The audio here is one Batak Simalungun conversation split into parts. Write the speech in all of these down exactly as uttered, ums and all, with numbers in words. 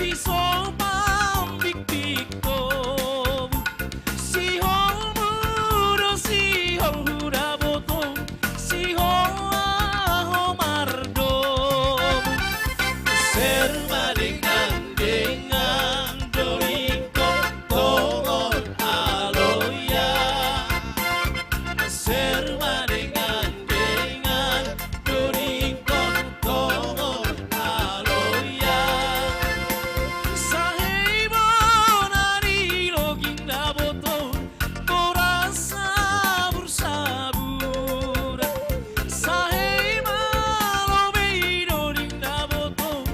Sihol mambikbik tobu, sihol mudo, sihol huda botou, sihol aho mardomu. Serma dengan-dengan, doringkong tongon aloya. Serma dengan-dengan, doringkong tongon aloya. Sahei bonari loging dabotou, boras sabur-sabur. Sahei malobei doding dabotou,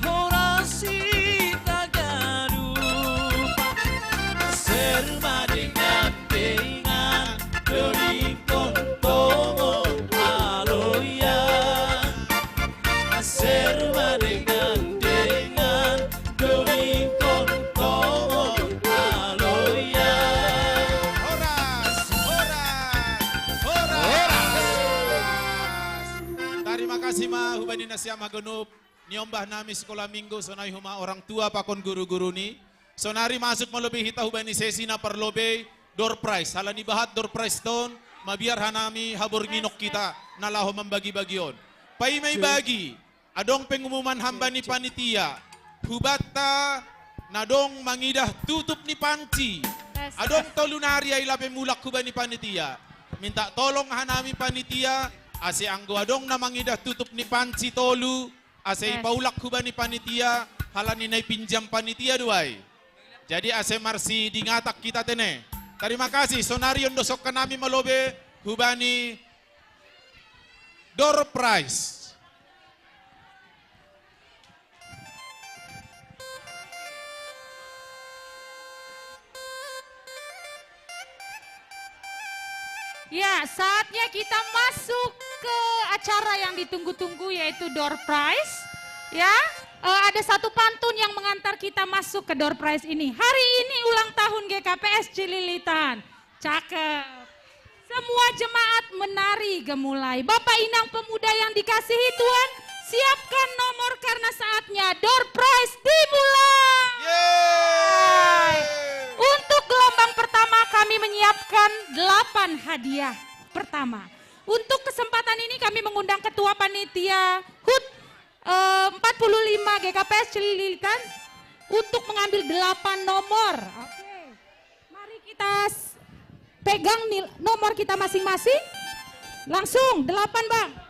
horasi tagadupa. Serma dengan-dengan, doringkong tongon aloya. Serma dengan-dengan, doringkong tongon aloya. Horas, horas, horas. Tarima kasih ma hubani na siam haganup niombah nami Sikola Minggu, sonari huma orang tua pakon guru-guru ni. Sonari masuk malobei hita hubani sesi na parlobei, door prize. Halani bahat door prize ton, mabiar hanami habornginok hita na laho mambagi-bagi on. Paima ibagi, adong pengumuman hambani panitia. Hubanta na dong mangidah tutup ni panci. Adong tolu nari, ai lape mulak hubani panitia. Minta tolong hanami panitia, ase anggo adong na mangidah tutup ni panci tolu, ase ipaulak hubani panitia, halani na ipinjam panitia do ai. Jadi ase marsidingatak hita tene. Tarima kasih, sonari ondosokkon nami malobei hubani door prize. Ya, saatnya kita masuk ke acara yang ditunggu-tunggu, yaitu door prize. Ya, eh, ada satu pantun yang mengantar kita masuk ke door prize ini. Hari ini ulang tahun G K P S Cililitan. Cakep. Semua jemaat menari gemulai. Bapak Inang pemuda yang dikasihi Tuhan, siapkan nomor karena saatnya door prize dimulai. Yeay. Untuk gelombang pertama kami menyiapkan delapan hadiah pertama. Untuk kesempatan ini kami mengundang Ketua Panitia hut, eh, empat puluh lima G K P S Cililitan untuk mengambil delapan nomor. Oke. Mari kita s-, pegang nil-, nomor kita masing-masing. Langsung, delapan, Bang.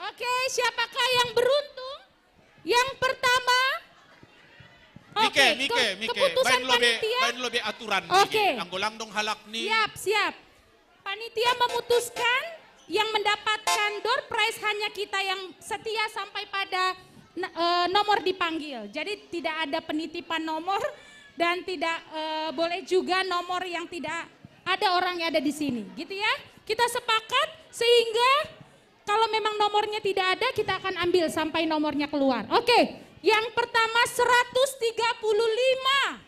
Oke, siapakah yang beruntung? Yang pertama. Mike, oke, Mike, ke-, Mike, keputusan baen lobe, panitia. Baen lobe aturan, Mike. Oke. Anggo lang dong halak ni. Siap, siap. Panitia memutuskan yang mendapatkan door prize hanya kita yang setia sampai pada n-, eh, nomor dipanggil. Jadi tidak ada penitipan nomor dan tidak, eh, boleh juga nomor yang tidak ada orang yang ada di sini. Gitu ya. Kita sepakat sehingga kalau memang nomornya tidak ada, kita akan ambil sampai nomornya keluar. Oke, yang pertama seratus tiga puluh lima.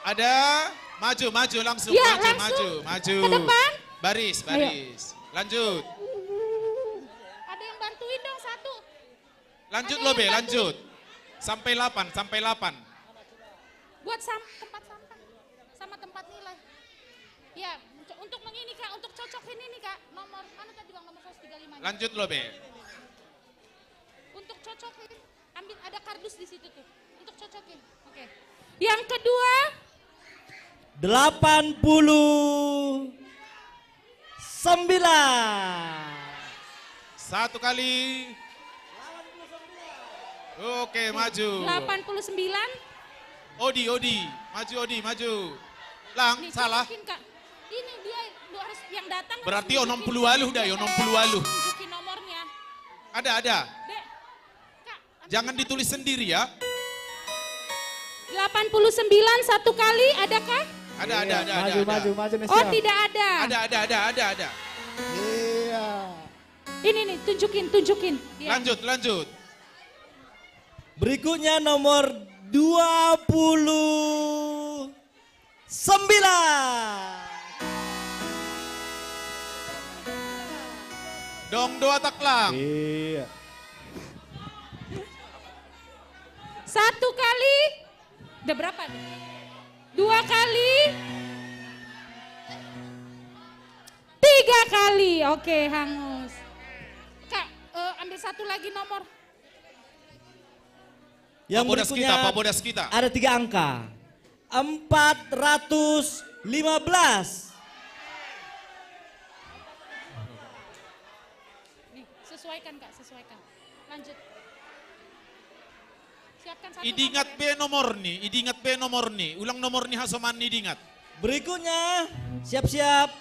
Ada? Maju, maju langsung, ya, maju, langsung maju, maju. Ke depan. Baris, ayo. Baris. Lanjut. Ada yang bantuin dong satu. Lanjut, ada lobe, yang bantuin. Lanjut. Sampai delapan, sampai delapan. Buat sam-, tempat sampah. Sama tempat nilai. Ya, untuk mengini, Kak, untuk cocokin ini, Kak. Nomor, mana tadi, Bang? Nomor seratus tiga lima. Lanjut, lobe. Untuk cocokin, ambil, ada kardus di situ tuh. Untuk cocokin. Oke. Yang kedua. Delapan puluh sembilan. Satu kali. Oke, maju. Delapan puluh sembilan. Odi, Odi. Maju, Odi, maju. Lang, nih, salah. Cocokin, Kak. Ini dia, lu harus yang datang harus nunjukin. Berarti onom puluh waluh dah, ya, onom puluh waluh. Nunjukin nomornya. Ada, ada. Dek, Kak, ambil. Jangan ditulis sendiri, ya. Delapan puluh sembilan satu kali, adakah? Ada, ada, ada, ada. Maju, ada. Maju, maju, nih Oh, siap. Tidak ada. Ada, ada, ada, ada, ada. Iya. Ini nih, tunjukin, tunjukin. Dia. Lanjut, lanjut. Berikutnya nomor dua puluh sembilan. Dong dua taklang. Iya. Satu kali. Udah berapa? Dua kali. Tiga kali. Oke, hangus. Kak, eh, ambil satu lagi nomor. Yang Pabodas berikutnya kita, Pabodas kita. Ada tiga angka. Empat ratus lima belas. Nih, sesuaikan, Kak, sesuaikan. Lanjut. Siapkan satu Idingat nomor, be nomor ni, idingat be nomor ni. Ulang nomor ni hasoman ni idingat. Berikutnya, siap-siap.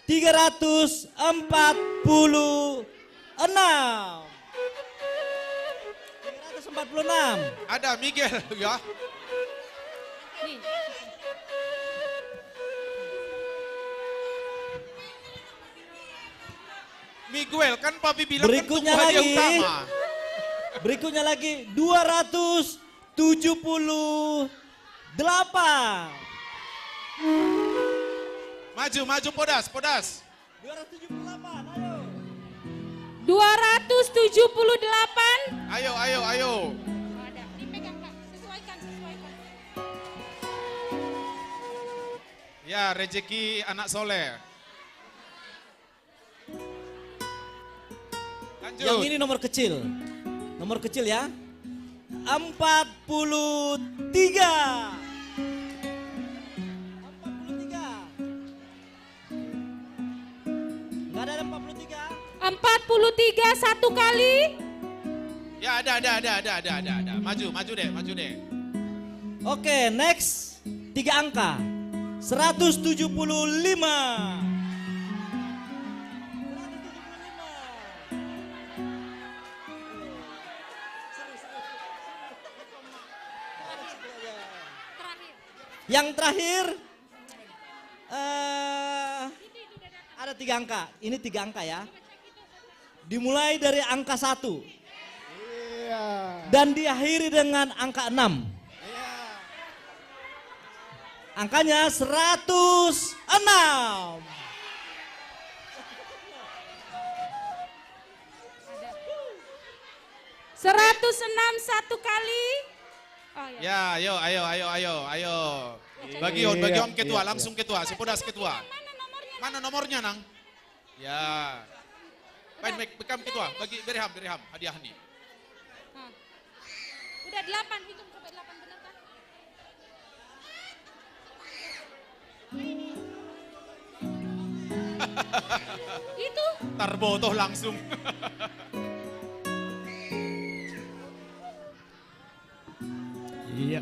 Tiga ratus empat puluh enam. Tiga ratus empat puluh enam. Ada Miguel ya. Nih. Miguel kan papi bilang kan Berikutnya tunggu hadiah lagi. Utama. Berikutnya lagi dua ratus tujuh puluh delapan. Maju, maju Podas, Podas. Dua ratus tujuh puluh delapan, ayo. Dua ratus tujuh puluh delapan. Ayo, ayo, ayo. Ada. Dipegang, Kak. Sesuaikan, sesuaikan. Ya, rezeki anak soleh. Lanjut. Yang ini nomor kecil. Nomor kecil ya. Empat puluh tiga. Empat puluh tiga. Nggak ada empat puluh tiga. Empat puluh tiga satu kali. Ya ada, ada, ada, ada, ada, ada, ada. Maju, maju deh, maju deh. Oke, next. Tiga angka. Seratus tujuh puluh lima. Terakhir. Yang terakhir, eh ada tiga angka. Ini tiga angka ya. Dimulai dari angka satu. Iya. Dan diakhiri dengan angka enam. Iya. Angkanya seratus enam. Seratus enam satu kali. Oh ya. Ya, ayo, ayo, ayo, ayo, ayo. Bagi on, bagi on ketua, Iya, langsung ketua, si Podas ketua. Mana nomornya? Mana nomornya, Nang? Ya. Baik, baik, bekam ketua, bagi berham, berham, hadiah ni. Hah. Udah delapan, hitung sampai delapan, bener kan? Itu. Tarbotoh langsung. Iya.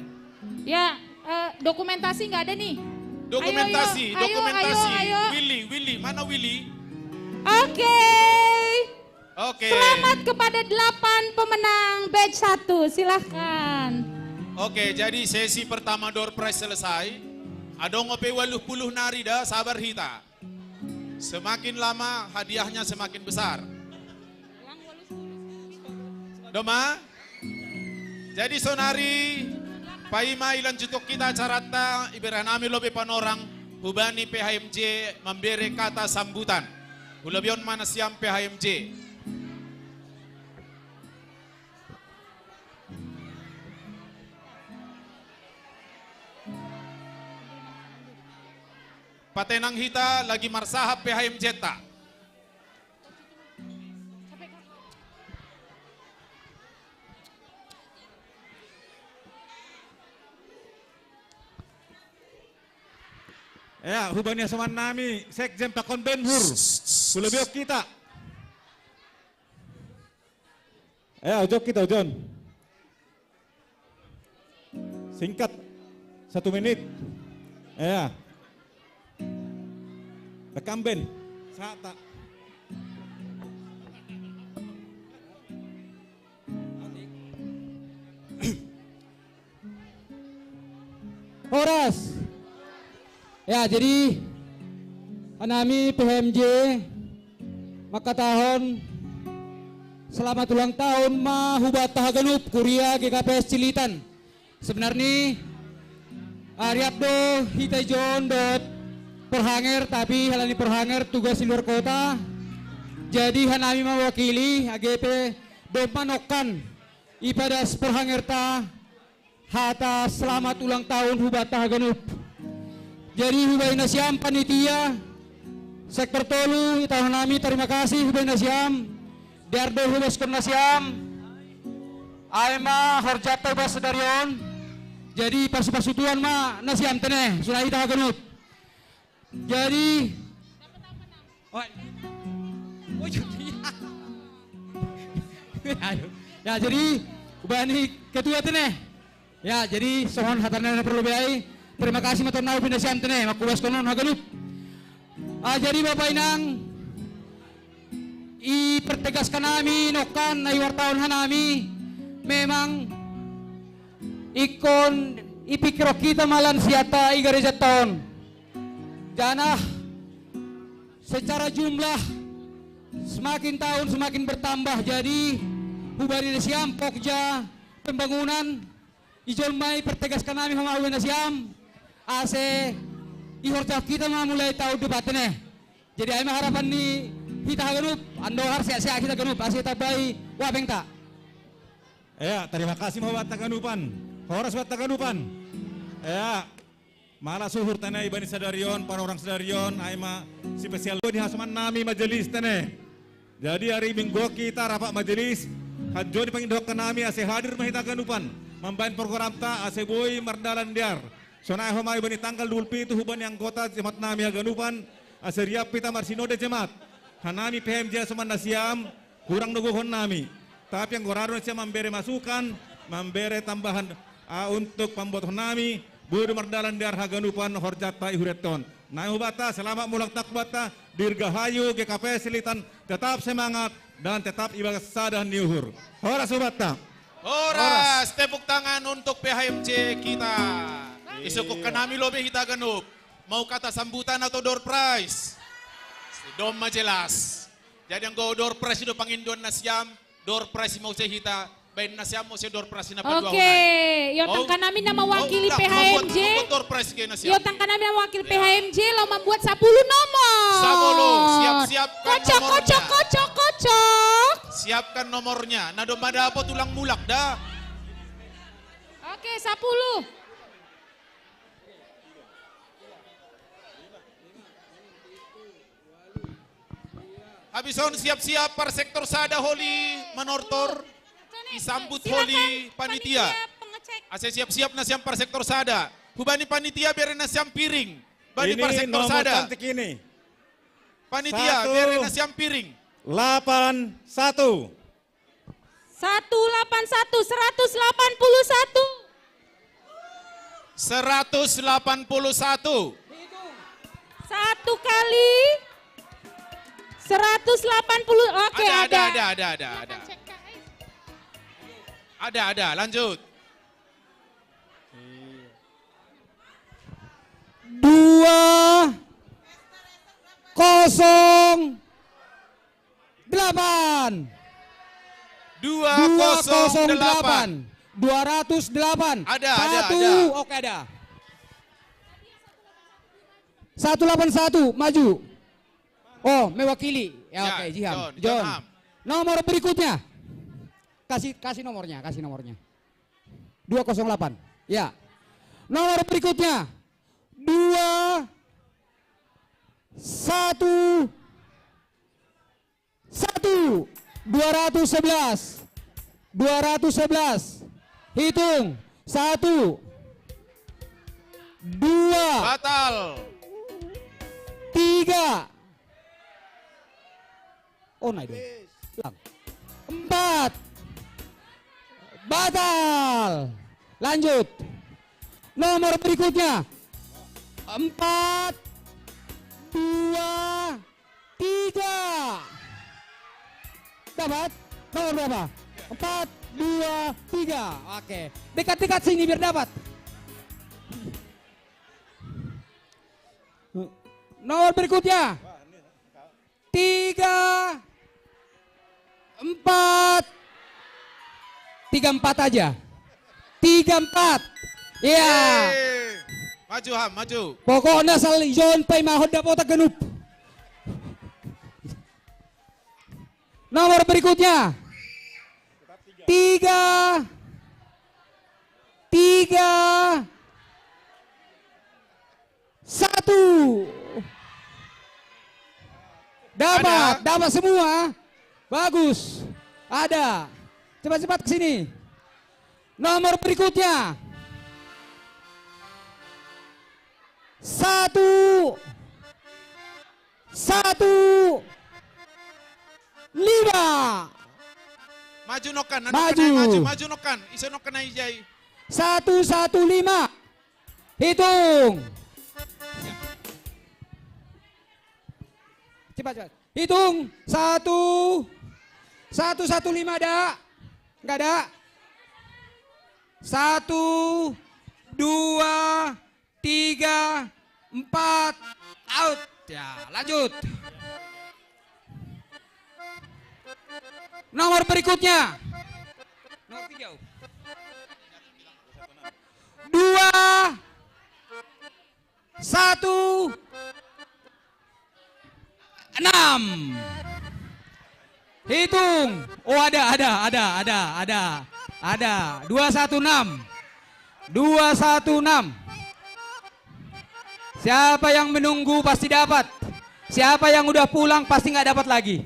Ya, eh, dokumentasi nggak ada nih. Dokumentasi, Ayo, ayo, dokumentasi. ayo, ayo. Willy, Willy, mana Willy? Oke. Oke. Selamat kepada delapan pemenang batch satu. Silahkan. Oke, jadi sesi pertama door prize selesai. Adong ope waluh puluh nari da, sabar hita. Semakin lama hadiahnya semakin besar. Doma? Jadi sonari paima ilanjutok kita acarata, iberah nami lobi panorang, hubani P H M J memberi kata sambutan. Hulabion mana siam P H M J. Patenang hita lagi marsahap P H M J ta. Ya, hubani asoman nami, Sekjen Pakon Benhur. Hulabiok kita. Ya, ujok kita, ujon. Singkat. Satu menit. Ya. Rekam Ben. Sata. Horas. Ya, jadi hanami P H M J mangkatahon selamat ulang tahun ma hubanta haganup kuria G K P S Cililitan. Sebenarni, ah, rap do hita ijon dohot Porhanger, tapi halani Porhanger tugas di luar kota. Jadi hanami mewakili, age pe domma nongkan ipadas Porhangerta hata selamat ulang tahun hubanta haganup. Jadi hubaen nasiam panitia sektor tolu, itahon nami tarima kasih hubaen nasiam. Dear do hubaskon nasiam. Ai ma horjanta hubaen sadari on. Jadi pasu-pasu Tuhan ma nasiam tene, songon hita haganup. Jadi, oh, oh, jadi, aduh. Ya, jadi, hubaen ketua tene. Ya, jadi songon hata na parlobei ai, terima kasih ma tuan na hubaen nasiam tene, manghubaskon on haganup. Ah, jadi Bapak Inang, ipertegaskan nami nongkan na iwartahon hanami, memang ingkon ipikirhon hita ma lansianta i garejanta on. Janah secara jumlah semakin tahun semakin bertambah, jadi hubaen nasiam Pokja Pembangunan, ijon ma ipertegaskan nami hamu hubaen nasiam, ase ihorjahon hita ma mulai tahun depan tene. Jadi ai ma harapan ni hita haganup, andohar sehat-sehat hita ganup, ase tambai uapenta. Ya, terima kasih ma hubanta haganupan. Horas hubanta haganupan. Ya. Malas uhur tene ibani sadari on, panorang sadari on, ai ma sipesial do di hasoman nami majelis tene. Jadi ari Minggu on hita rapat majelis, hanjo ni pangidohon nami ase hadir ma hita haganupan, mambaen programta ase boi mardalan dear. Sonai homa ibani tanggal dua puluh pitu hubaen anggota jemaat nami haganupan, ase riap hita marsinode jemaat. Hanami P H M J hasoman nasiam, hurang do gokhon nami. Tapi anggo ra do nasiam mambere masukan, mambere tambahan, ah, untuk pambuathon nami, boi do mardalan dear haganupan horjanta i hurianta on. Nami hubanta, selamat ma ulang tahun hubanta, dirgahayu G K P S Cililitan, tetap semangat dan tetap ibagas sada ni uhur. Horas hubanta. Horas, tepuk tangan untuk P H M J kita. Isukkupkan nami lobi hita ganup. Mau kata sambutan atau door prize? Domma jelas. Jadi anggo door prize do pangindoan nasiam, door prize ma muse hita, baen nasiam muse door prize na paduahon ai. Oke, iotangkan nami na mewakili P H M J. Door prize ge nasiam. Iotangkan nami na mewakili P H M J, laho mambuat sapuluh nomor. Sapuluh, siap-siapkan nomornya. Kocok, kocok, kocok, kocok. Siapkan nomornya. Na domma dapot ulang mulak da. Oke, sapuluh. Habis on siap-siap par sektor sada holi manortor. Isambut holi panitia. Ase siap-siap nasiam par sektor sada. Hubani panitia bere nasiam piring. Bani par sektor sada. Panitia bere nasiam piring. Delapan satu. Satu delapan satu, seratus delapan puluh satu. Seratus delapan puluh satu. Satu kali seratus delapan puluh. Oke, ada, ada, ada. Ada, ada, ada, ada, ada. Ada, ada, lanjut. Dua kosong delapan. Dua kosong delapan. Dua ratus delapan. Ada, ada, ada. Satu, oke, ada. Satu delapan satu, maju. Oh, mewakili. Ya, oke, Jihan. John, John. Nomor berikutnya. Kasih, kasih nomornya, kasih nomornya. Dua kosong delapan. Ya. Nomor berikutnya. Dua satu satu, dua ratus sebelas, dua ratus sebelas. Hitung. Satu, dua. Batal. Tiga. Oh, naik dong. Ulang. Empat. Batal. Lanjut. Nomor berikutnya. Empat, dua, tiga. Dapat? Nomor berapa? Empat, dua, tiga. Oke. Dekat-dekat sini biar dapat. Nomor berikutnya. Tiga, empat. Tiga empat aja. Tiga empat. Iya. Maju Ham, maju. Pokoknya sal John pay mahod dapat ganup. Nomor berikutnya. Tiga. Tiga. Satu. Dapat, dapat semua. Bagus. Ada. Cepat-cepat ke sini. Nomor berikutnya. Satu. Satu. Lima. Maju nokan, maju. Maju, maju nokan. Iso nokan aja. Satu, satu, lima. Hitung. Cepat, cepat. Hitung. Satu. Satu, satu, lima ada. Enggak ada. Satu, dua, tiga, empat. Out. Ya, lanjut. Nomor berikutnya. Nomor tiga. Dua, satu, enam. Hitung. Oh, ada, ada, ada, ada, ada. Ada. Dua satu enam. Dua satu enam. Siapa yang menunggu pasti dapat. Siapa yang udah pulang pasti nggak dapat lagi.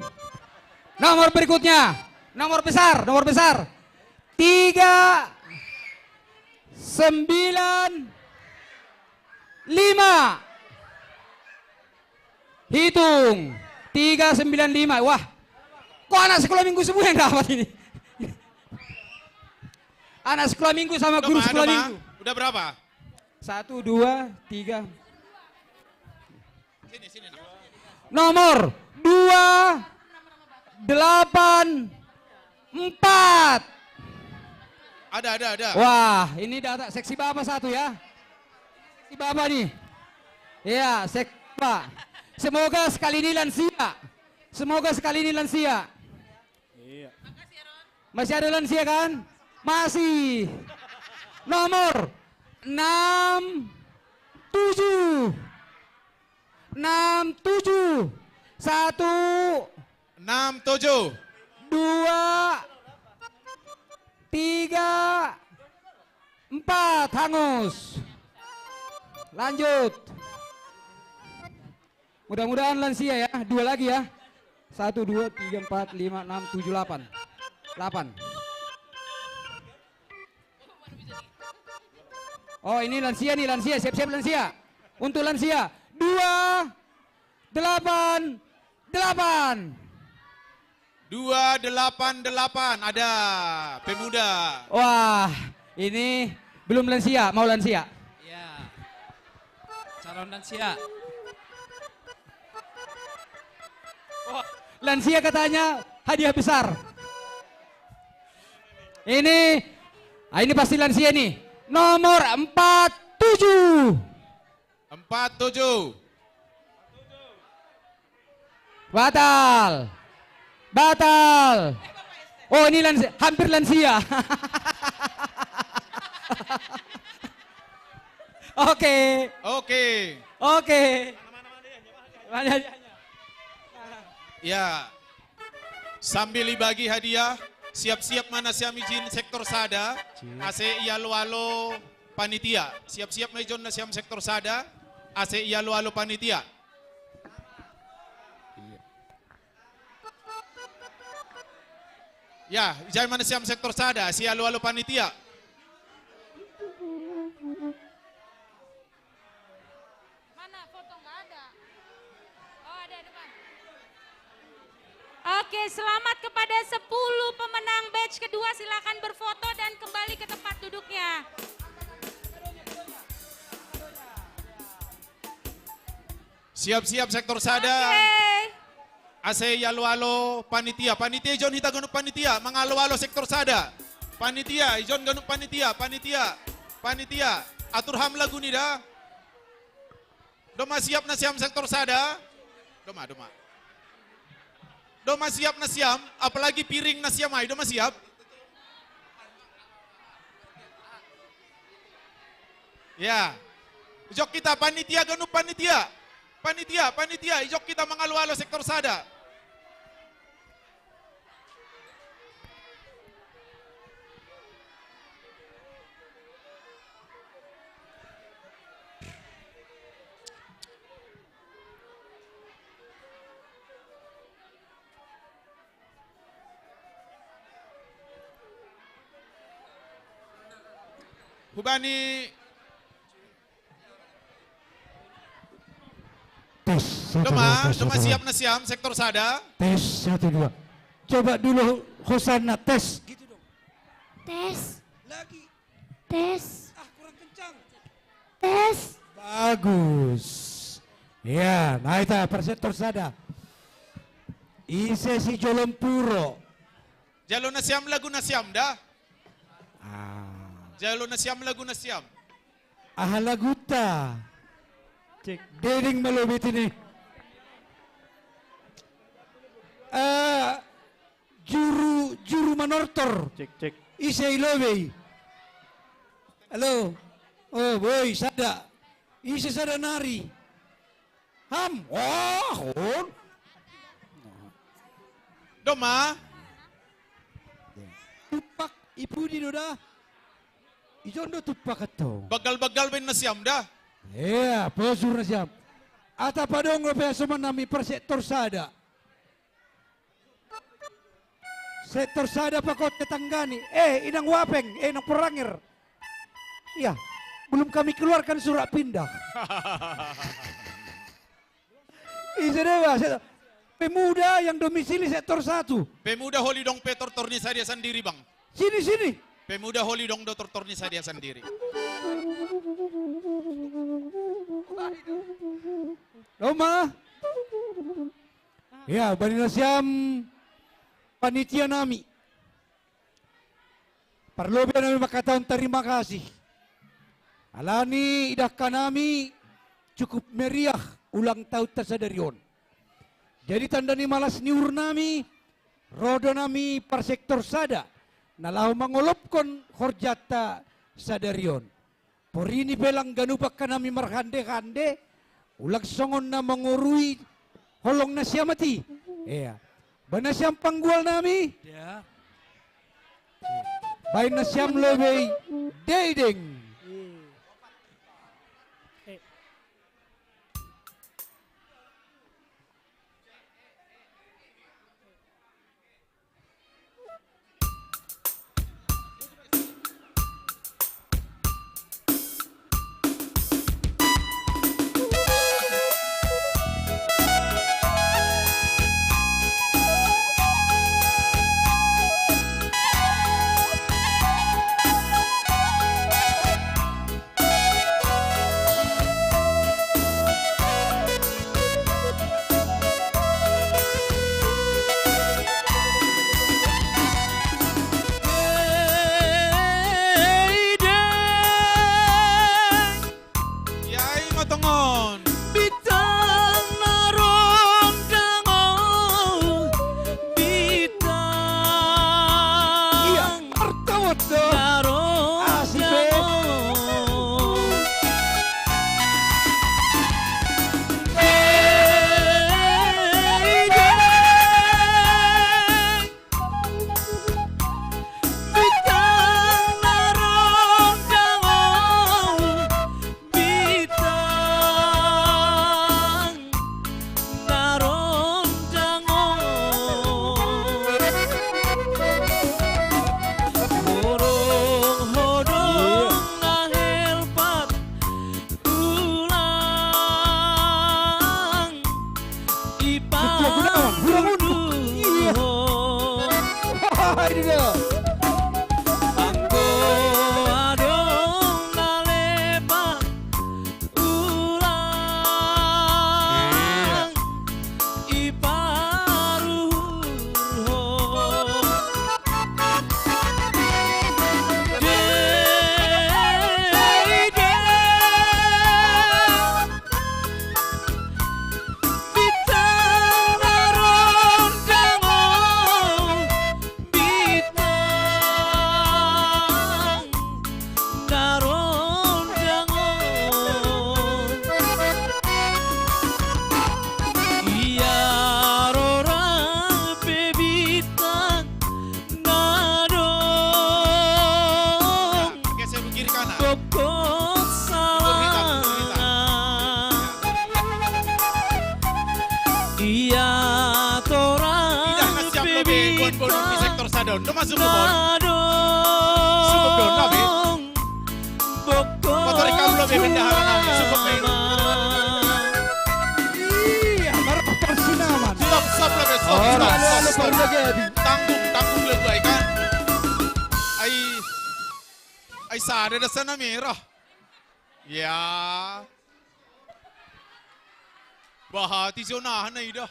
Nomor berikutnya. Nomor besar, nomor besar. Tiga, sembilan, lima. Hitung. Tiga, sembilan, lima. Wah. Kok anak sekolah minggu semua yang dapat ini? Anak sekolah minggu sama guru sekolah minggu. Udah berapa? Satu, dua, tiga. Sini, sini. Nomor dua, delapan, empat. Ada, ada, ada. Wah, ini data seksi Bapak satu ya. Seksi Bapak nih. Iya, seksi Bapak. Semoga sekali ini lansia. Semoga sekali ini lansia. Iya. Masih ada lansia kan? Masih. Nomor enam tujuh. Enam tujuh. Satu. Enam tujuh. Dua. Tiga. Empat. Hangus. Lanjut. Mudah-mudahan lansia ya. Dua lagi ya. Satu, dua, tiga, empat, lima, enam, tujuh, delapan. Delapan. Oh, ini lansia nih, lansia. Siap-siap lansia. Untuk lansia. Dua, delapan, delapan. Dua delapan delapan, ada pemuda. Wah, ini belum lansia, mau lansia. Iya. Calon lansia. Oh, lansia katanya hadiah besar. Ini, ah, ini pasti lansia nih. Nomor empat tujuh. Empat tujuh. Batal. Batal. Oh, ini lansia, hampir lansia. Oke. Oke. Oke. Ya. Sambil dibagi hadiah, siap-siap mana siami jin sektor sada, ase ialo-alo panitia. Siap-siap mai jonna siam sektor sada, ase ialo-alo panitia. Ya, ijai mana siam sektor sada, ase ialo-alo panitia. Mana foto nggak ada? Oh, ada depan. Oke, selamat kepada sepuluh pemenang batch kedua. Silakan berfoto dan kembali ke tempat duduknya. Siap-siap sektor sada. Oke. Ase ialo-alo panitia. Panitia ijon hita ganup panitia. Mangalo-alo sektor sada. Panitia ijon ganup panitia. Panitia. Panitia. Atur ham lagu ni da. Doma siap na siam sektor sada? Doma, doma. Doma siap na siam, apalagi piring na siam ai, doma siap? Ya. Ijok kita panitia ganup panitia. Panitia, panitia, ijok kita mangalo-alo sektor sada. Hubani. Tes, satu, dua, doma, tes, doma satu, dua. Siap na siam, sektor sada. Tes, satu, dua. Coba dulu Hosanna, tes. Gitu dong. Tes. Lagi. Tes. Ah, kurang kencang. Tes. Bagus. Ya, na ita per sektor sada. Ise si jolompuro. Jalo na siam lagu na siam da. Ah. Jalo na siam lagu na siam. Aha laguta. Cek. Dedeng ma lobi tini. Eh, juru, juru manortor. Cek, cek. Ise i lobi. Halo. Oh, boi, sada. Ise sada nari. Ham. Wah, on. Doma. Tupak i pudi do da. Ijon do tupak ato. Bagal-bagal baen na siam da. Iya, posur na siam. Ata padong do pe soman nami per sektor sada. Sektor sada pakot tetanggani. Eh, inang Wapeng, eh, inang Porangir. Iya, belum kami keluarkan surat pindah. Ise deba, se-, pemuda yang domisili sektor satu. Pemuda holidong pe tortor ni sadia sandiri, Bang. Sini, sini. Pemuda holidong do tortor ni sadia sandiri. Doma. Ya, bani na siam panitia nami. Parlobi nami mangkatahon tarima kasih. Alani idahkan nami cukup meriah ulang tahunta sadari on. Jadi tanda ni malas ni uhur nami, ro do nami par sektor sada, na laho mangolopkon horjanta sadari on. Porini pe lang ganup angka nami marhande-hande, ulang songon na mangorui holong na siam ate. Iya. Baen na siam panggual nami. Ya. Baen na siam lobi dedeng. Iya. Eh. Iai ma tongon. Bintang na rondang on, bintang. Iya, martawat do. Na rondang on. Asik, be. Hei, deng. Udah masuk ke bawah. Cukup dong, lah, Be. Motor ikam lo, Be, bendahara nami. Cukup, Be. Iya, baru persinaman. Stop, stop, lah, Be. Stop, stop, stop, stop. Tanggung, tanggung, lah, Be, kan. Ai, ai, sada dasar nami, roh. Ya. Bahati zona na ida.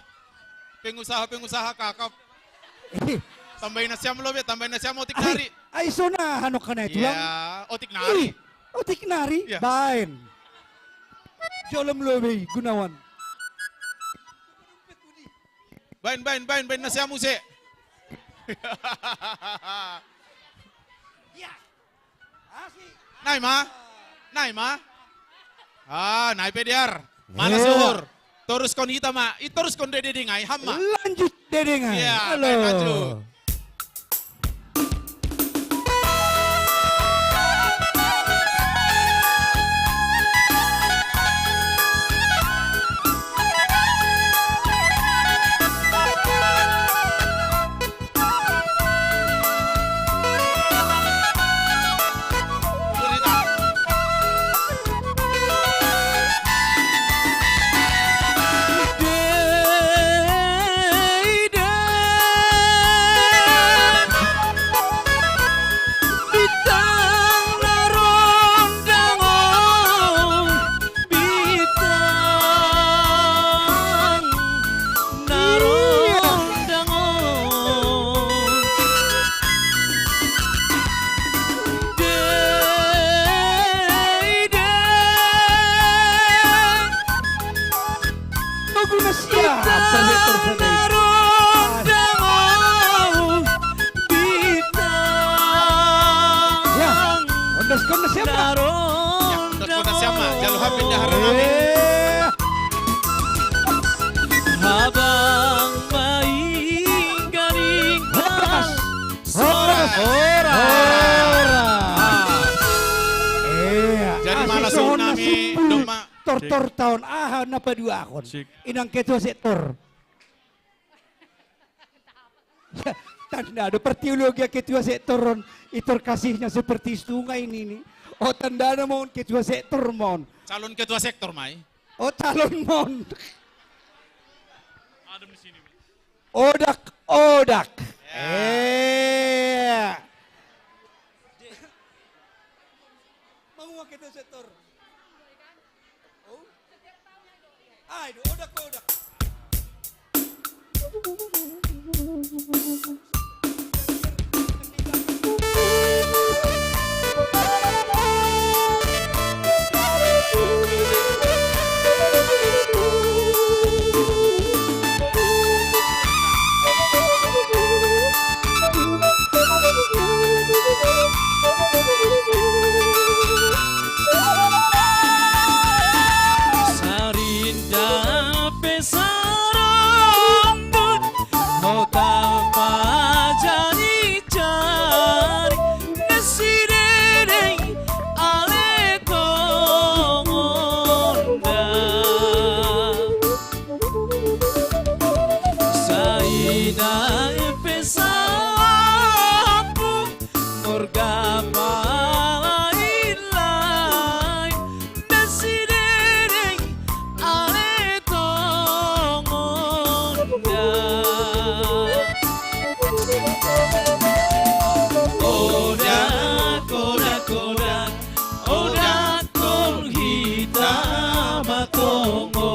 Pengusaha-pengusaha kakap. Tambahin nasi am lo, Be, tambahin nasi am, otik nari. Ai, zona hanok kana itu, Bang. Ya, otik nari. Ih, otik nari, ya. Bain. Jolom lo, Be, Gunawan. Bain, bain, bain, bain nasi am, Use. Ya. Nai ma? Nai ma? Ah, nai pe diar. Mana suhur? Toruskon hita ma. I toruskon Dede Dengai, ham ma. Lanjut Dede Dengai. Iya, halo. Baik, maju. Bintang na rondang, oh. Dei, dei. Lagu na siapa? Bintang na rondang, oh. Bintang. Ya, ondas kau na siapa? Na rondang, oh. Ya, ondas kau na siapa? Jalu hapin dah, Ranabi. Eh. Habang maingkaning. Horas. Horas. Horas. Horas. Iya. Jadi malas nami, dong ma. Tor-tor taon aha na paduahon. Sik. Inang ketua sektor. Ya, tanda ada perteologi ketua sektor on. Itor kasihnya seperti sungai ini, nih. Oh, tanda ada mohon ketua sektor, mohon. Calon ketua sektor, mai. Oh, calon mon. Adem di sini. Odak, odak. Ya. Eh. Mau kita setor. Oh. Aduh, odak, odak. Sarinda pe sarondut, ho tapajari-jari, na si Dede ale tongonda. Sainang pe sapu, morga malailai, na si Dede ale tongonda. Odak, odak, odak, odak, odak hita matongo.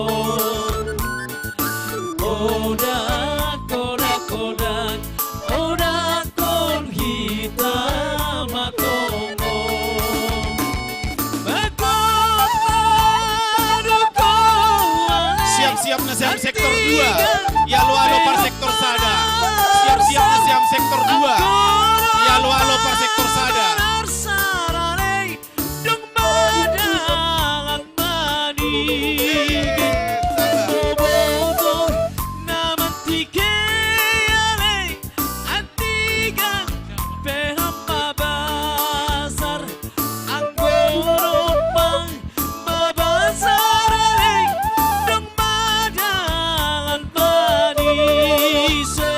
Odak, odak, odak, odak hita matongo. Siap-siap na si am sektor dua. Ya lo alo par sektor sada. Siap-siap na si am sektor dua. Ya lo alo par sektor sada. Dong madalan manige. Boboto na mantike ale, antigan pe ham mabasar, anggo rombang mabasar ale, dong madalan manise.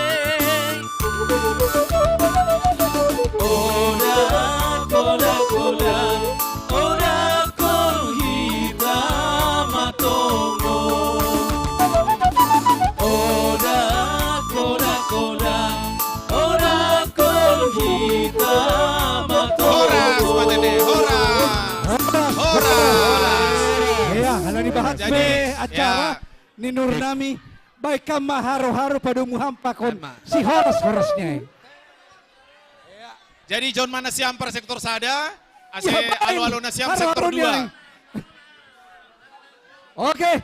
Bahat pe acara ni nur nami, baik kam ma haro-haro padomu hampakon si horas-horasnya. Jadi John mana siam per sektor sada, ase alo-alo na siam sektor dua. Oke.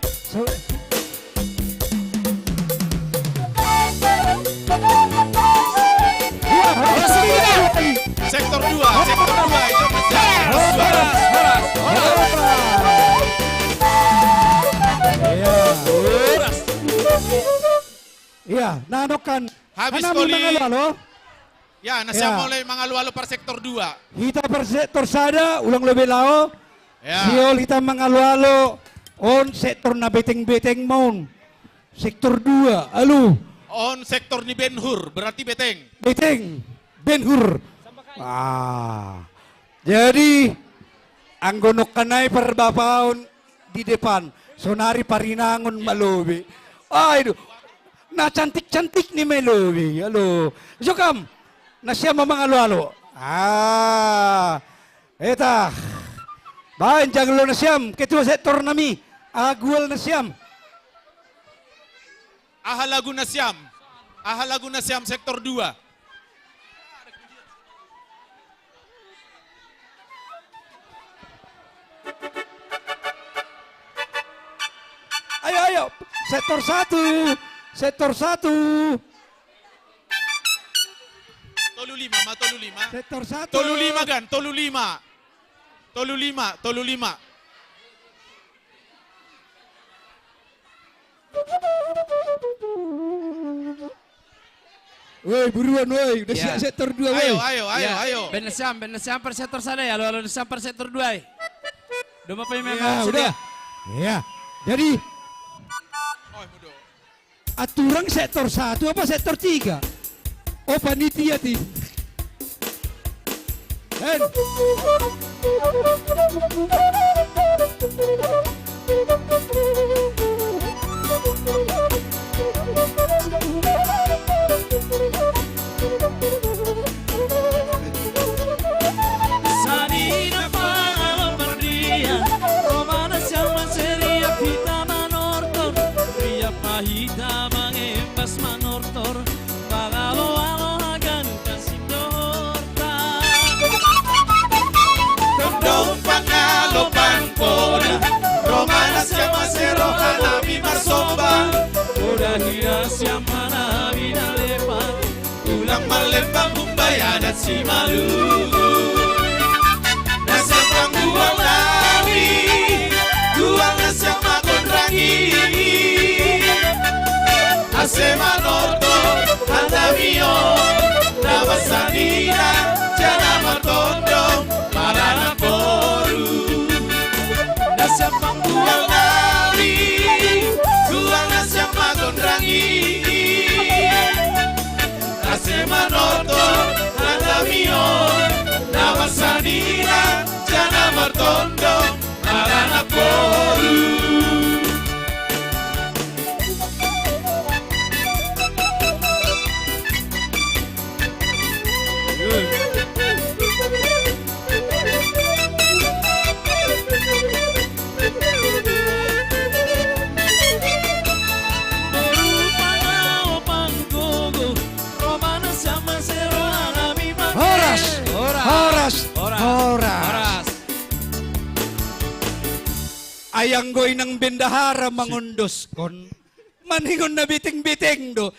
Sektor dua, sektor dua itu. Iya, nano kan. Habis koli. Ya, na siam molo mangalo-alo par sektor dua. Hita par sektor sada, ulang lobi lao. Siol hita mangalo-alo. On sektor na beteng-beteng ma on. Sektor dua, alo. On sektor ni Ben Hur, berarti beteng. Beteng, Ben Hur. Ah. Jadi anggo nongkan ai parbapaon di depan, sonari parinangon ma lobi. Ai do. Na cantik-cantik ni ma lobi. Alo. Jokam. Na siam ma mangalo-alo. Ah. Eta. Baen janglo na siam, ketua sektor nami. Agual na siam. Aha lagu na siam? Aha lagu na siam sektor dua? Ayo, ayo. Sektor satu. Sektor satu. Tolu lima ma, tolu lima. Sektor satu. Tolu lima kan, tolu lima. Tolu lima, tolu lima. Woi, buruan woi, udah siap sektor dua woi. Ayo, ayo, ayo, ayo. Ben na siam, ben na siam par sektor sada ya, alo-alo na siam par sektor dua ya. Doma pe memang sudah. Iya. Jadi, aturang sektor satu apa sektor tiga? Oh, panitia ti. Hen. Sanina pangalo pardia, ro ma na siam mase riap hita manortor, riap ma hita mangembas manortor, pangalo-alo haganupan sindohorta. Tondong pangalo pangkoda, ro ma na siam mase roha nami marsomba, poda hira siam hanami na lepa. Ulang malembang umbai adat Simalungun. Na siam panggual nami, gual na siam ma gondang i. Ase manortor hanami on, na marsanina jala martondong maranak boru. Na siam panggual nami, gual na siam ma gondang i. Ase manortor hanami on, na marsanina jala martondong maranak boru. Horas, horas, horas. Ai anggo inang bendahara mangondoskon, maningon na beteng-beteng do.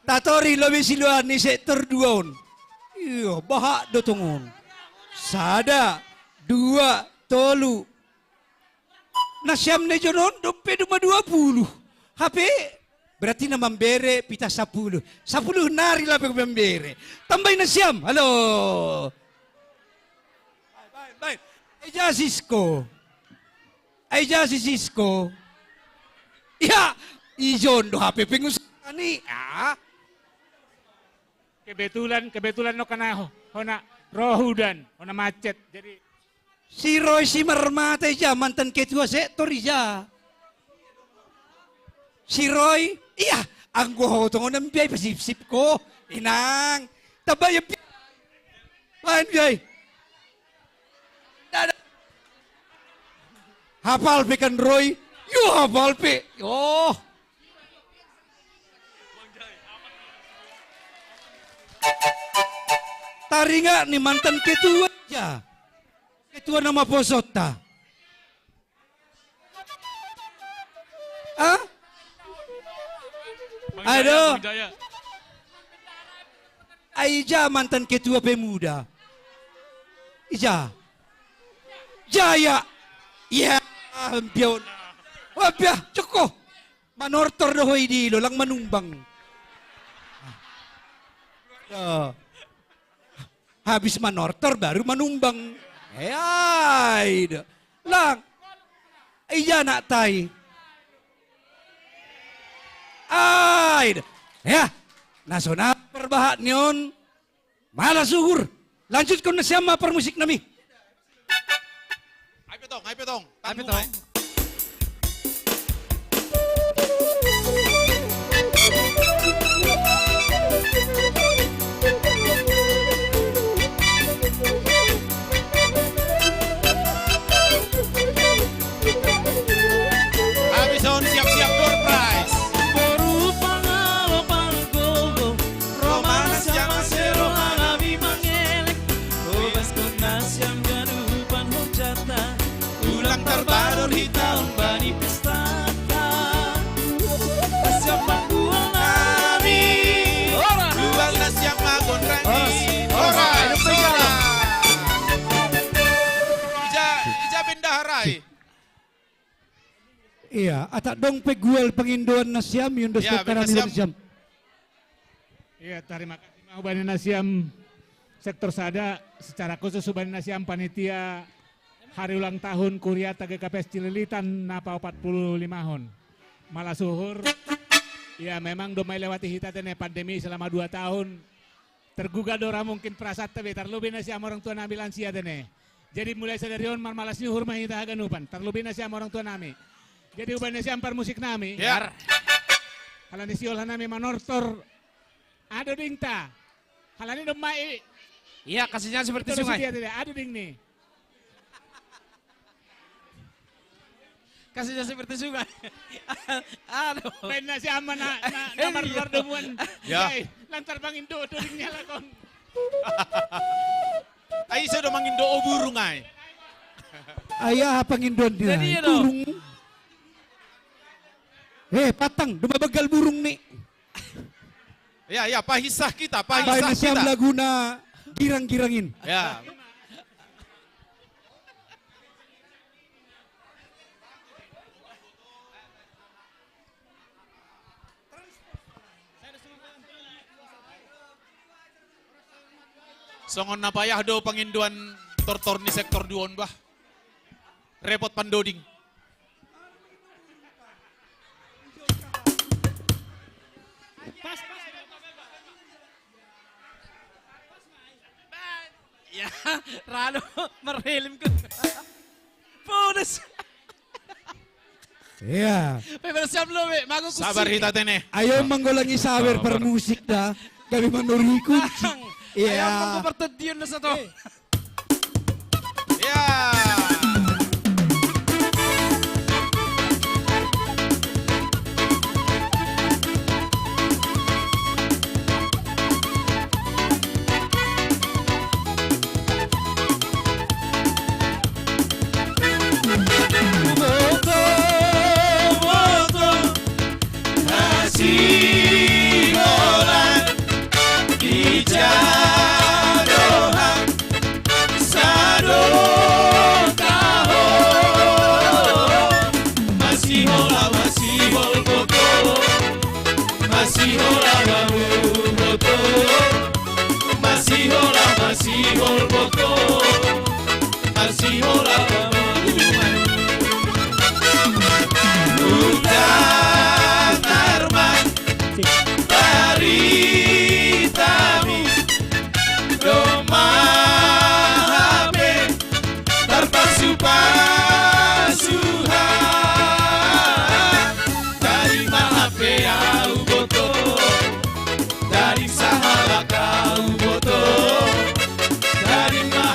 Tatori lobi siloan ni sektor dua on. Iyo, bahat do tongon. Sada, dua, tolu. Na siam na ijon on dope doma dua puluh. Hape berarti na mambere pita sapuluh. Sapuluh nari lape mambere. Tambai na siam. Halo. Baen, baen. Ai ja Sisko. Ai ja si Sisko. Ia, ijon do hape pengusaha ni. Ah. Kebetulan, kebetulan nongkan na ho-, hona ro udan, hona macet. Jadi si Roy Simarmata ija, mantan ketua sektor ija. Si Roy, ia, anggo ho tongon na mbiai pasipsip ho, inang. Tambai mbiai. Baen mbiai. Hapal pe kan Roy? Yo, Oh, hafal pe. Oh. Taringa ni mantan ketua ja. Ketua nama posota. Ah? Bang Jaya, Aduh. Bang Jaya. Ai ja mantan ketua pemuda. Ija. Jaya. Ya, ampion. Wapia, coko. Manortor do hoi dilo, lang manumbang. Ya. Habis manortor baru manumbang. Ya, ida. Lang. Ija nak tai. Ai, ida. Ya. Nasional perbahat nion. Malas uhur. Lanjut kon nasiam ma parmusik nami. Ai petong, ai petong. Ai petong. Habis on, siap-siap door prize. Boru pangalo panggogo, romana siama sero halami mangelek. Obas kona siam ganupan hojata. Ulang tarbador hita on bani pestata. Nasiam manggual nami. Ora. Gual nasiam magon rangi. Ora. Ora. Ora. Ija, ija bendahara i. Iya, atak dong pe gual pangindoan nasiam, yun dos. Iya, bendahara nasiam. Iya, tarima kasih ma hubani nasiam sektor sada, secara khusus hubani nasiam panitia hari ulang tahun Kuriata G K P S Cililitan na paopat pulu limahon. Malas uhur, ya memang do mai lewati hita tene pandemi selama dua tahun. Tergugah do ra mungkin perasaan tabe, tarlobi nasiam orang tua nami lansia tene. Jadi mulai sadari on marmalas ni uhur ma hita haganupan, tarlobi nasiam orang tua nami. Jadi hubani nasiam parmusik nami. Ya. Halani siol hanami manortor. Ado dingta. Halani domai. Iya, kasihnya seperti sungai. Ado ding ni. Kasihnya seperti sungai. Aduh. Pena si ama na, na, na marluar domuan. Ya. Ai, lantar pangindo do ding ni halakon. Ai, iso do mangindo o burung ai. Ai, aha pangindoan dia? Jadi, iya do. Burung. Eh, patang, do mabagal burung ni. Ya, ya, pahisah kita, pahisah kita. Baen nasiam laguna girang-girangin. Ya. Songon na payah do pangindoan tortor ni sektor dua on bah. Repot pandoding. Ya, ralo, merelim ke. Bonus. Iya. Pe, bersiap lo, be. Mago kusi. Sabar hita tene. Ayo manggolangi sabar parmusik da. Kami manuri kunci. Iya. Ayo manggo pertedion da sato. Ya. Boto, boto, nasi golan, ija dohot, sadokahon. Masihola, masihol boto. Masihola, bahu boto. Masihola, masihol boto. Masihola, bahu. Uta tarman. Baritami domma hape tarpasupasu ha. Tarima hape au boto, tarima sahala au boto, tarima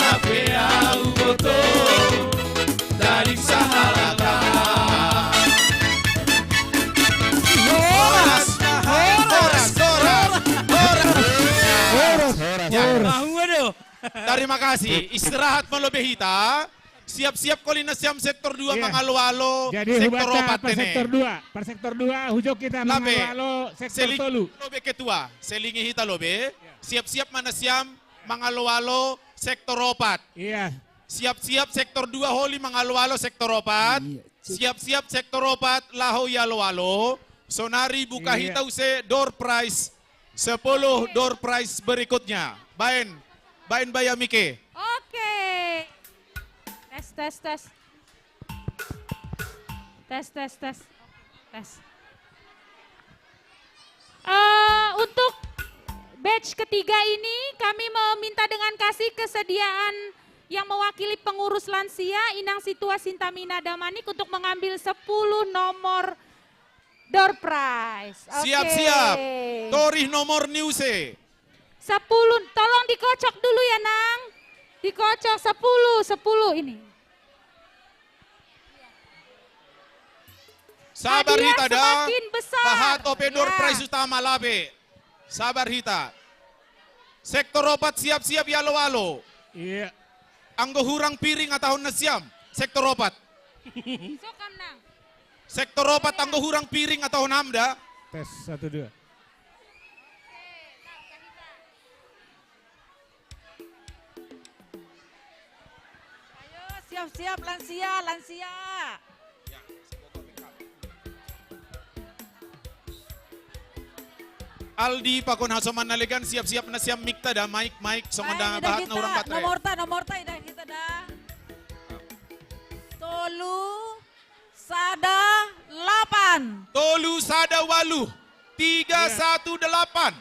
Tarima kasih. Istirahat malo be hita. Siap-siap ko lina siam sektor dua. Iya. Mangalo-alo. Jadi sektor hubatta opat per ini. Sektor dua. Per sektor dua, hujo kita. Lape. Mangalo-alo sektor tolu. Seling lo be ketua. Selingi hita lo be. Iya. Siap-siap mana siam mangalo-alo sektor opat. Iya. Siap-siap sektor dua holi mangalo-alo sektor opat. Iya. Siap-siap sektor opat laho ialo-alo. Sonari buka hita use door prize sepuluh, door prize berikutnya. Baen, baen baya mike. Oke. Tes, tes, tes. Tes, tes, tes. Tes. Eh, untuk batch ketiga ini, kami meminta dengan kasih kesediaan yang mewakili pengurus lansia, Inang Situa Sintamina Damanik, untuk mengambil sepuluh nomor door prize. Oke. Siap, siap. Torih nomor ni use. Sepuluh, tolong dikocok dulu ya, Nang. Dikocok sepuluh, sepuluh ini. Sabar hita da. Hadiah semakin besar. Pahato pe door prize utama lape. Sabar hita. Sektor opat siap-siap ialo-alo. Iya. Anggo hurang piring atahon na siam. Sektor opat. Sokam, Nang. Sektor opat anggo hurang piring atahon ham da. Tes, satu, dua. Ayo, siap-siap lansia, lansia. Aldi pakon hasoman na legan, siap-siap na siam mikta da, maik, maik, songon da bahat na hurang baterai. Nomorta, nomorta idahi hita da. Tolu, sada, lapan. Tolu sada walu. Tiga satu delapan.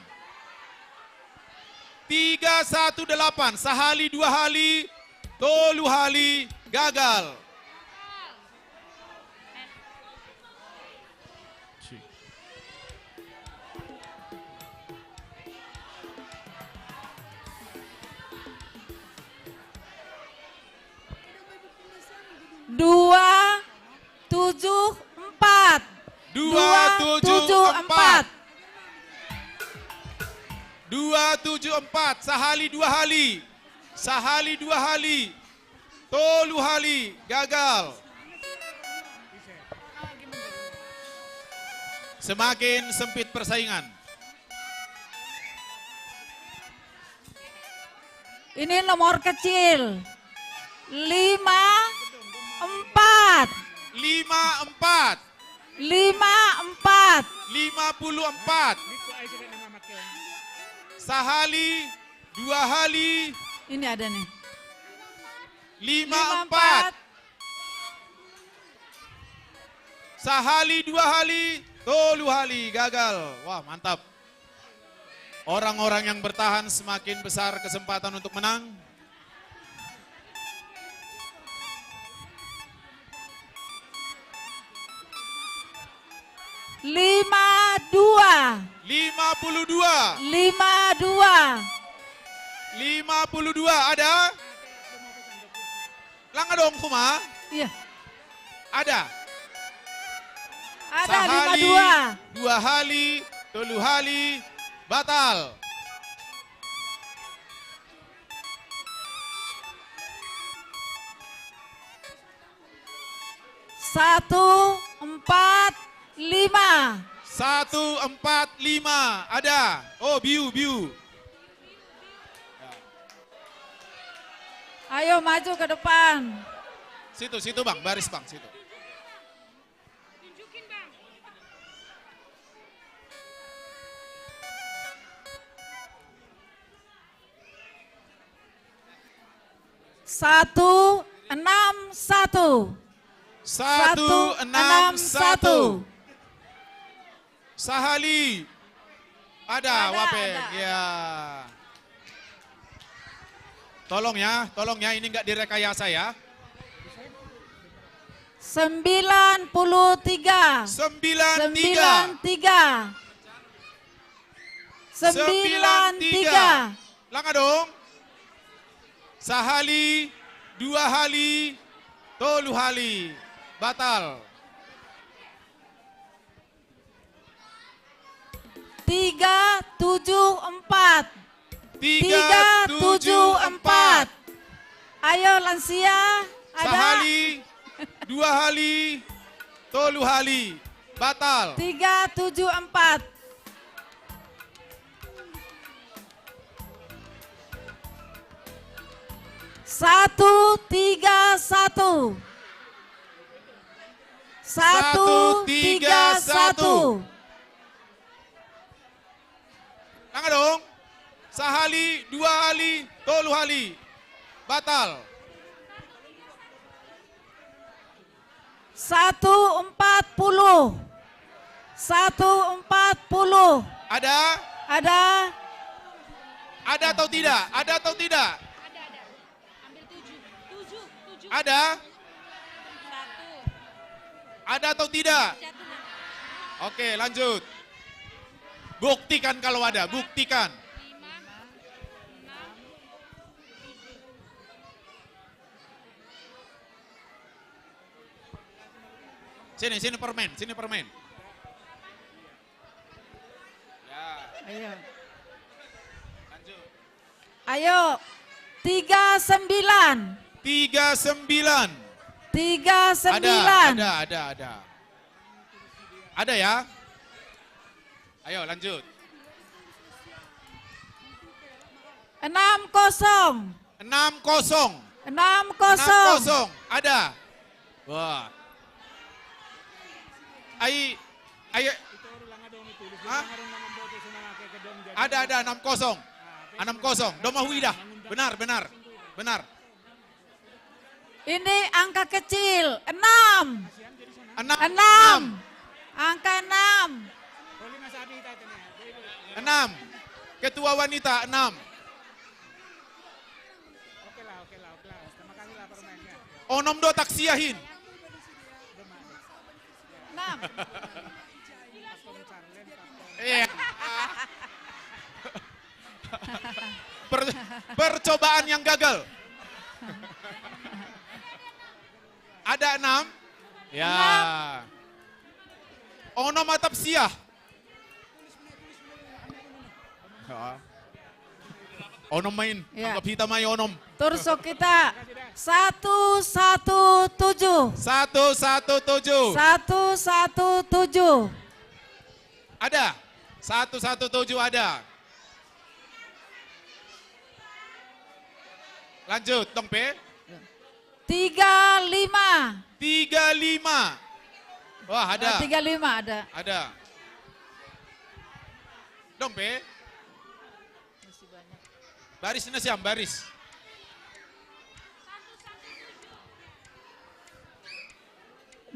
Tiga satu delapan. Sahali, dua hali, tolu hali, gagal. Dua tujuh empat. Dua tujuh empat. Dua tujuh empat. Sahali dua hali. Sahali dua hali. Tolu hali. Gagal. Semakin sempit persaingan. Ini nomor kecil. Lima, empat. Lima, empat. Lima, empat. Lima puluh empat. Sahali, dua hali. Ini ada nih. Lima, empat. Sahali, dua hali, tolu hali, gagal. Wah, mantap. Orang-orang yang bertahan semakin besar kesempatan untuk menang. Lima dua. Lima puluh dua. Lima dua. Lima puluh dua, ada? Langa dong, Kuma? Iya. Ada? Ada, lima dua. Sahali, dua hali, tolu hali, batal. Satu, empat, lima. Satu, empat, lima. Ada. Oh, biu, biu. Ayo maju ke depan. Situ, situ, Bang. Baris, Bang. Situ. Satu, enam, satu. Satu, enam, satu. Sahali. Ada, ada, Wapen. Ada, ya. Ada. Tolong ya, tolong ya, ini nggak direkayasa ya. Sembilan puluh tiga. Sembilan tiga. Sembilan tiga. Sembilan tiga. Langa dong. Sahali, dua hali, tolu hali. Batal. Tiga tujuh empat. Tiga tujuh empat. Ayo lansia, ada? Sahali, dua hali, tolu hali. Batal. Tiga tujuh empat. Satu tiga satu. Satu tiga satu. Satu tiga satu. Tanga dong. Sahali, dua hali, tolu hali. Batal. Satu empat puluh. Satu empat puluh. Ada? Ada? Ada atau tidak? Ada atau tidak? Ada, ada. Ambil tujuh. Tujuh, tujuh. Ada? Satu. Ada atau tidak? Satu, Mas. Oke, lanjut. Buktikan kalau ada, buktikan. Lima, enam, tujuh. Sini, sini permen, sini permen. Ya. Ayo. Lanjut. Ayo. Tiga sembilan. Tiga sembilan. Tiga sembilan. Ada, ada, ada, ada. Ada ya? Ayo lanjut. Enam kosong. Enam kosong. Enam kosong. Enam kosong. Ada. Wah. Ai, ai. Hah? Ada, ada, enam kosong. Enam kosong. Doma Huida. Benar, benar. Benar. Ini angka kecil, enam. Enam. Enam. Angka enam. Enam. Ketua wanita, enam. Onom do taksiahin. Enam. Iya. Per-, percobaan yang gagal. Ada enam? Ya. Enam. Onom atap sia. Ya. Onom main. Ya. Anggap hita mai onom. Turso kita. Satu satu tujuh. Satu satu tujuh. Satu satu tujuh. Ada. Satu satu tujuh ada. Lanjut, dong, Pe. Tiga lima. Tiga lima. Wah, ada. Eh, tiga lima ada. Ada. Dong, Pe. Masih banyak. Baris na siam, baris.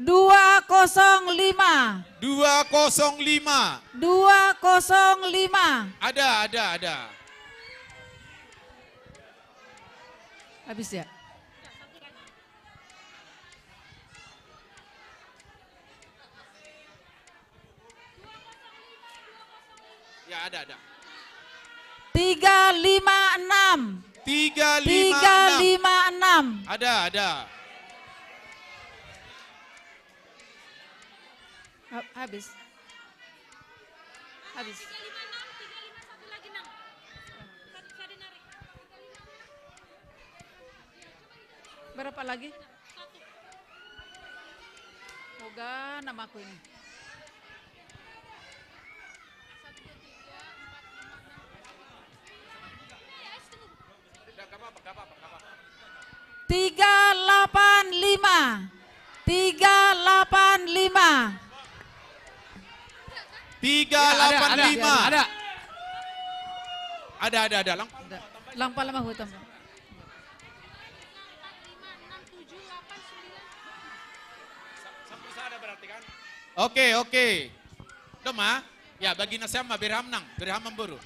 Dua kosong lima. Dua kosong lima. Dua kosong lima. Ada, ada, ada. Habis ya? Ya, ada, ada. Tiga lima enam. Tiga lima enam. Tiga lima enam. Ada, ada. Ha-, habis. Habis. Berapa lagi? Moga nama aku ini. Tiga delapan lima. Tiga delapan lima. Tiga delapan lima. Ya, ada, ada, ada, ada. Ada, ada, ada. Lang-, ada. Langpal mah hutam. Oke, oke. Doma, ya, bagi nasi ama, bere hamnang, bere hamamburu.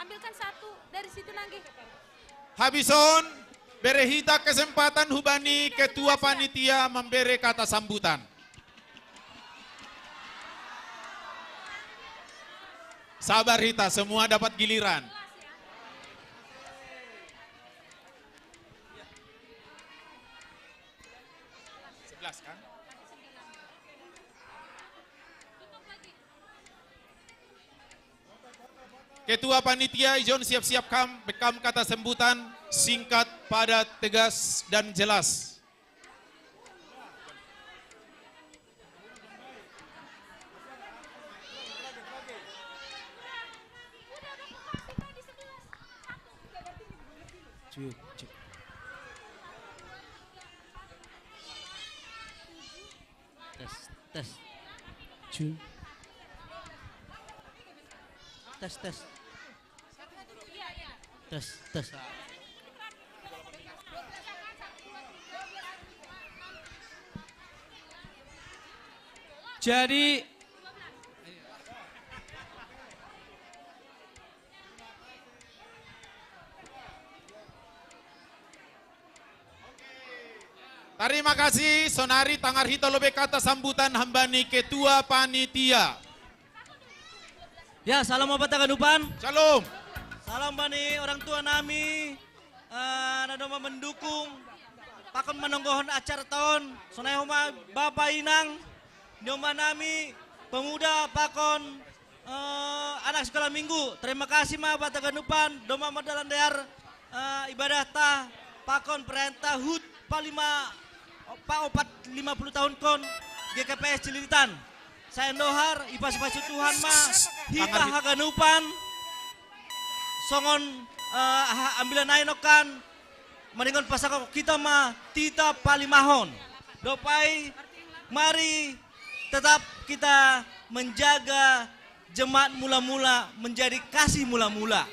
Ambilkan satu dari situ, Nangge. Habis on, bere hita kesempatan hubani ketua panitia membere kata sambutan. Sabar hita, semua dapat giliran. Sebelas kan? Ketua panitia, ijon siap-siap kam, bekam kata sambutan, singkat, padat, tegas, dan jelas. Cek, cek. Tes, tes. Cek. Tes, tes. Tes, tes. Jadi, tarima kasih, sonari tangar hita lobe kata sambutan hambani ketua panitia. Ya, salam opat haganupan. Shalom. Salam bani orang tua nami, eh, na domma mendukung pakon manonggohon acara taon. Sonai homa bapa inang, domma nami pemuda pakon, eh, anak sekolah minggu. Terima kasih ma opat haganupan, domma mardalan dear, eh, ibadahta pakon perayaan ta hut palima, pa opat lima puluh tahun kon G K P S Cililitan. Sai andohar, ipasu-pasu Tuhan ma hita haganupan songon, eh, ha-, ambilan nai nongkan, maningon pasangkok hita ma tita palimahon. Dopai, mari tetap kita menjaga jemaat mula-mula menjadi kasih mula-mula.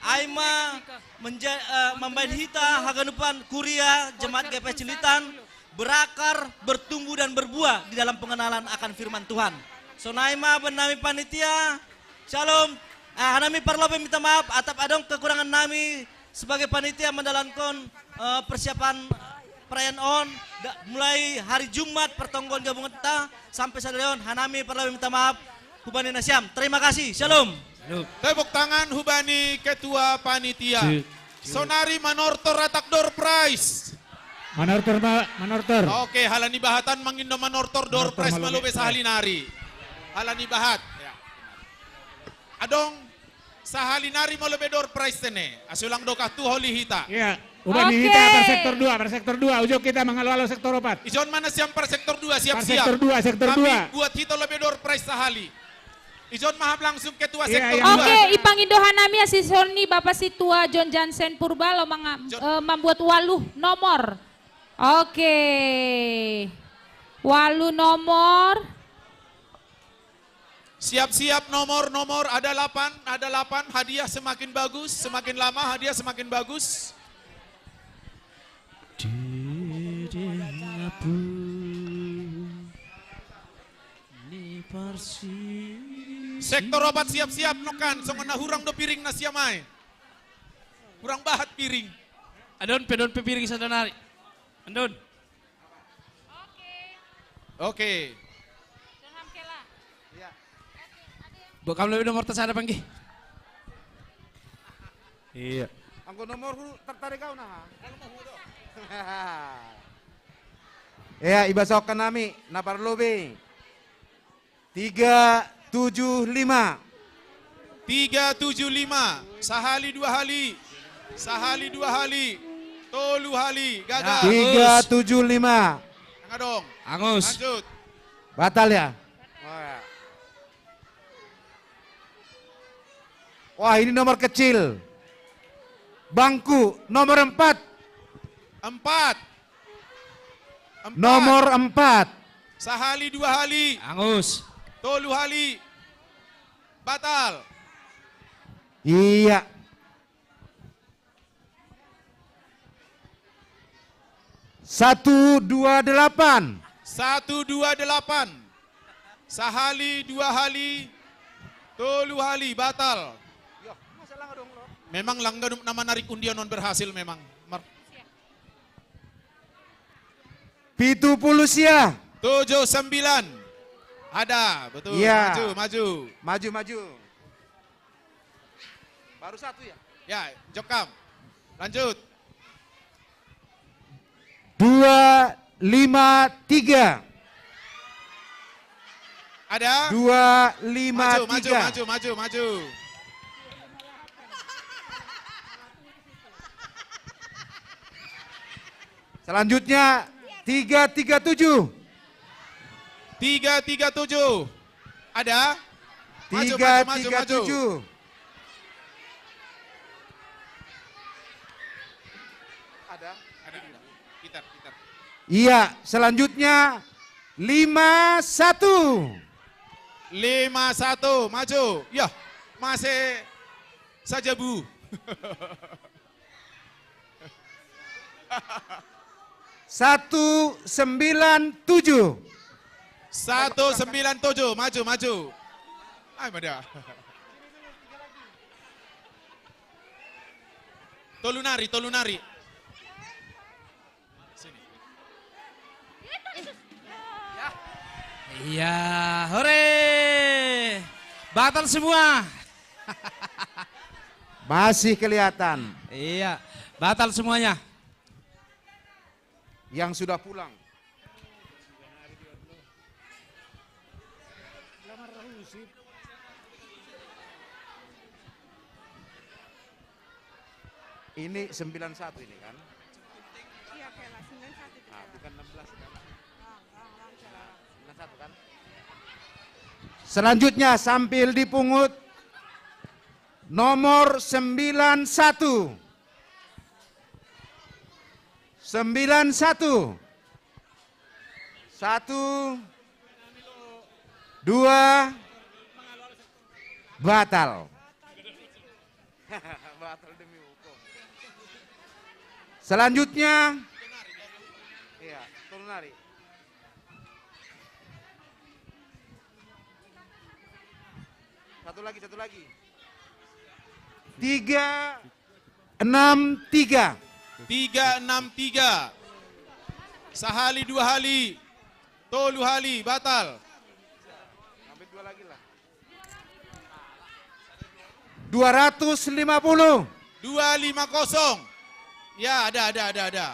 Ai ma menja-, eh, mambahen hita haganupan kuria jemaat G P S Cililitan berakar, bertumbuh dan berbuah di dalam pengenalan akan firman Tuhan. Sonai ma bani nami panitia. Shalom. Ah, hanami parlobei minta maaf, atap adong kekurangan nami sebagai panitia mandalankon, eh, persiapan perayaan on, da-, mulai hari Jumat pertonggoan gabungan ta sampai sadari on, hanami parlobei minta maaf hubani nasiam. Terima kasih. Shalom. Tepuk tangan hubani ketua panitia. Sonari manortor atak door prize. Manortor, ma-, manortor. Oke, halani bahatan mangindo manortor door prize ma lobe sahali nari. Halani bahat. Ya. Adong sahali nari ma lobe door prize tene. Asa ulang dokah tu holi hita. Iya. Hubani hita par sektor dua, par sektor dua. Ujo hita mangalo-alo sektor opat. Ijon ma nasiam par sektor dua, siap-siap. Par sektor dua, sektor dua. Buat hita lobe door prize sahali. Ijon ma hap langsung ketua sektor dua. Oke, ipangindo hanami asisten ni Bapak Situa John Jansen Purba laho manga-, eh, mambuat waluh nomor. Oke. Waluh nomor. Siap-siap nomor, nomor, ada delapan, ada delapan, hadiah semakin bagus, semakin lama hadiah semakin bagus. Sektor opat siap-siap nongkan, songon na hurang do piring nasiam ai. Hurang bahat piring. Adong pe, adong pe piring sada nari. Adong. Oke. Buat kam lobe nomor ta sada panggi. Iya. Anggo nomor hu tertarik kau nah. Iya, ibasokan nami, na parlobei. Tiga tujuh lima. Tiga tujuh lima. Sahali dua hali. Sahali dua hali. Tolu hali. Gagal. Tiga tujuh lima. Yang adong. Angus. Lanjut. Batal ya? Wah, ini nomor kecil. Bangku nomor empat. Empat. Empat. Nomor empat. Sahali dua hali. Angus. Tolu hali. Batal. Iya. Satu dua delapan. Satu dua delapan. Sahali, dua hali, tolu hali, batal. Memang lang ganup na manarik undian on berhasil memang. Mar- Pitu puluh sia. Tujuh sembilan. Ada, betul. Iya. Maju, maju. Maju, maju. Baru satu ya? Ya, jokam. Lanjut. Dua lima tiga. Ada? Dua lima tiga. Maju, maju, maju, maju, maju. Selanjutnya tiga tiga tujuh. Tiga tiga tujuh. Ada? Maju, maju, maju, maju. Tiga tiga tujuh. Ada? Ada, ada. Gitar, gitar. Iya, selanjutnya lima satu. Lima satu, maju. Ya, masih saja, Bu. Satu sembilan tujuh. Satu sembilan tujuh, maju, maju. Ayo, maju. Tolu nari, tolu nari. Sini. Iya, hore. Batal semua. Masih kelihatan. Iya, batal semuanya. Yang sudah pulang. Ini sembilan satu ini kan? Iya, Kela, sembilan satu itu, Kela. Nah, bukan enam belas kan? Wrong, wrong, wrong, Kela. Nah, sembilan satu kan? Selanjutnya sambil dipungut, nomor sembilan satu. Sembilan satu. Satu, dua, batal. Batal demi hukum. Selanjutnya, iya, tolu nari. Satu lagi, satu lagi. Tiga enam tiga. Tiga enam tiga. Sahali, dua hali, tolu hali, batal. Ambil dua lagi lah. Dua ratus lima puluh. Dua lima kosong. Ya, ada, ada, ada, ada.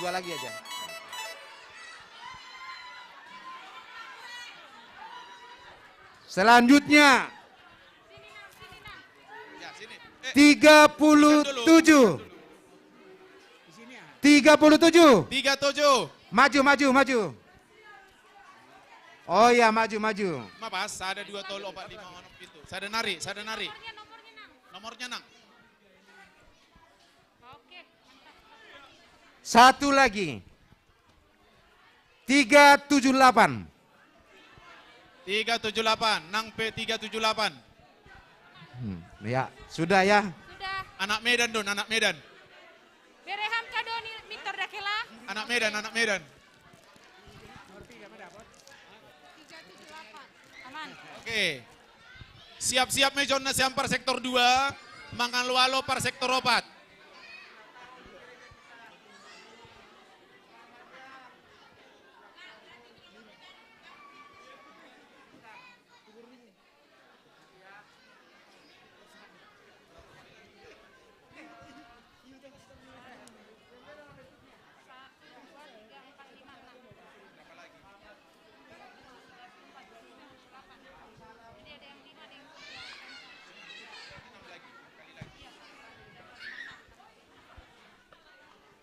Dua lagi aja. Selanjutnya, ya, sini. Eh, tiga puluh tujuh. Tiga puluh tujuh. Tiga tujuh. Maju, maju, maju. Oh ya, maju, maju. Ma pas, ada dua tolu, opat, lima, onom, pitu. Sada nari, sada nari. Nomornya, Nang. Satu lagi. Tiga tujuh delapan. Tiga tujuh delapan, Nang P tiga tujuh delapan. Hmm, ya, sudah ya. Sudah. Anak Medan, Don, anak Medan. Bereham kado ni mitor dakela. Anak Medan, anak Medan. Tiga tujuh delapan. Aman. Oke. Siap-siap me John Nasiam par sektor dua, Mangalo-alo par sektor opat.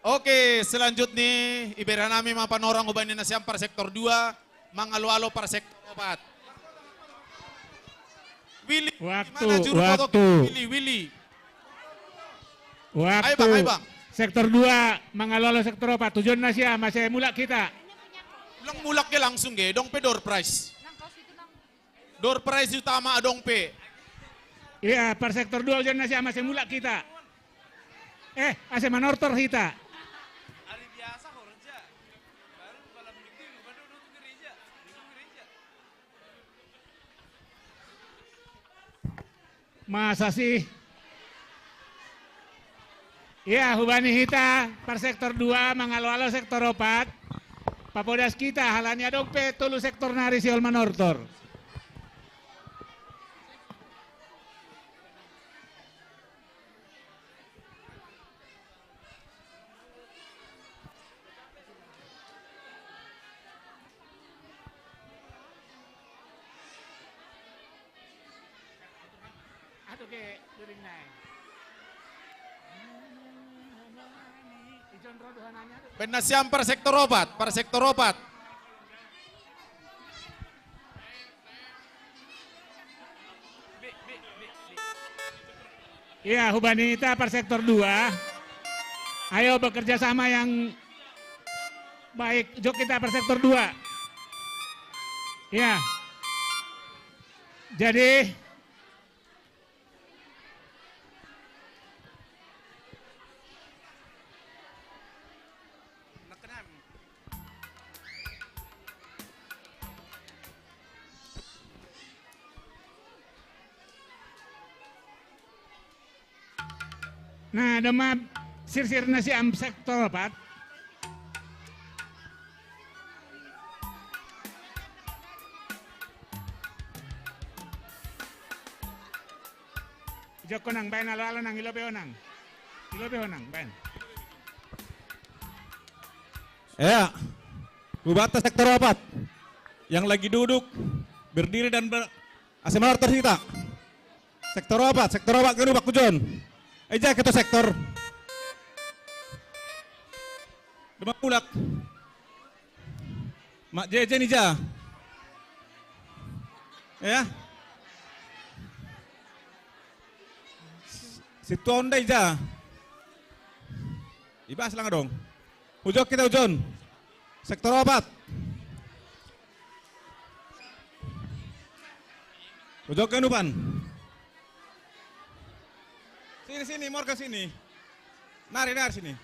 Oke, selanjutnya ibarat nami ma panorang ubahan ni Nasiam par sektor dua, Mangalo-alo par sektor opat. Willy, waktu, di mana juru foto? Waktu. Willy, Willy. Waktu. Ayo, Bang, ayo, Bang. Sektor dua, Mangalo-alo sektor opat. Tujuan Nasiam, masih mulak kita. Ulang mulak ke langsung ke, dong pe door prize. Door prize utama dong pe. Iya, par sektor dua, tujuan Nasiam, masih mulak kita. Eh, ase manortor hita. Hari biasa kerja. Baru malam minggu, baru nutup gereja. Nutup gereja. Masa sih? Iya, hubani hita par sektor dua, Mangalo-alo sektor opat. Papodas kita, halani adong pe tolu sektor nari sihol manortor. Aduh, ke during nai. Baen nasiam para sektor opat, para sektor opat. Iya, hubanita para sektor dua. Ayo bekerja sama yang baik. Jok kita para sektor dua. Iya. Jadi Nah, dema sirsir nasiam sektor opat. Joko nang, baen alo-alo nang, ilobi ho nang. Ilobi ho nang, baen. Ya, hubata sektor opat. Yang lagi duduk, berdiri dan ber, ase manortor hita. Sektor opat, sektor opat ganup Bakkujon. Ija ketua sektor. Demak Bulak. Mak Jejen ija. Ya. Situan ija. Ibas lang dong. Ujok kita ujon. Sektor opat. Ujok ganupan. Sini, sini, Morgan sini. Nari, nari sini.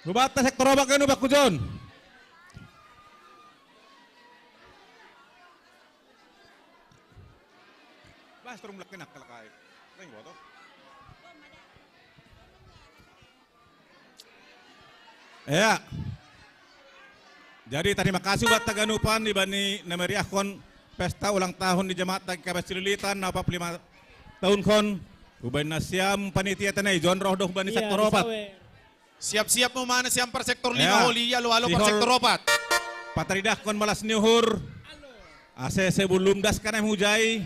Hubata sektor opat ganup Bakkujon. Bas turun belakang nak kalakai. Ring gua tuh. Ya. Jadi tarima kasih buat taganupan di bani nameriahkon pesta ulang tahun di jamaat tagi kabas Cililitan na opat puluh lima tahun kon. Hubaen nasiam panitia tene ijon roh doh bani sektor opat. Siap-siap mo mana siam para sektor lima holi, alo-alo para sektor opat. Pataridahkon malas ni uhur. Ase sebelum das kanai hujai.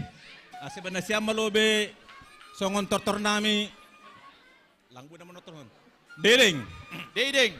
Ase bana siam malobe songon tortor nami. Langgu nama notor hon. Dedeng. Dedeng.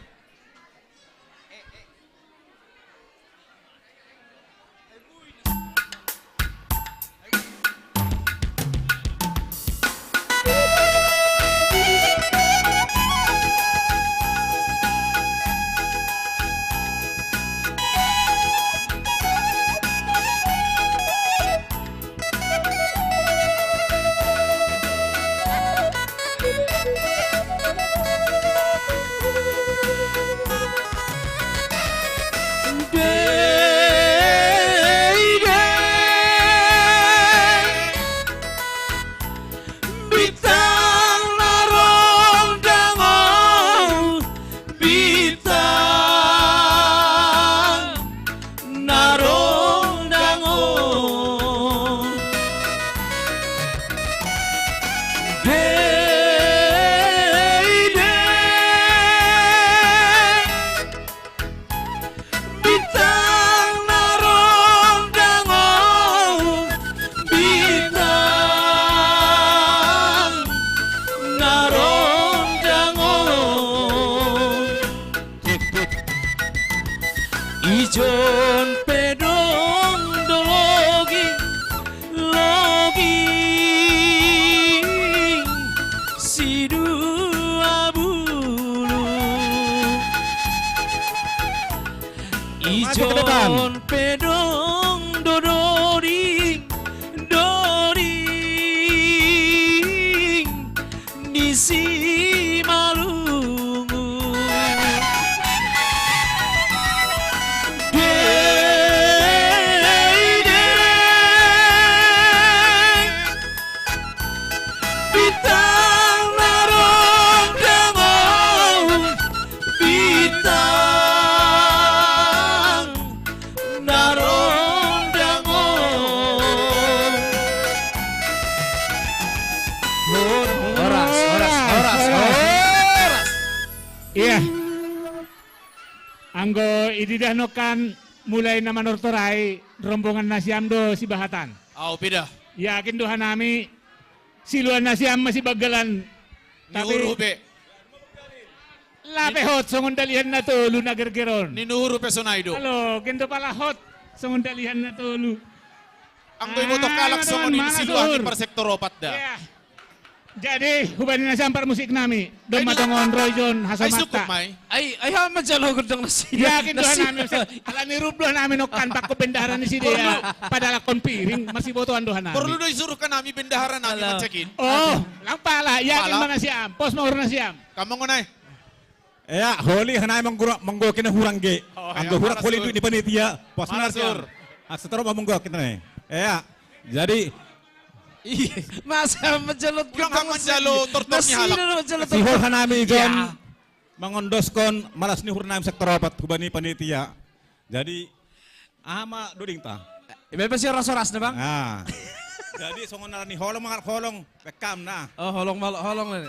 Iya. Anggo ididah nongkan mulai na manortor ai rombongan nasiam do sibahatan. Au pidah. Yakin do hanami siluan nasiam masibagalan Ni Uru pe. Lape hot songon dalihan na tolu na gergeron. Ni Uru pe sonai do. Alo, gento pala hot songon dalihan na tolu. Anggo iboto kalak songon i Siluangi par sektor opat da. Jadi hubani nasiam parmusik nami, domma tongon ro ijon hasomanta. Ai ai ha manjalo gondang nasida. Yakin do hanami, ala ni rup do hanami nongkan pakko bendahara ni sidea. Padalakkon piring masibotoan do hanami. Porlu do isuruhkan nami bendahara nami mancekin. Oh, lang pala, yakin ma nasiam, pos ma uhur nasiam. Kamongonai. Ea, holi hanai manggo kena hurang ge. Anggo hurang holi duit ni panitia, pos na hurang. Asa taro mamunggo kita ne. Ea. Jadi masa menjelot ulang hak menjalo tortor ni halak. Sihol hanami ijon mangondoskon malas ni uhur nami sektor opat hubani panitia. Jadi aha ma doding ta? Iba pe si oras-oras na bang. Nah. Jadi songon ala ni holong mangalap holong pekam na. Oh holong malok holong na.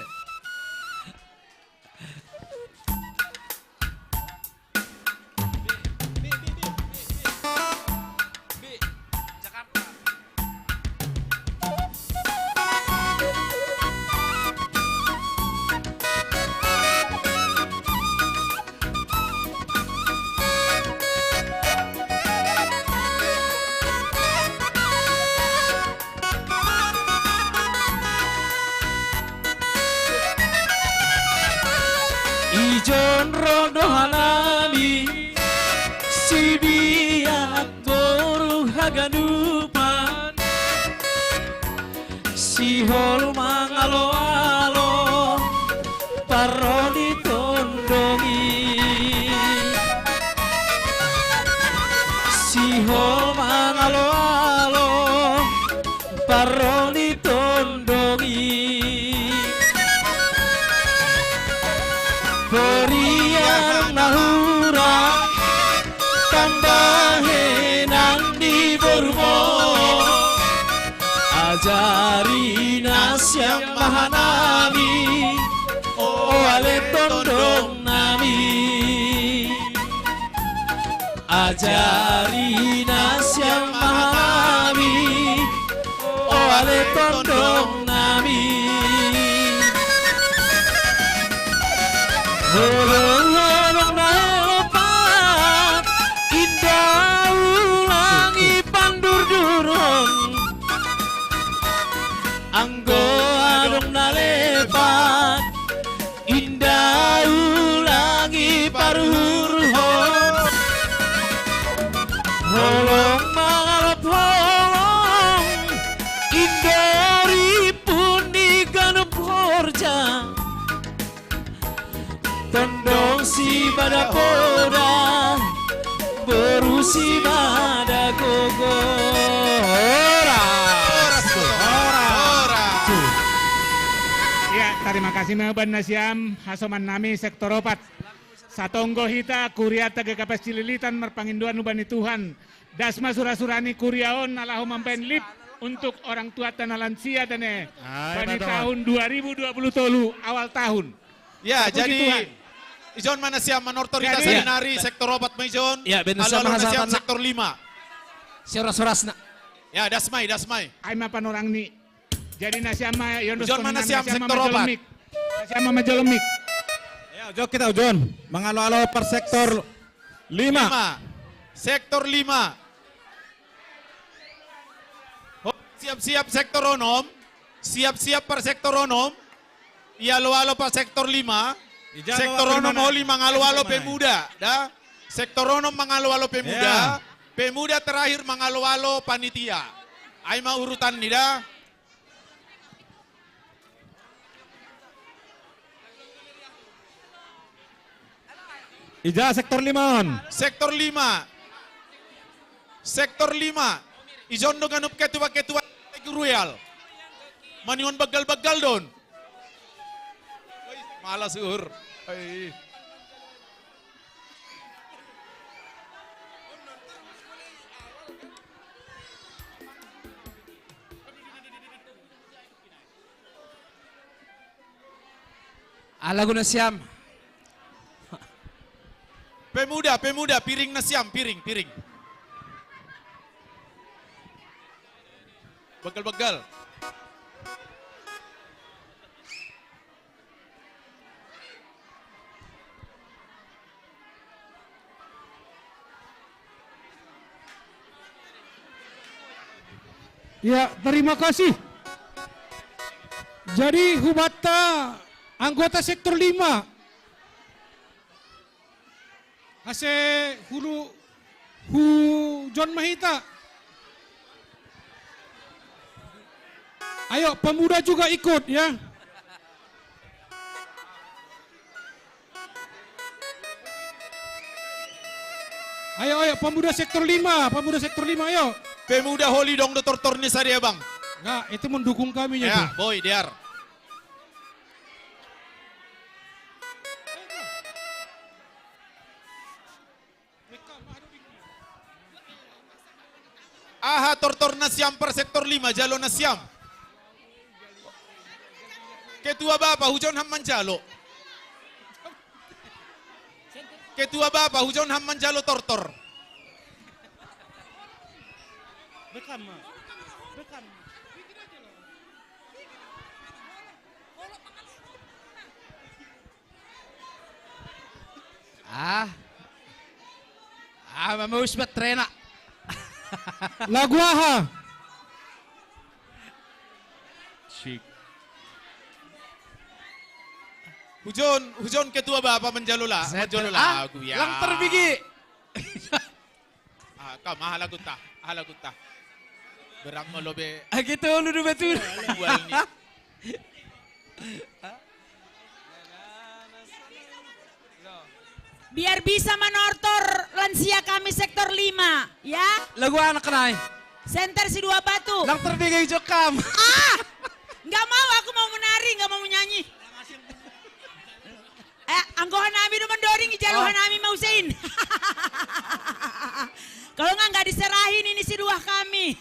Ijon ro do hanami sibiat boru haganupan. Sihol mangalo-alo parro ni tondong i. Sihol mangalo-alo parro ni tondong i. Poriang na hurang tambahenan ni borumo. Ajari nasiam ma hanami o ale tondong nami. Ajari nasiam ma hanami o ale tondong nami. Holong-holong na elopat inda ulangi pandurduron. Anggo adong na lepat inda ulangi paruhur-uhur. Holong mangalap holong inda ripun ni ganup horja. Tondong sibada poda boru sibada gogo. Horas. Horas. Ya, tarima kasih ma hubani nasiam hasoman nami sektor opat. Satonggo hita kurianta G K P S Cililitan marpangindoan hubani Tuhan. Das ma sura-sura ni kuria on na laho mambaen lip untuk orang tuanta na lansia dane. Bani tahun dua ribu dua puluh tolu awal tahun. Ya, jadi ijon ma nasiam manortor hita sarinari sektor opat ma ijon. Ya, bennasiam sektor lima. Sioras-orasna. Ya, das ma i, das ma i. Ai ma panorang ni. Jadi nasiam ma ijon ma nasiam sektor opat. Nasiam ma manjolo mik. Ya, jok kita ujon. Mangalo-alo par sektor lima. Sektor lima. Siap-siap sektor onom. Siap-siap par sektor onom. Ialo-alo par sektor lima. Sektor onom holi mangalo-alo pemuda da. Sektor onom mangalo-alo pemuda. Pemuda terakhir mangalo-alo panitia. Ai ma urutan ni da. Ija sektor lima on? Sektor lima. Sektor lima. Ijon do ganup ketua-ketua rueal. Maningon baggal-baggal don. Malas uhur. Ala guna siam. Pemuda, pemuda, piring nasiam, piring, piring. Begal-begal. Ya, terima kasih. Jadi, hubatta anggota sektor lima. Ase hulu hujon mahita. Ayo, pemuda juga ikut, ya. Ayo, ayo, pemuda sektor lima, pemuda sektor lima, ayo. Pemuda holi dong do tortor ni sadia, Bang. Enggak, itu mendukung kami, ya, itu. Boy, dear. Aha, tortor nasiam per sektor lima, jalo nasiam. Ketua Bapa, hujon ham manjalo. Ketua Bapa, hujon ham manjalo tortor. Bekam, Ma. Bekam. Ah. Ah, mamuspet trena. Lagu aha? Sik. Hujon, hujon ketua bapa manjalo la, manjalo lagu ya. Lang terbigi. Ah, kam, aha lagu ta, aha lagu ta. Berang melo be. Ah, gitu, lu dua betul. Bual ni. Biar bisa manortor lansia kami sektor lima, ya. Lagu anak kenai. Center si dua batu. Lang terbigi jokam. Ah! Nggak mau, aku mau menari, nggak mau menyanyi. Eh, anggo hanami do mandori, ijalo hanami ma Husein. Kalau nggak, nggak diserahin ini si dua kami.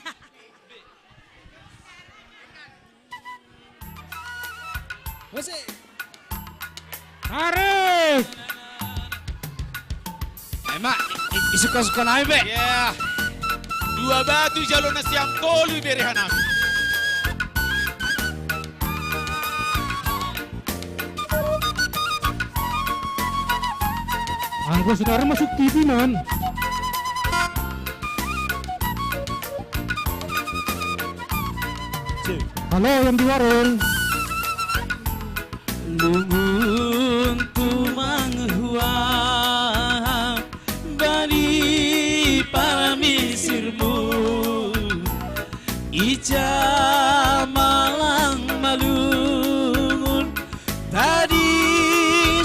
Musik. Tarik. Ema, i-, isuka-suka nai be. Ya. Dua batu jalo nasiam, tolu bere hanami. Anggo saudara masuk T V, man. Halo, yang di warung. Lungun tumang huang bani paramisirmu. Ija malang malungun tadi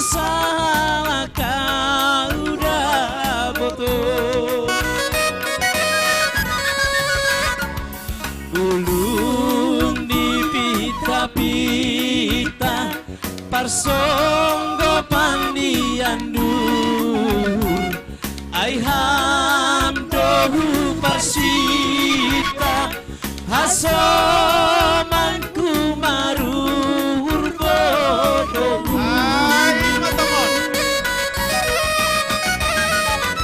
salah kau dapoto. Ulung di pita-pita parsonggopan di andur. Ai ham do huparsita hasomanku maruhur bodohku. Ai, lima tongon.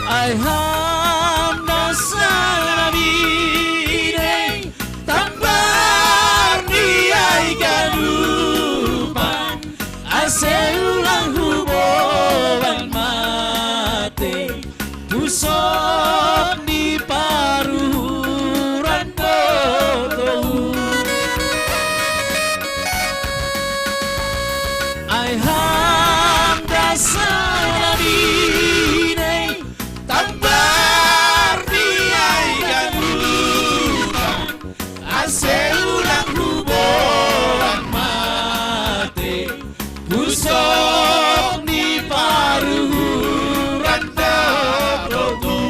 Ai ham dasar abide tambar di ai ganupan. Ase ulang huboan mate, pusok di paruhuran botou. Ai ham dasar abide, tambar di ai ganupan. Ase ulang huboan mate, pusok ni paruhuran dodotu.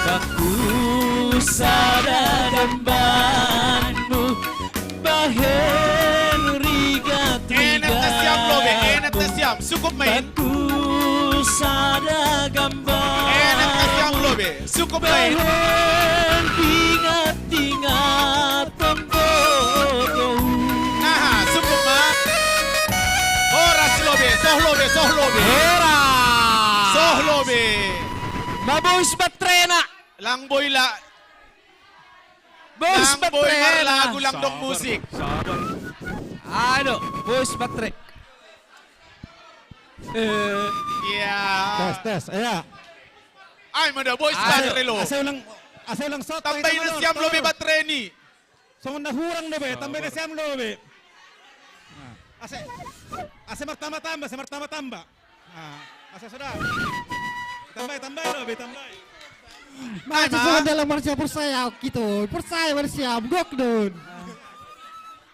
Baku sada dambanmu, bahen rigat-rigat. Enak ta siam lobe, enak ta siam. Sukup main. Baku sada gambar. Enak ta siam lobe. Sukup main. Bahen ingat-ingat pembodoh. Aha, sukup ma. Horas lobe, soh lobe, soh lobe. Horas. Soh lobe. Mabois batrena. Lang boila. Bois batrena. Lang boila lagu lang dong musik. Sabar. Aduh, bois batre. Eh. Iya. Tes, tes, iya. Ai, mada boys, ase, batre lo. Ase ulang, ase ulang sot. Tambai na siam lo be batre ni. Songon na hurang do be, tambai na siam lo be. Ase, ase martamba-tamba, ase martamba-tamba. Ah, asa sudah. Tambai, tambai lo be, tambai. Masa sudah dalam manusia percaya gitu. Percaya manusia, gok don.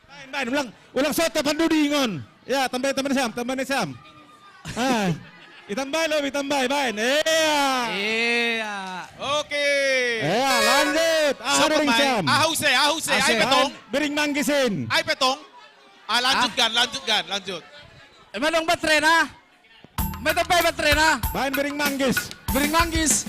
Baen, baen, ulang, ulang sot, tapan dudingon. Ya, tambai, tambai siam, tambai siam. Ah, itambai lo, itambai, baen. Iya. Iya. Oke. Iya, lanjut. Ah, siapa bering main? Siam. Ah, hause, ah, hause. Ase. Ai petong. Bering manggisin. Ai petong. Ah, lanjutkan, lanjutkan, lanjut. Emang dong baterena? Meta pai baterena? Baen bering manggis. Bering manggis.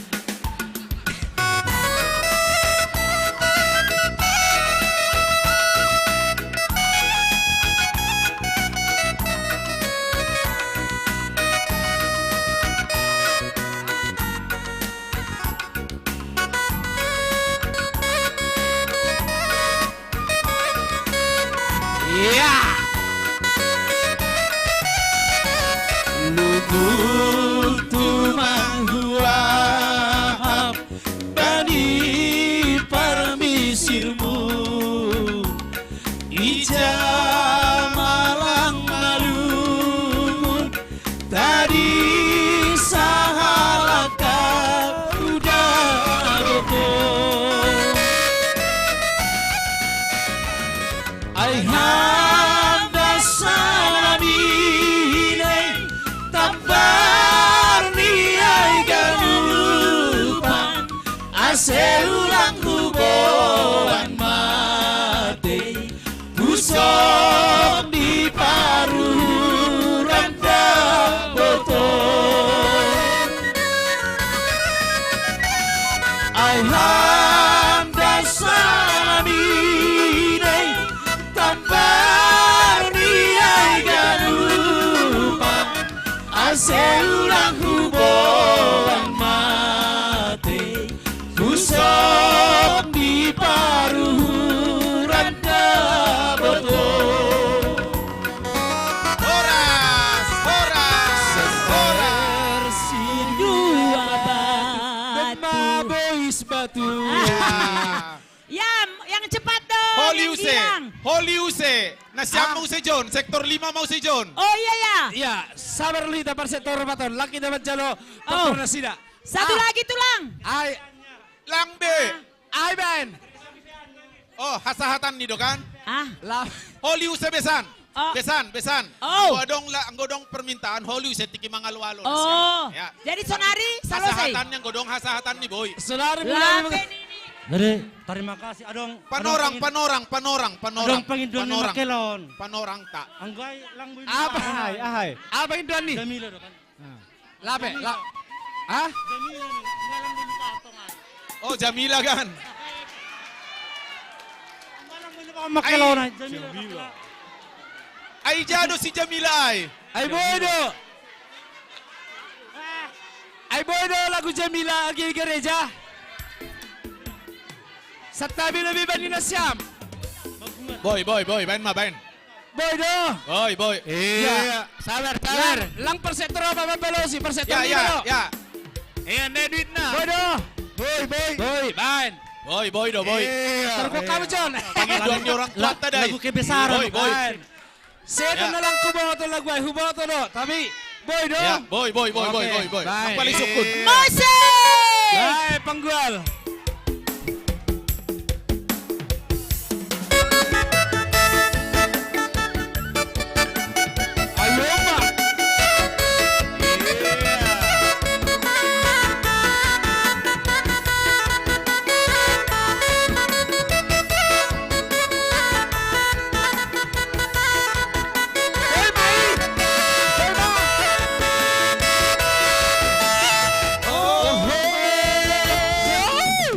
Iya. Lugu tumang huahap bani parmisirmu. Ija malang malumun tadi sahalak uda boko. Ai handa salami nai tambar ni ai galupan ase ulang huboan mate. Pusok di paruran daboto. Ai handa salami nai tambar ni ai galupan ase ulang huboan mate. Husop di paruhuran daboto. Horas, horas, horas. Sersir dua batu. Bois batu. Ah. Ya, yang cepat dong, Holi yang use, girang. Holi use. Nah, siap mau use John, sektor lima mau use John. Oh iya ya. Iya, sabar lu, ita par sektor paton. Laki dapat jalo, oh, sektor nasida. Satu lagi tulang. Ai. Lang be. Ai baen. Oh, hasahatan ni do kan? Ah. Holi use besan. Oh. Besan, besan. Oh. Anggo adong la, anggo adong permintaan, holi use tingki mangalo-alo. Oh. Ya. Jadi sonari, selesai. Hasahatan ni anggo adong hasahatan ni boi. Sonari mulai. Jadi, terima kasih adong. Panorang, panorang, panorang, panorang. Adong pangindoan ni Makelon. Panorang ta. Anggo ai lang boi. Apa? Ahai, ahai. Apa indoan ni? Jamila do kan. Lape, la. Hah? Oh, Jamila kan. Ai, ai jado si Jamila ai. Ai boi do. Ai boi do lagu Jamila agi gereja. Santabi lebih bani nasiam. Boi, boi, boi, baen ma, baen. Boi do. Boi, boi. Iya. Sabar, sabar. Lang, lang persektor apa, Bang Belosi? Persektor lima do. Ya, ya. Iya, ne duitna. Boi do. Boi, boi. Boi, baen. Boi, boi do, boi. Iya. Terbuka, John. Pangindoan ni orang tua tadi. Lagu kebesaran. Boi, boi. Setan na lang kuboto lagu ai, huboto do. Tapi, boi do. Ya, boi, boi, boi, boi, boi, boi. Baen. Paling sukun. Musik. Baen, panggual. Ayo, Mak. Hei, Mai. Hei, Mak. Oh,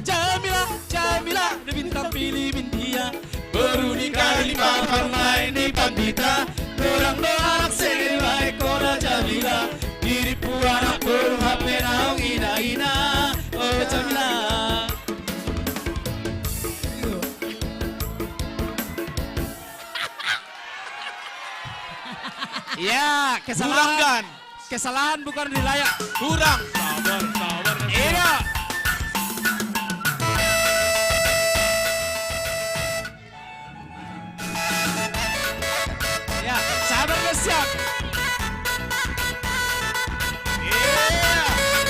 Jamila, Jamila, da bintang pilih bintia. Boru ni kali paparmai ni pandita. Dorang do anak seni baik kona Jamila. Diri pu anak boru hape naung ina-ina. Oh Jamila. Ya, kesalahan. Kurang gan. Kesalahan bukan di layar. Kurang. Sabar, sabar. Iya. Ya, sabar, siap. Iya.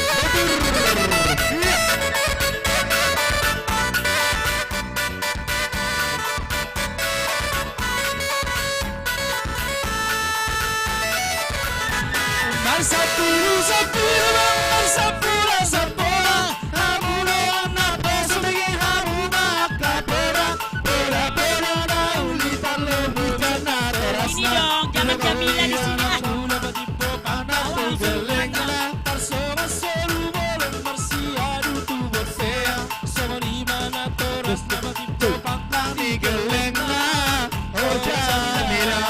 Betul. Iya. Marsapulu, sapulu, marsapulu, sapulu. Hamu lo anak bosu bagi hamu maka pera, pera, pera, dauli tarlo bujana terasna. Ini dong, jangan Jamila di sini. Hamu lo bagi popana tu gelengna, tarso masolu bolong marsiadu tu botea. Songon i ma na torasna bagi popang di gelengna. Oh, Jamila.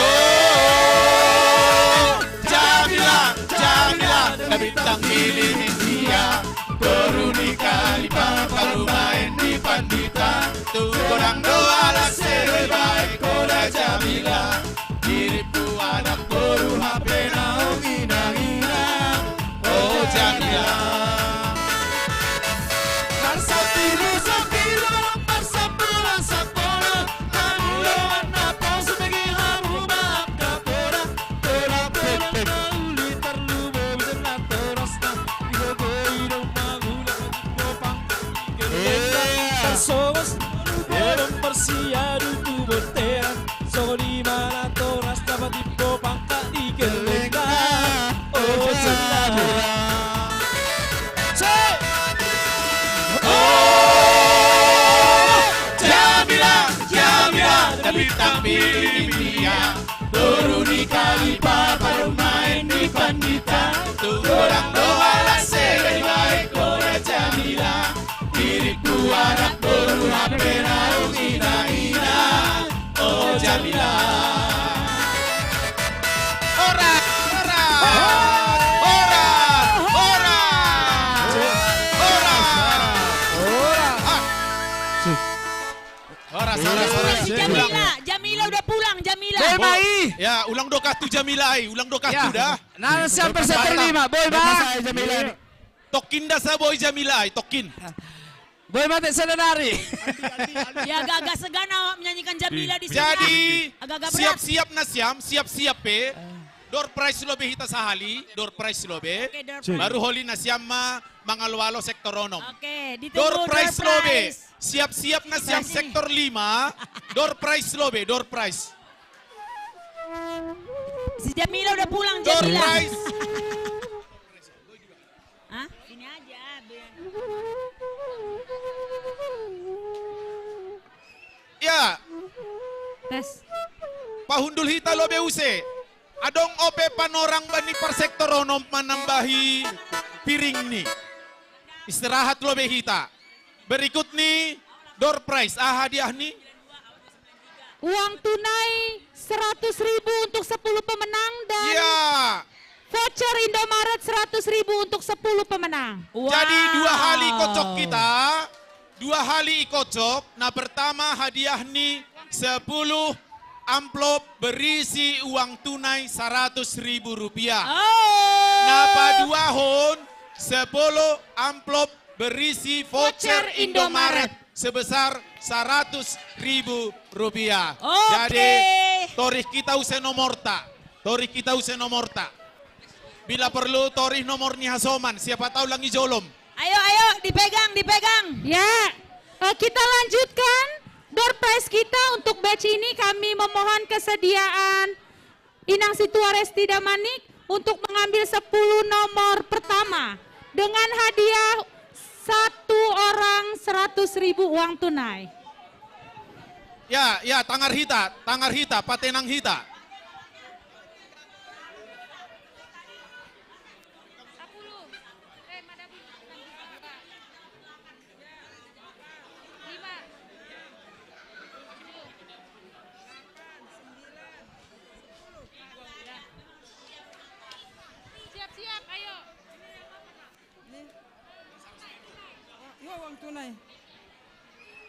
Oh, Jamila, Jamila, na bintang bini di India. Toru ni Kalipa, parumaen ni Pandita. Tu godang do alas sewe bae koda Jamila. Diripu anak boru hape naung ina-ina. Oh, Jamila. Marsapulu, sapulu, marsapulu, sapulu. Hamu lo anak bosu bagi hamu maka pera, pera, pera, dauli tarlo bujana terasna. Digogoi do mangula, digopang, digelenggang. Iya. Tarso masolu bolong marsiadu tu botea. Songon i ma na torasna bagi popang di gelengna. Oh, Jamila. Oh, Jamila, Jamila, na bintang bini di India. Toru ni Kalipa, parumaen ni Pandita. Tu godang do alas sewe bae koda Jamila. Diripu anak boru hape naung ina-ina. Oh, Jamila. Ora, ora, ora, ora, ora. Ah. Ora, ora, ora. Jamila, Jamila udah pulang, Jamila. Boy Mai. Ya, ulang do kahtu Jamila ai, ulang do kahtu dah. Nah, siapa set lima, Boy Mai. Jamila. Tokin da sa Boy Jamila ai, tokin. Boy mate saudari. Ya, agak-agak segan awak menyanyikan Jamila di sini. Jadi, agak-agak berat. Siap-siap na siam, siap-siap pe. Door prize lo be hita sahali, door prize lo be. Oke, door prize. Baru holi na siam ma mangalo-alo sektor onom. Oke, ditunggu door prize lo be. Siap-siap na siam sektor lima. Door prize lo be, door prize. Si Jamila udah pulang, Jamila. Door prize. Hah? Sini aja, biar. Ya. Tes. Pahundul hita lo be use. Adong ope panorang bani parsektor onom manambahi piring ni. Istirahat lo be hita. Berikut ni door prize. Ah, hadiah ni. Uang tunai seratus ribu untuk sepuluh pemenang dan voucher Indomaret seratus ribu untuk sepuluh pemenang. Jadi dua hali kocok kita, dua hali ikocok. Nah, pertama hadiah ni sepuluh amplop berisi uang tunai seratus ribu rupiah. Oh. Nah, paduahon sepuluh amplop berisi voucher Indomaret sebesar seratus ribu rupiah. Oke. Jadi, torih kita use nomorta. Torih kita use nomorta. Bila perlu, torih nomor ni hasoman. Siapa tahu lagi jolom. Ayo, ayo, dipegang, dipegang. Ya, eh, kita lanjutkan door prize kita untuk batch ini. Kami memohon kesediaan Inang Situa Resti Damanik untuk mengambil sepuluh nomor pertama dengan hadiah satu orang seratus ribu uang tunai. Ya, ya, tangar hita, tangar hita, patenang hita. Siap-siap, ayo. Ini. Oh, iya, uang tunai.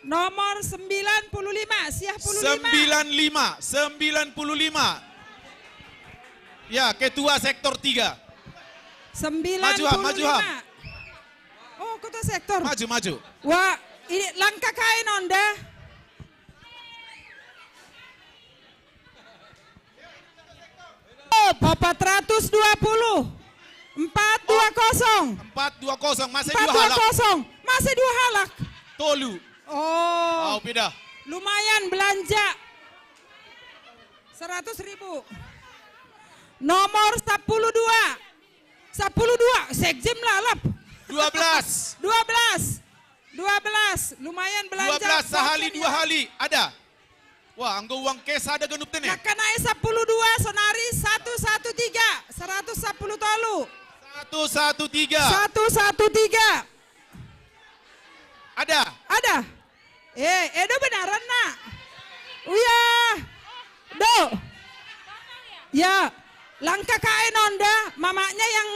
Nomor sembilan puluh lima, siah puluh lima. Sembilan lima, sembilan puluh lima. Ya, ketua sektor tiga. Maju, Ham, maju, Ham. Sembilan puluh lima. Oh, ketua sektor. Maju, maju. Wah, ini langkah kain onda. Empat ratus dua puluh. Empat dua kosong. Empat dua kosong, masih Empat dua dua halak. kosong. Masih dua halak. Tolu. Oh, Au, pindah. Lumayan belanja. Seratus ribu. Nomor sepuluh dua. Sepuluh dua. Sekjen lalap. Dua belas. Dua belas. Dua belas. Lumayan belanja. Dua belas sahali dua hali. Ada. Wah, anggo uang cash ada ganup tene. Nakanai sepuluh dua sonari satu satu tiga. Seratus sepuluh tolu. Satu satu tiga. Satu satu tiga. Ada. Ada. Eh, Edo benaran nak. Uya. Do. Ya. Langkah kain onda, mamanya yang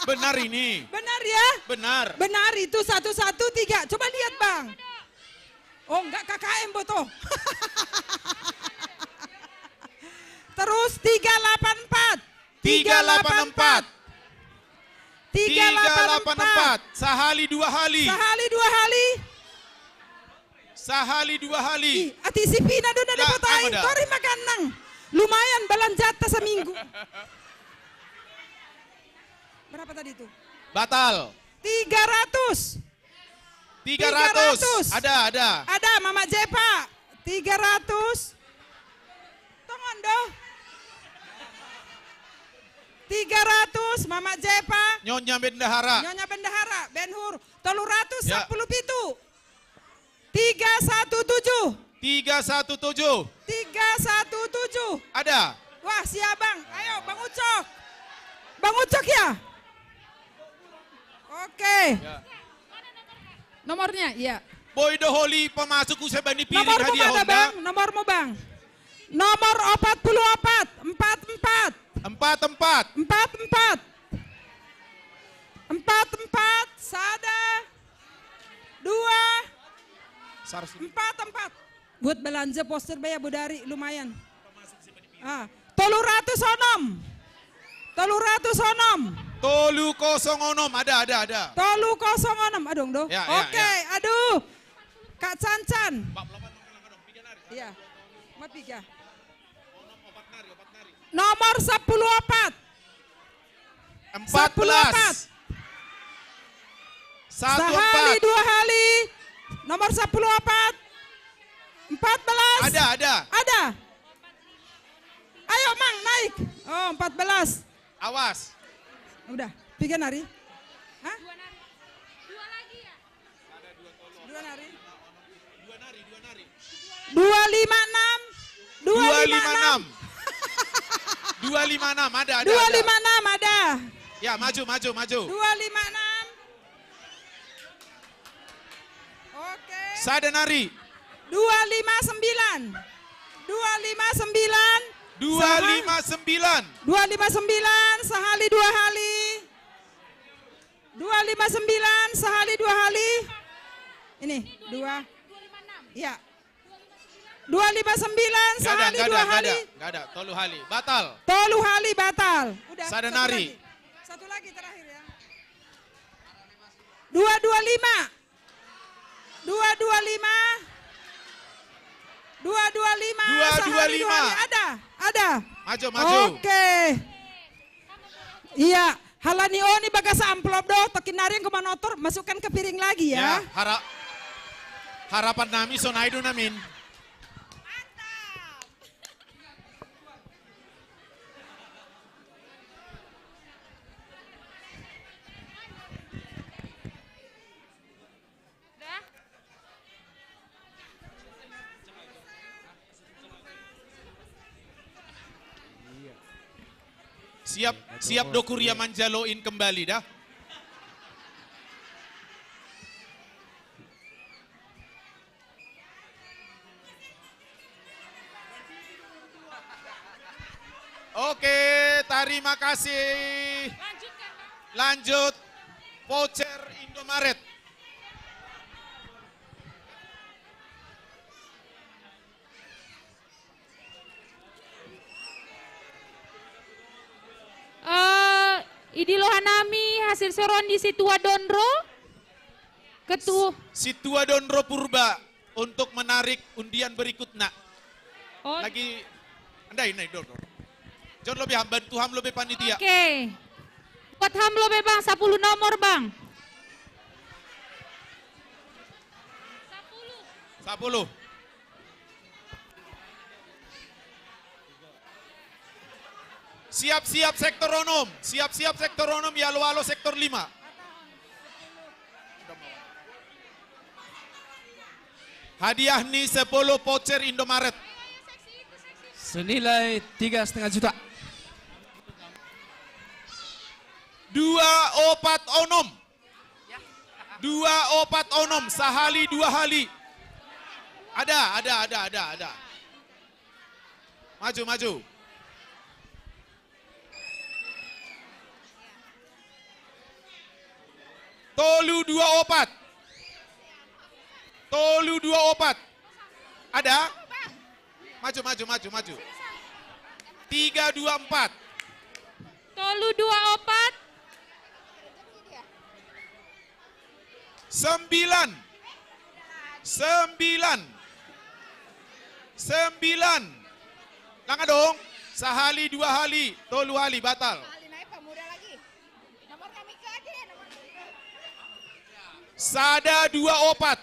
Benar ini. Benar ya? Benar. Benar itu satu satu tiga. Coba lihat bang. Oh enggak K K M boto. Terus tiga delapan empat. Tiga delapan empat. Tiga delapan empat. Sahali dua hali. Sahali dua hali. Sahali dua hali. Ih, ati si Pina dona Ya, dapat air. ada. Tori makan nang. Lumayan belanja tas seminggu. Berapa tadi itu? Batal. Tiga ratus. Tiga ratus. Ada, ada. Ada Mama Jepa. Tiga ratus. Tongon doh. Tiga ratus Mama Jepa. Nyonya Bendahara. Nyonya Bendahara. Ben Hur. Tolu ratus Ya. sepuluh pitu. Tiga satu tujuh. Tiga satu tujuh. Tiga satu tujuh. Ada. Wah si abang. Ayo Bang Ucok. Bang Ucok ya. Oke. Ya. Nomornya ya. Boy Doholi pemasuk usai bani piring Nomormu hadiah mana Honda. bang? Nomormu bang. Nomor empat puluh empat. Empat empat. Empat empat. Empat empat. Empat empat. Sada. Dua. Sars. Empat empat. Buat belanja poster bayar budari lumayan. Ah, tolu ratus onom. Tolu ratus onom. Tolu kosong onom. Ada, ada, ada. Tolu kosong onom. Aduh, dong. Ya, ya, Oke, aduh. Kak Cancan. Iya. Empat tiga. Nomor sepuluh opat. Empat belas. Satu Sahali empat. Dua hali. Nomor sepuluh opat. Empat belas. Ada, ada. Ada. Ayo Mang naik. Oh empat belas. Awas. Udah. Tiga nari. Hah? Dua nari. Dua lima enam. Dua lima enam. Dua lima enam. Ada, ada, Dua ada. Lima enam ada. Ya, maju, maju, maju. Dua lima enam. Oke. Sada nari. Dua lima sembilan. Dua lima sembilan. Dua lima sembilan. Dua lima sembilan sehali dua hali. Dua lima sembilan sehali dua hali. Ini dua. Ya. Dua lima sembilan Nggak ada, sehali nggak ada, dua nggak ada, hali. Nggak ada. Tolu hali. Batal. Tolu hali batal. Udah. Sada satu nari. Lagi. Satu lagi terakhir ya. Dua dua lima. Dua dua lima. Dua dua lima. Dua dua lima. Sehari dua hari. Ada, ada. Maju, maju. Oke. Iya, halani oni bagas amplop do, tokin nari yang kemanotor, masukkan ke piring lagi ya. Ya, hara- harapan nami sonaido namin. Siap, siap do kuria manjaloin kembali dah. Oke, terima kasih. Lanjut voucher Indomaret. Idi lohanami hasil soron di Situa Donro. Ketua. Situa Donro Purba untuk menarik undian berikutnya. Oh. Lagi, andai, andai, dong, dong. John lebih ham, bantu ham lebih panitia. Oke. Buat ham lebih, Bang, sepuluh nomor, Bang. Sepuluh. Siap-siap sektor onom, siap-siap sektor onom, ya, alo-alo sektor lima. Hadiah ni sepuluh voucher Indomaret. Senilai tiga setengah juta. Dua opat onom. Dua opat onom, sahali dua hali. Ada, ada, ada, ada, ada. Maju, maju. Tolu dua opat. Tolu dua opat. Ada? Maju, maju, maju, maju. Tiga dua empat. Tolu dua opat. Sembilan. Sembilan. Sembilan. Langa dong. Sahali, dua hali, tolu hali, batal. Kali naik pemuda lagi. Nomor kami ke aja, nomor kami ke. Sada dua opat.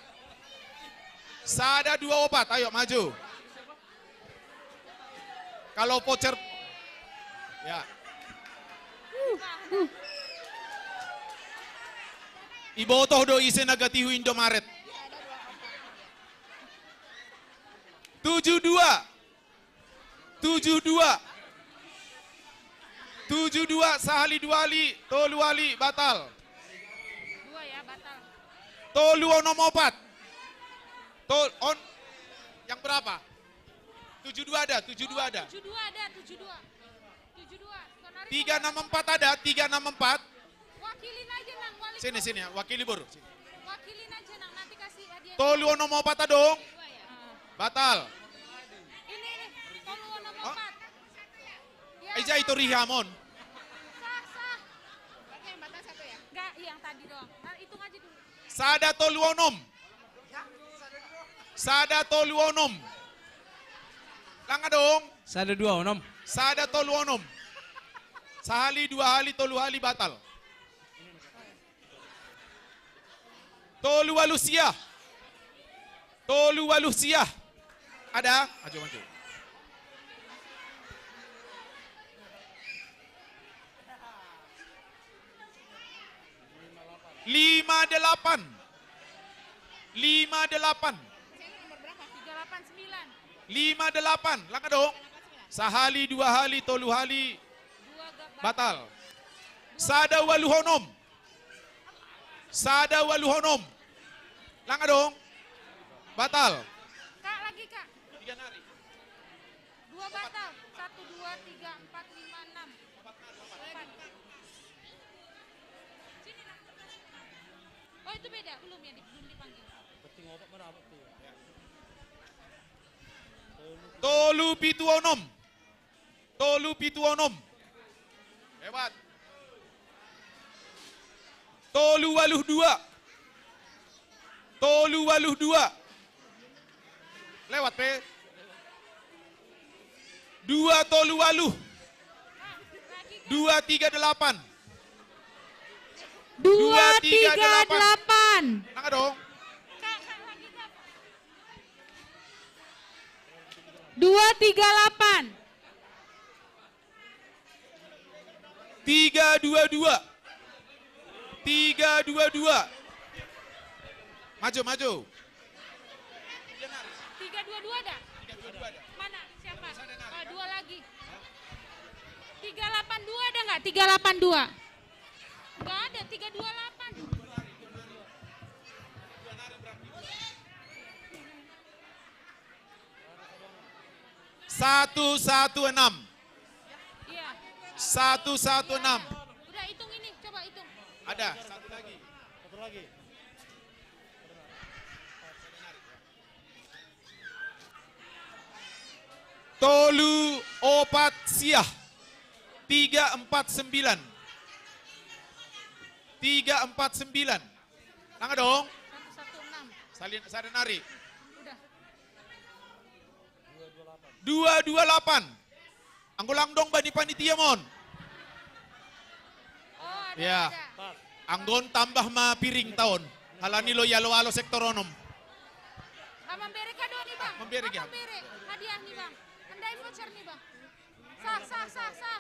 Sada dua opat, ayo maju. Kalau voucher, ya. Ibotoh do ise nagatihu Indomaret. Tujuh dua. Tujuh dua. Tujuh dua, sahali dua hali, tolu hali, batal. Dua ya, batal. Tolu onom opat. Tol, on, yang berapa? Tujuh dua ada, tujuh dua ada. Tujuh dua ada, tujuh dua. Tujuh dua. Saudari tiga enam empat ada, tiga enam empat. Wakilin aja, Nang. Wali sini, sini ya, wakili, Bor. Sini. Wakilin aja, Nang. Nanti kasih hadiah. Tolu onom opat adong. Dua ya? Batal. Ini, ini. Tolu onom opat. Ya. Aja itu rihamon. Sah, sah. Berarti yang batal satu ya? Enggak, iya, yang tadi doang. Nah, hitung aja dulu. Sada tolu onom. Sada tolu onom. Langa dong. Sada dua onom. Sada tolu onom. Sahali, dua hali, tolu hali batal. Tolu walu sia. Tolu walu sia. Ada? Maju, maju. Lima delapan. Lima delapan. Saya nomor berapa? Tiga delapan sembilan. Lima delapan. Langa dong. Sahali, dua hali, tolu hali. Dua ga-, batal. Sada walu onom. Sada walu onom. Langa dong. Batal. Kak, lagi, Kak. Tiga nari. Dua batal. Satu, dua, tiga, empat, lima, enam. Empat. Sini, Nak. Oh, itu beda. Belum ya, di-, belum dipanggil. Tolu pitu onom. Tolu pitu onom. Hebat. Tolu walu dua. Tolu walu dua. Lewat, pe. Dua tolu walu. Dua tiga delapan. Dua tiga delapan. Langa dong. Dua tiga delapan. Tiga dua dua. Tiga dua dua. Maju, maju. Tiga dua dua ada? Tiga dua dua ada. Mana? Siapa? Oh, dua lagi. Tiga delapan dua ada nggak? Tiga delapan dua. Nggak ada, tiga dua delapan. Satu satu enam. Iya. Satu satu enam. Udah hitung ini, coba hitung. Ada, satu lagi. Satu lagi. Tolu opat sia. Tiga empat sembilan. tiga empat sembilan. Nanga dong. Salin, sada nari. Dua dua delapan. Anggo lang dong bani panitia mon. Ya. Anggon tambah ma piring taon. Halani lo i alo-alo sektor onom. Bang, mambere kado ni, Bang. Mambere. Bang, mambere hadiah ni, Bang. Andai voucher ni, Bang. Sah, sah, sah, sah.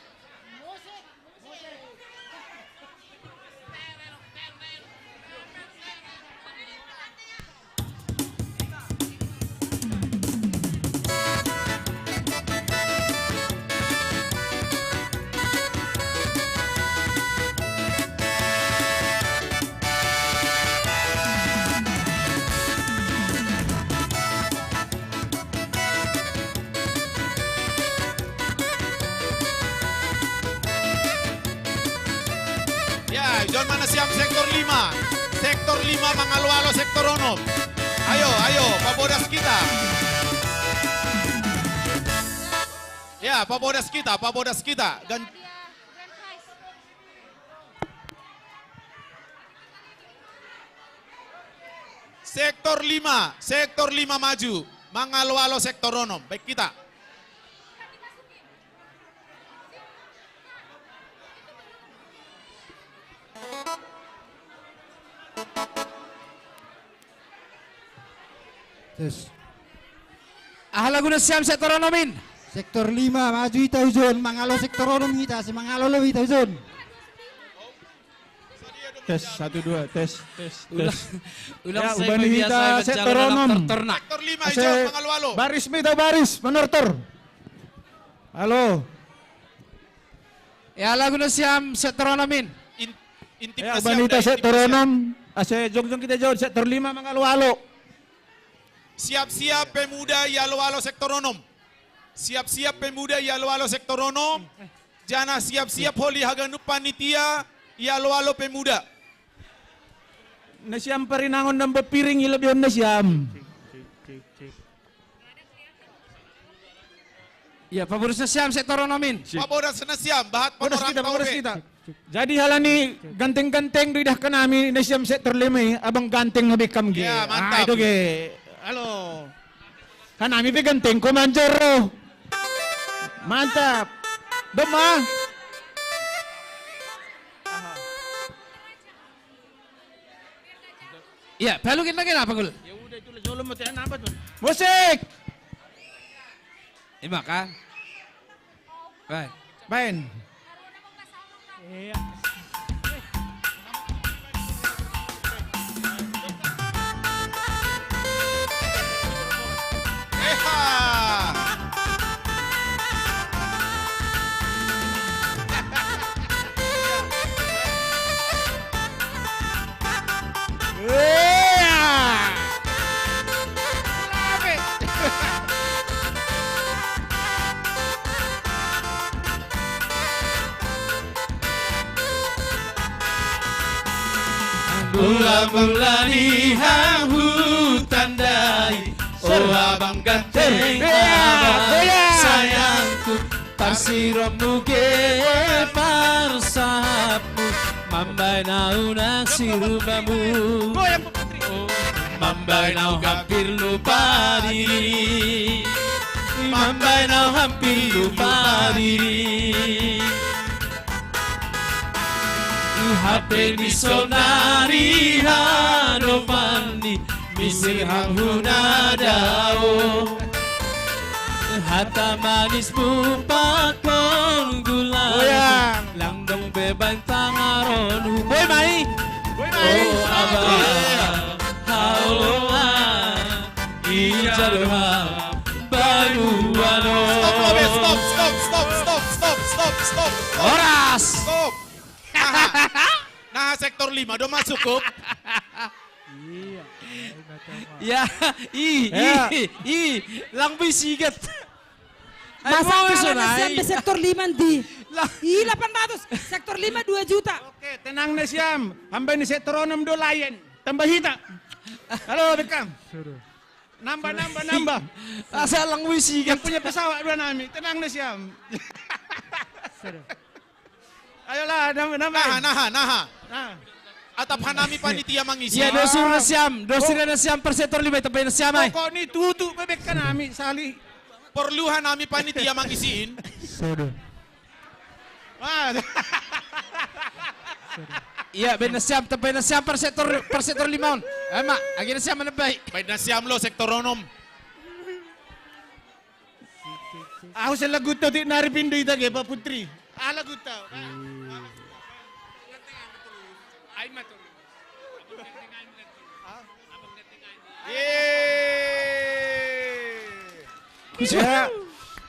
Ya, ijon ma nasiam sektor lima. Sektor lima mangalo-alo sektor onom. Ayo, ayo, pabodas hita. Ya, pabodas hita, pabodas hita. Gan- Sektor lima, sektor lima maju, mangalo-alo sektor onom. Baik, hita. Tes. Aha lagu nasiam sektor onom in? Sektor lima, maju hita ujon, mangalo sektor onom hita, asa mangalo lo hita ujon. Tes, satu, dua, tes, tes, tes. Ulang, ulang. Ya, saya ubani hita sektor onom. Ternak. Sektor lima, asa ijon, mangalo-alo. Baris ma hita, baris, manortor. Halo. Ya, lagu nasiam sektor onom in. In-, intip nasiam, ubani hita sektor onom. Asa jongjong hita jo sektor lima mangalo-alo. Siap-siap pemuda i alo-alo sektor onom. Siap-siap pemuda i alo-alo sektor onom. Janah siap-siap holi haganup panitia i alo-alo pemuda. Nasiam parinangon namba piring i lobihon nasiam. Ya, pabodas nasiam sektor onom in. Pabodas nasiam, bahat panorang hita, pabodas hita. Jadi halani ganteng-ganteng do idah hanami nasiam sektor lima i, abang ganteng na be kam ge. Ya, mantap. Ah, itu ge. Halo. Hanami pe ganteng, ko manjor ro. Mantap. Domma. Iya, palukin lagi apa, Gul? Ya udah, itu lah, jolo mau tanya apa tuh? Musik. Ima kan? Baik. Baik. Iya. Eha. Iya. Mula-mula di hang hutan dai, oh abang ganteng, abang sayangku, parsironmu ge parsahapmu, mambahen ahu nang si rumamu. Mambahen ahu hampir lupa diri, mambahen ahu hampir lupa diri. Hape ni sonari hadopanni, misir hang hu na dao. Hata manismu pakon gulangku, lang dong pe bahen pangaronhu. Boi ma i. Boi ma i. Oh abang, haholongan ijalo ma bahen hu anon. Stop, stop, stop, stop. Horas. Stop. Naha, naha sektor lima do masuk, Kup. Iya. Ya, i, i, i, lang boi sigat. Masa kalah nasiam be sektor lima di. Ih, delapan ratus. Sektor lima dua juta. Oke, tenang nasiam. Hambai ni sektor onom do lain. Tambah hita. Halo, Bekam. Nambah, nambah, nambah. Asa lang boi sigat. Yang punya pesawat dua nami. Tenang nasiam. Ayolah, nambah, nambah. Naha, naha, naha. Nah. Atap hanami panitia mangisi. Iya, dosur na siyam. Dosur na siyam per sektor lima, itapay na siyam ay. Pokok ni tutu bebek kanami sali. Porlu hanami panitia mangisiin. Sodo. Ah. Iya, ben na siyam, tapay na siyam per sektor, per sektor lima on. Ay, ma, agi na siyam manabay. Bay na siyam lo, sektor onom. Ako sa laguta di naripindoy dage pa putri. Ah, laguta. Ay, matulog. Ya.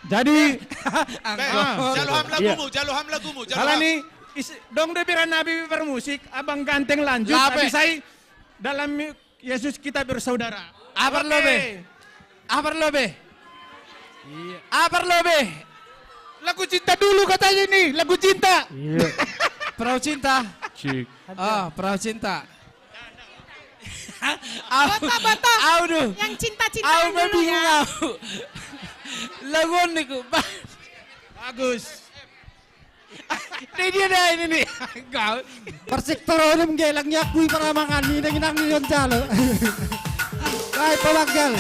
Jadi Jalo ham lagumu, jalo ham lagumu, jalo ham. Halani, dong de biran nabi bermusik, abang ganteng lanjut, abis ay dalam Yesus kita bersaudara. Abar lobe. Abar lobe. Abar lobe. Lagu cinta dulu katanya ini, lagu cinta. Iya. Perahu cinta. Cik. Oh, perahu cinta. Au, bata, bata. Au du. Yang cinta-cinta. Au, dulu ya. Au. Lagu ni ku. Bagus. Ini dia dah ini nih. Kau. Persektor ini menggelang ya kui para mangan ini nang ini jalo. Baik, pemanggal.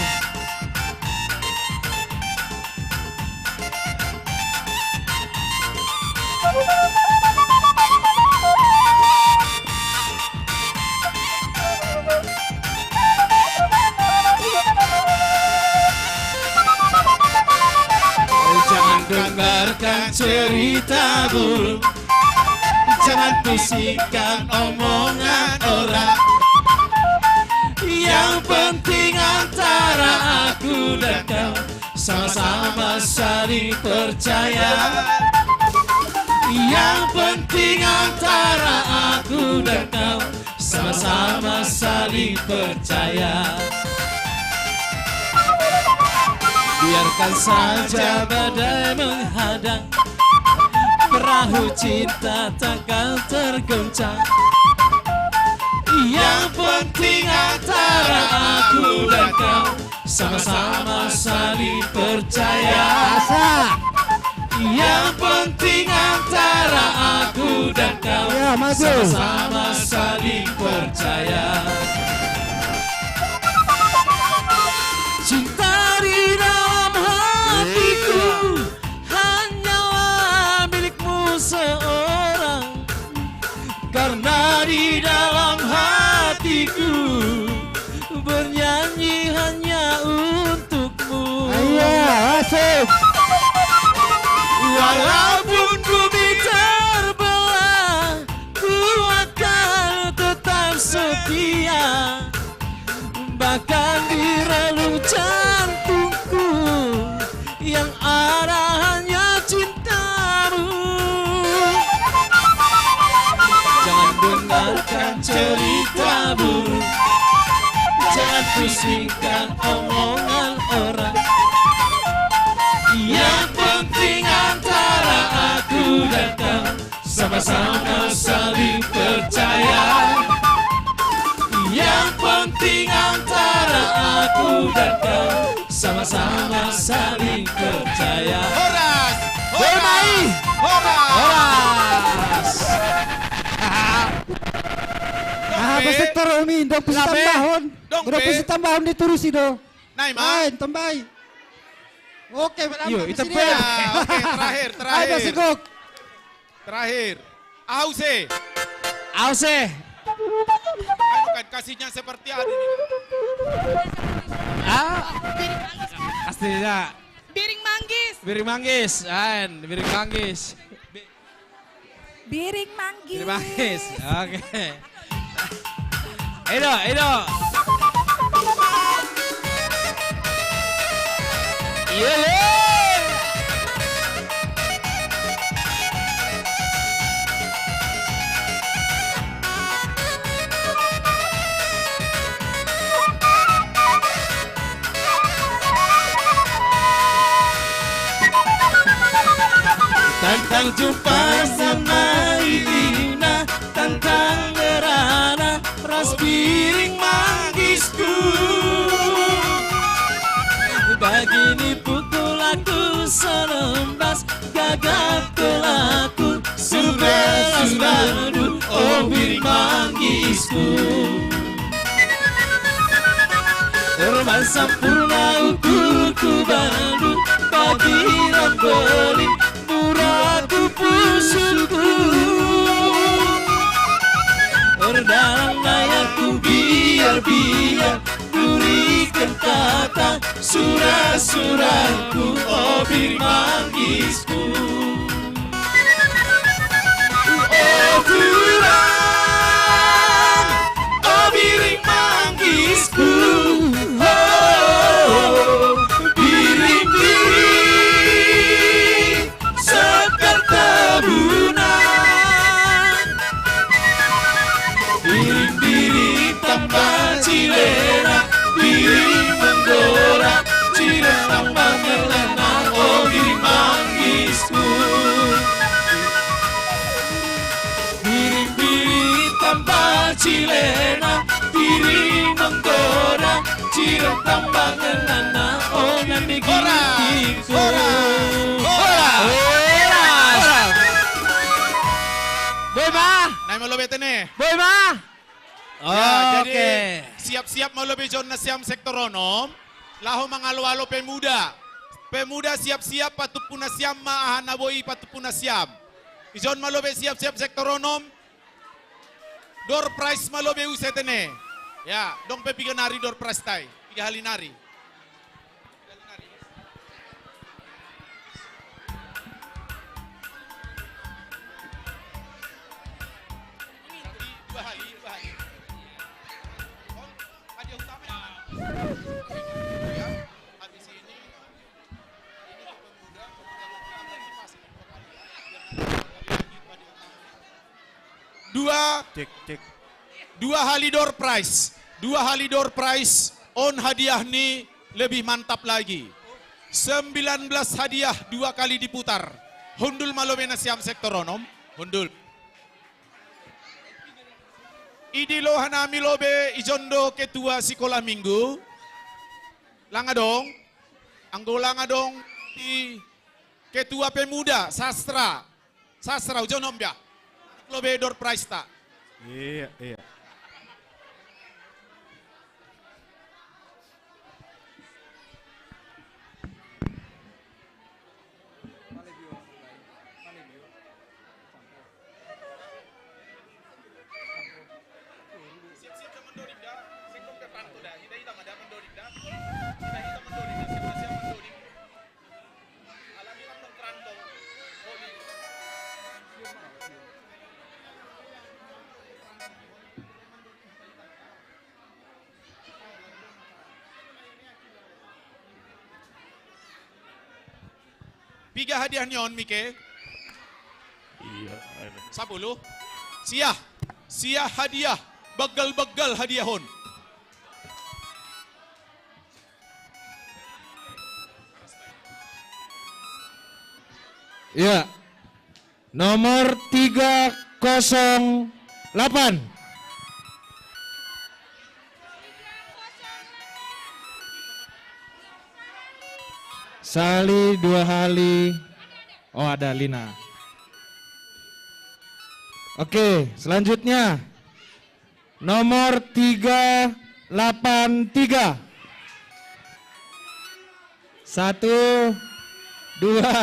Jangan dengarkan cerita burung, jangan bisikan omongan orang. Yang penting antara aku dan kau sama-sama saling percaya. Yang penting antara aku dan kau sama-sama saling percaya. Biarkan saja badai menghadang, perahu cinta takkan tergoncang. Yang penting antara aku dan kau sama-sama saling percaya. Asik. Yang penting antara aku dan kau, ya, maju, sama-sama saling percaya. Cinta di dalam hatiku hanyalah milikmu seorang. Karena di dalam hatiku bernyanyi hanya untukmu. Iya, asik. Walaupun bumi terbelah, ku akan tetap setia. Bahkan di relung jantungku yang ada hanya cintamu. Jangan dengarkan cerita burung, jangan pusingkan omongan orang. Yang penting antara aku dan kau sama-sama saling percaya. Yang penting antara aku dan kau sama-sama saling percaya. Horas! Horas! Horas! Horas! Ah, basta taro umi, dong pusi tambahon. Dong pusi tambahon di turusi do. Nai, ma. Ay, tambay. Oke, berapa? Yo, ita pa. Ya, oke, terakhir, terakhir. Ay, basigok. Terakhir. Ause. Ause. Anu kan kasihnya seperti ada ini. Ah. Pasti tidak. Biring manggis. Biring manggis. Ayan, biring manggis. Bi- Biring manggis. Biring manggis. Oke. Edo, Edo. Iya, iya. Tantang jumpa sama Ina, tantang merana ras piring manggisku. Bagini pukul aku senembas, gagap kelaku sudah sadu, oh piring manggis. Termasempurna ukurku badu bagi ramboli muratu pusuku. Ordalan nayaku biar-biar durikan kata surah-surahku, oh biring manggisku. Oh kurang, oh biring manggisku. Oh biring-biring sekar tabunan. Biring-biring tambah cilena, biring menggoda, cilena tambah ngelena, oh biring manggisku. Biring-biring tambah cilena, biring menggoda, cilena tambah ngelena, oh nani. Ora, ora, ora, ora. Boy ma. Nai malobe tene. Boy ma. Ya, jadi siap-siap malobe jonna siam sektor onom. Laho mangalo-alo pemuda. Pemuda siap-siap patuppuna siam ma aha na boi patuppuna siam. Ijon malobe siap-siap sektor onom. Door prize malobe use tene. Ya, dong pe piga nari door prize tai. Piga hali nari. Dua, cek, cek. Dua hali door prize. Dua hali door prize. On hadiah ni lebih mantap lagi. Sembilan belas hadiah dua kali diputar. Hundul malobe na siam sektor onom. Hundul. Idi loha nami lobe ijondo ketua sekolah minggu. Langa dong. Anggo langa dong di ketua pemuda sastra. Sastra ujon ombia. Lobe door prize ta. Iya, iya. Piga hadiah ni on, Mike? Iya. Sapuluh. Sia. Sia hadiah. Begal-begal hadiah on. Iya. Nomor tiga kosong delapan. Sali dua hali. Oh, ada Lina. Oke, selanjutnya. Nomor tiga delapan tiga. Satu, dua,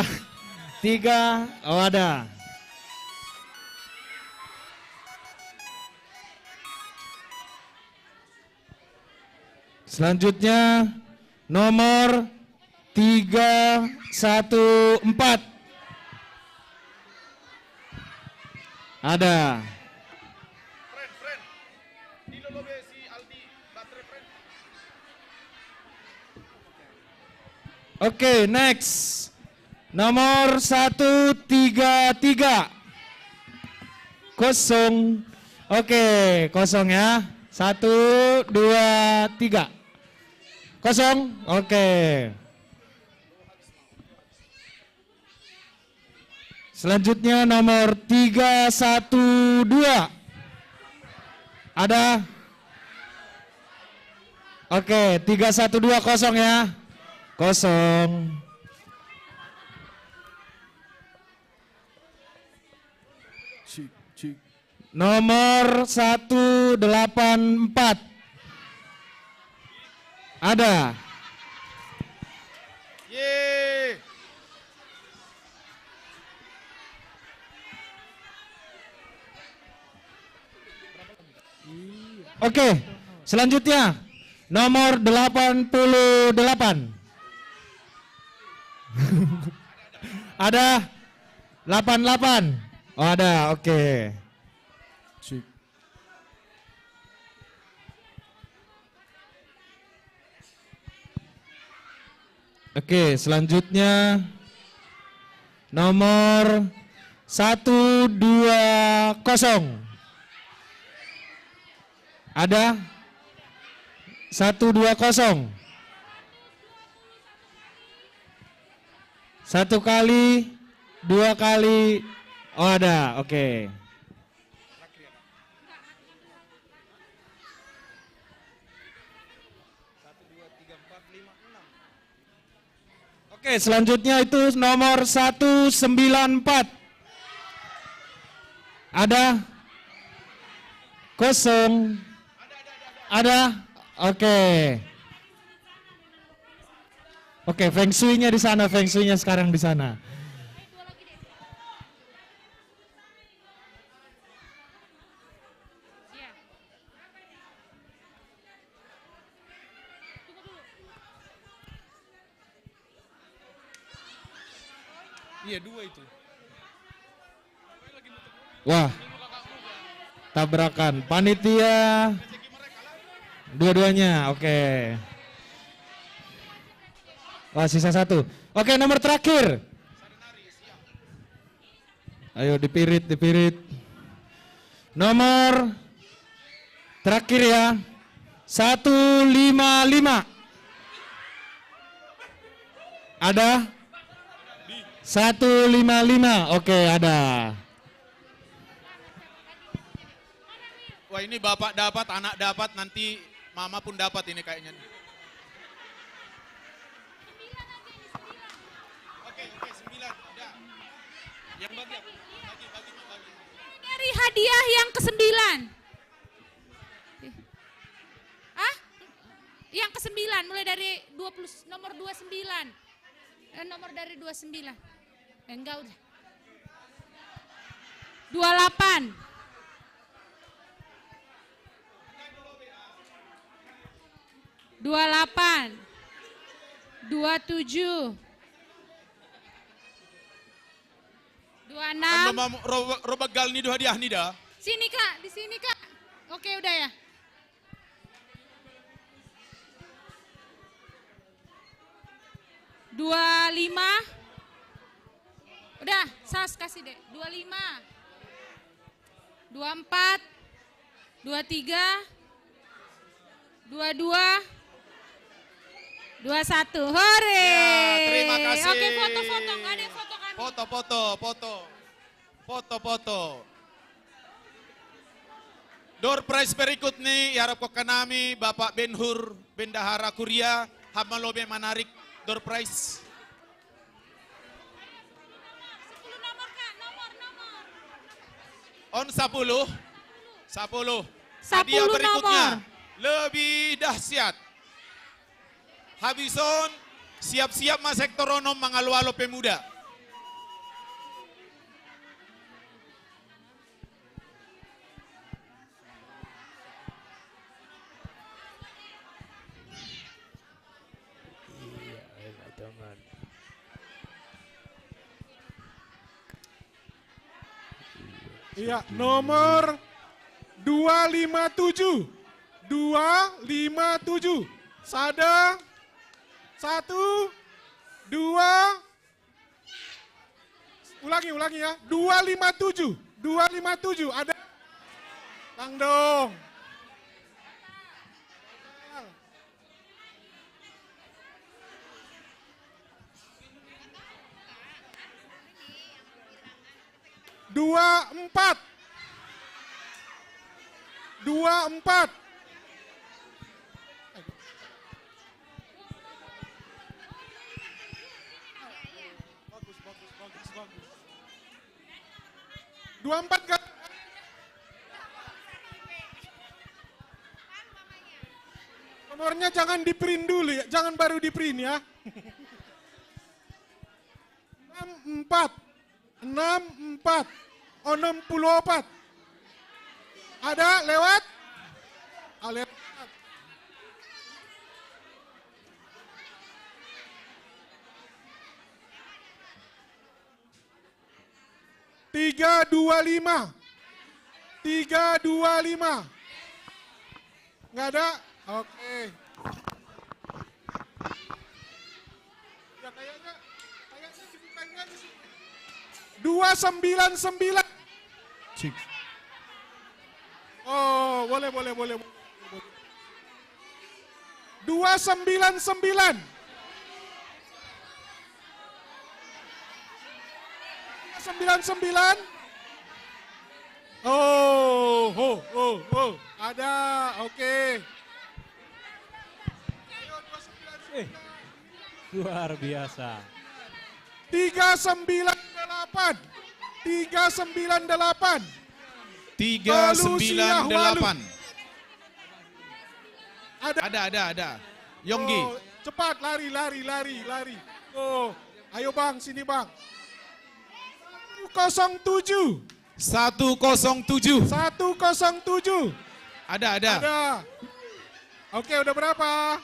tiga. Oh, ada. Selanjutnya, nomor tiga satu empat. Ada. Oke, next. Nomor satu tiga tiga. Kosong. Oke, kosong ya. Satu, dua, tiga. Kosong. Oke. Selanjutnya nomor tiga satu dua. Ada? Oke, tiga satu dua kosong ya. Kosong. Cik, cik. Nomor satu delapan empat. Ada. Yeay. Oke, selanjutnya nomor delapan puluh delapan. Ada delapan delapan. Oh, ada. Oke. Sip. Oke, selanjutnya nomor satu dua kosong. Ada? Satu dua kosong. Satu kali, dua kali. Oh, ada. Oke. Oke, selanjutnya itu nomor satu sembilan empat. Ada? Kosong. Ada? Oke. Oke, feng shui-nya di sana, feng shui-nya sekarang di sana. Iya, dua itu. Wah, tabrakan. Panitia, dua-duanya, oke. Wah, sisa satu. Oke, nomor terakhir. Ayo, dipirit, dipirit. Nomor terakhir ya. Satu lima lima. Ada? Satu lima lima. Oke, ada. Wah, ini bapak dapat, anak dapat, nanti mama pun dapat ini kayaknya nih. Oke, oke, sembilan. Ada. Yang bagi apa? Bagi, bagi, bagi. Dari hadiah yang kesembilan. Ah? Yang kesembilan, mulai dari dua puluh, nomor dua sembilan. Eh, nomor dari dua sembilan. Eh, enggak, udah. Dua delapan. Dua delapan. Dua tujuh. Dua enam. Roba, roba gal ni do hadiah ni da. Sini, Kak, di sini, Kak. Oke, udah ya. Dua lima. Udah, sas kasih deh. Dua lima. Dua empat. Dua tiga. Dua dua. Dua satu. Hore. Ya, terima kasih. Oke, foto-foto. Nggak ada yang foto kami. Foto, foto, foto. Foto, foto. Door prize berikut ni, iharapko kanami Bapak Benhur Bendahara Kuria, hama lobe manarik door prize. Sepuluh nomor, Kak. Nomor, nomor. On sapuluh. Sapuluh. Sapuluh Hadiah berikutnya nomor. Lebih dahsyat. Habis on, siap-siap ma sektor onom mangalo-alo pemuda. Iya, enak teman. Iya, nomor dua lima tujuh. Dua lima tujuh. Sada. Satu. Dua. Ulangi, ulangi ya. Dua lima tujuh. Dua lima tujuh. Ada? Tang dong. Dua empat. Dua empat. Bagus, bagus, bagus, bagus. Dua empat kan? Jangan di-print dulu ya, jangan baru di-print ya. Enam empat, enam empat, enam puluh empat. Ada lewat? Ah, lewat. Tiga dua lima. Tiga dua lima. Nggak ada? Oke. Ya, kayaknya, kayaknya dibukainnya di sini. Dua sembilan sembilan. Cik. Oh, boleh, boleh, boleh, boleh. Dua sembilan sembilan. Sembilan sembilan. Oh, oh, oh, oh. Ada, oke. Eh, luar biasa. Tiga sembilan delapan. Tiga sembilan delapan. Tiga sembilan delapan. Ada, ada, ada. Yonggi. Oh, cepat, lari, lari, lari, lari. Oh, ayo bang, sini bang. Kosong tujuh. Satu kosong tujuh. Satu kosong tujuh. Ada, ada. Ada. Oke, udah berapa?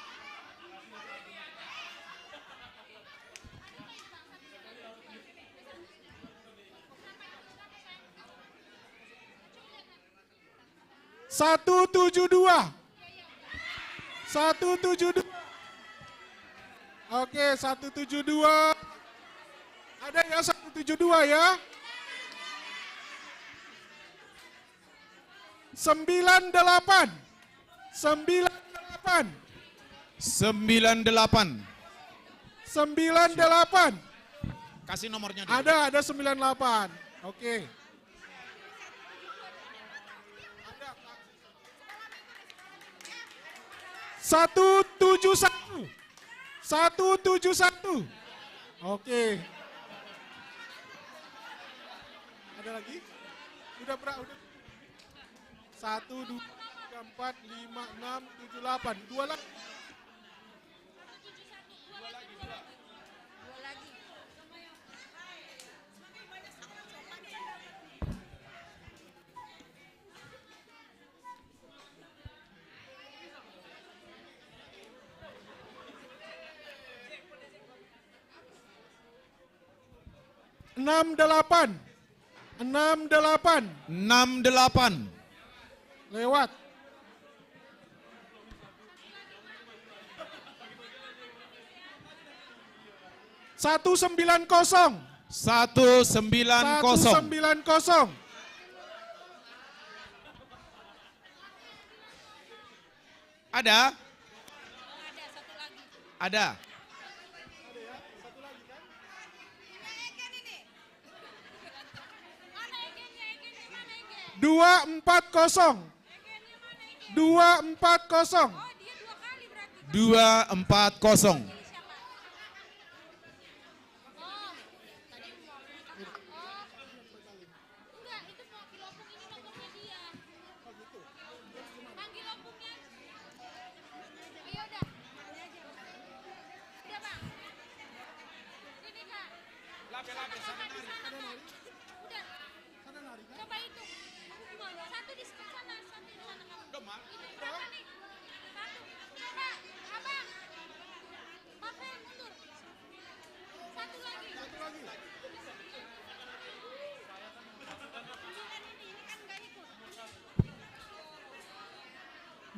Satu tujuh dua. Satu tujuh dua. Oke, satu tujuh dua. Ada ya satu tujuh dua ya. Sembilan delapan. Sembilan delapan. Sembilan delapan. Sembilan delapan. Kasih nomornya dulu. Ada, ada sembilan delapan. Oke. Satu tujuh satu. Satu tujuh satu. Oke. Ada lagi? Udah berapa? Udah. Satu, dua, tiga, empat, lima, enam, tujuh, delapan. Dua lagi. Enam delapan. Enam delapan. Enam delapan. Lewat. Satu sembilan kosong. Satu sembilan kosong. Satu sembilan kosong. Ada? Ada. Dua empat kosong. Dua empat kosong. Dua empat kosong.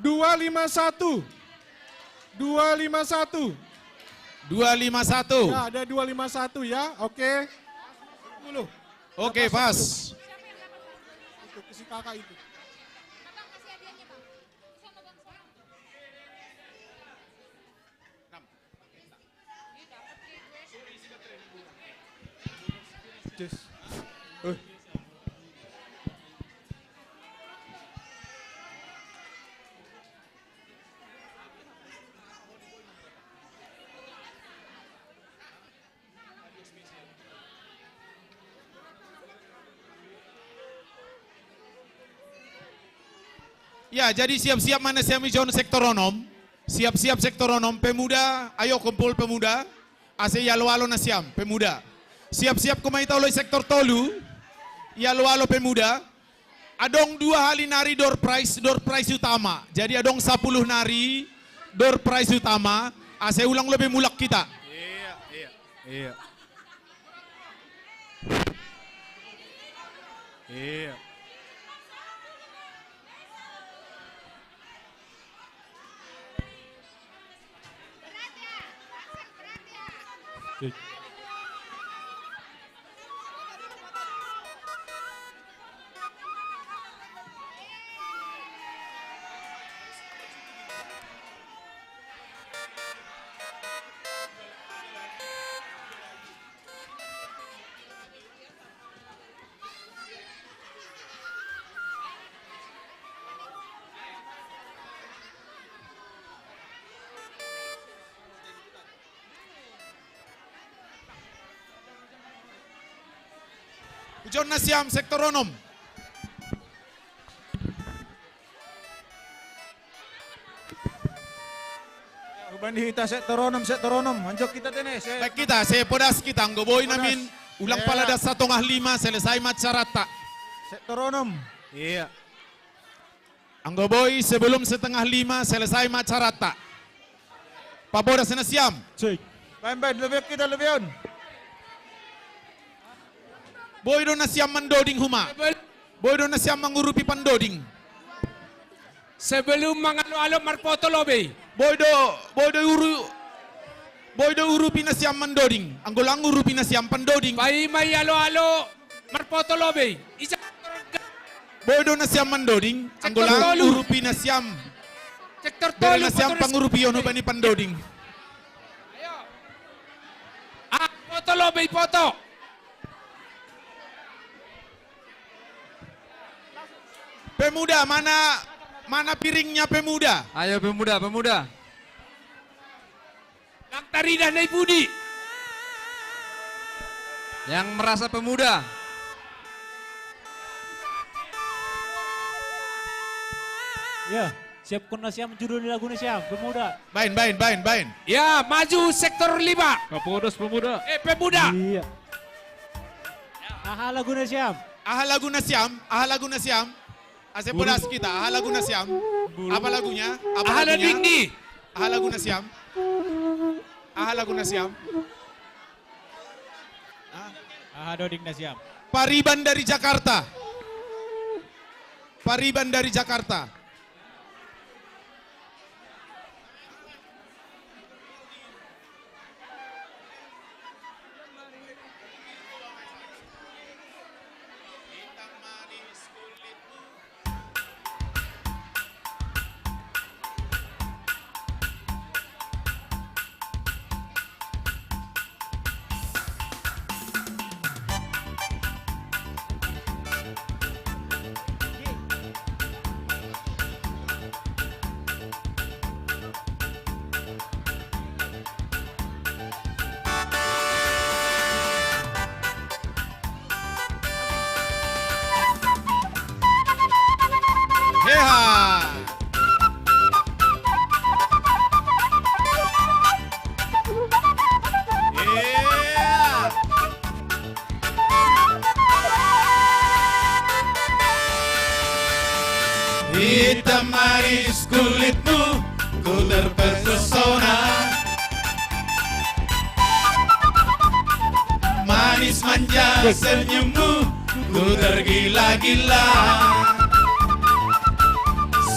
Dua lima satu. Dua lima satu. Dua lima satu. Ya, ada dua lima satu ya. Oke. Sepuluh. Oke, pas. Itu si kakak itu. Ya, jadi siap-siap mana semi zone sektor onom. Siap-siap sektor onom, pemuda, ayo kumpul pemuda. Ase ialo-alo na siam, pemuda. Siap-siap ko mai tahu loi sektor tolu. Ialo-alo pemuda. Adong dua hali nari door prize, door prize utama. Jadi adong sapuluh nari door prize utama. Ase ulang lobi mulak kita. Iya, iya, iya. Iya. Ujon na siam sektor onom. Hubani hita sektor onom, sektor onom. Anjok kita tene. Se- Baik kita, se podas kita, anggo boi namin. Ulang pala das satongah lima, selesai ma acaranta. Sektor onom. Iya. Anggo boi, sebelum setengah lima selesai ma acaranta. Pabodas na siam. Cek. Baen, baen, lobi on kita, lobi on. Boi do na siam mandoding huma. Sebel- Boi do na siam mangurupi pandoding. Sebelum mangalo-alo marpoto lobi. Boi do, boi do uru, boi do urupi na siam mandoding. Anggo lang urupi na siam pandoding. Paima ialo-alo. Marpoto lobi. Isa. Boi do na siam mandoding, anggo lang urupi na siam. Sektor tolu. Bere na siam pangurupion hubani pandoding. Ayo. Ah, poto lobi, poto. Pemuda, mana, mana piringnya pemuda? Ayo pemuda, pemuda. Lang taridah na i pudi. Yang merasa pemuda. Ya, siapkon na siam judul ni lagu na siam, pemuda. Baen, baen, baen, baen. Ya, maju sektor lima. Kapolres pemuda. Eh, pemuda. Iya. Aha lagu na siam? Aha lagu na siam? Aha lagu na siam? Ase podas kita, aha lagu na siam? Apa lagunya? Apa lagunya? Aha lagu na siam? Aha lagu na siam? Hah? Aha doding na siam? Pariban dari Jakarta. Pariban dari Jakarta. Heha. Hitam manis kulitmu, ku terpesona. Manis manja senyummu, ku tergila-gila.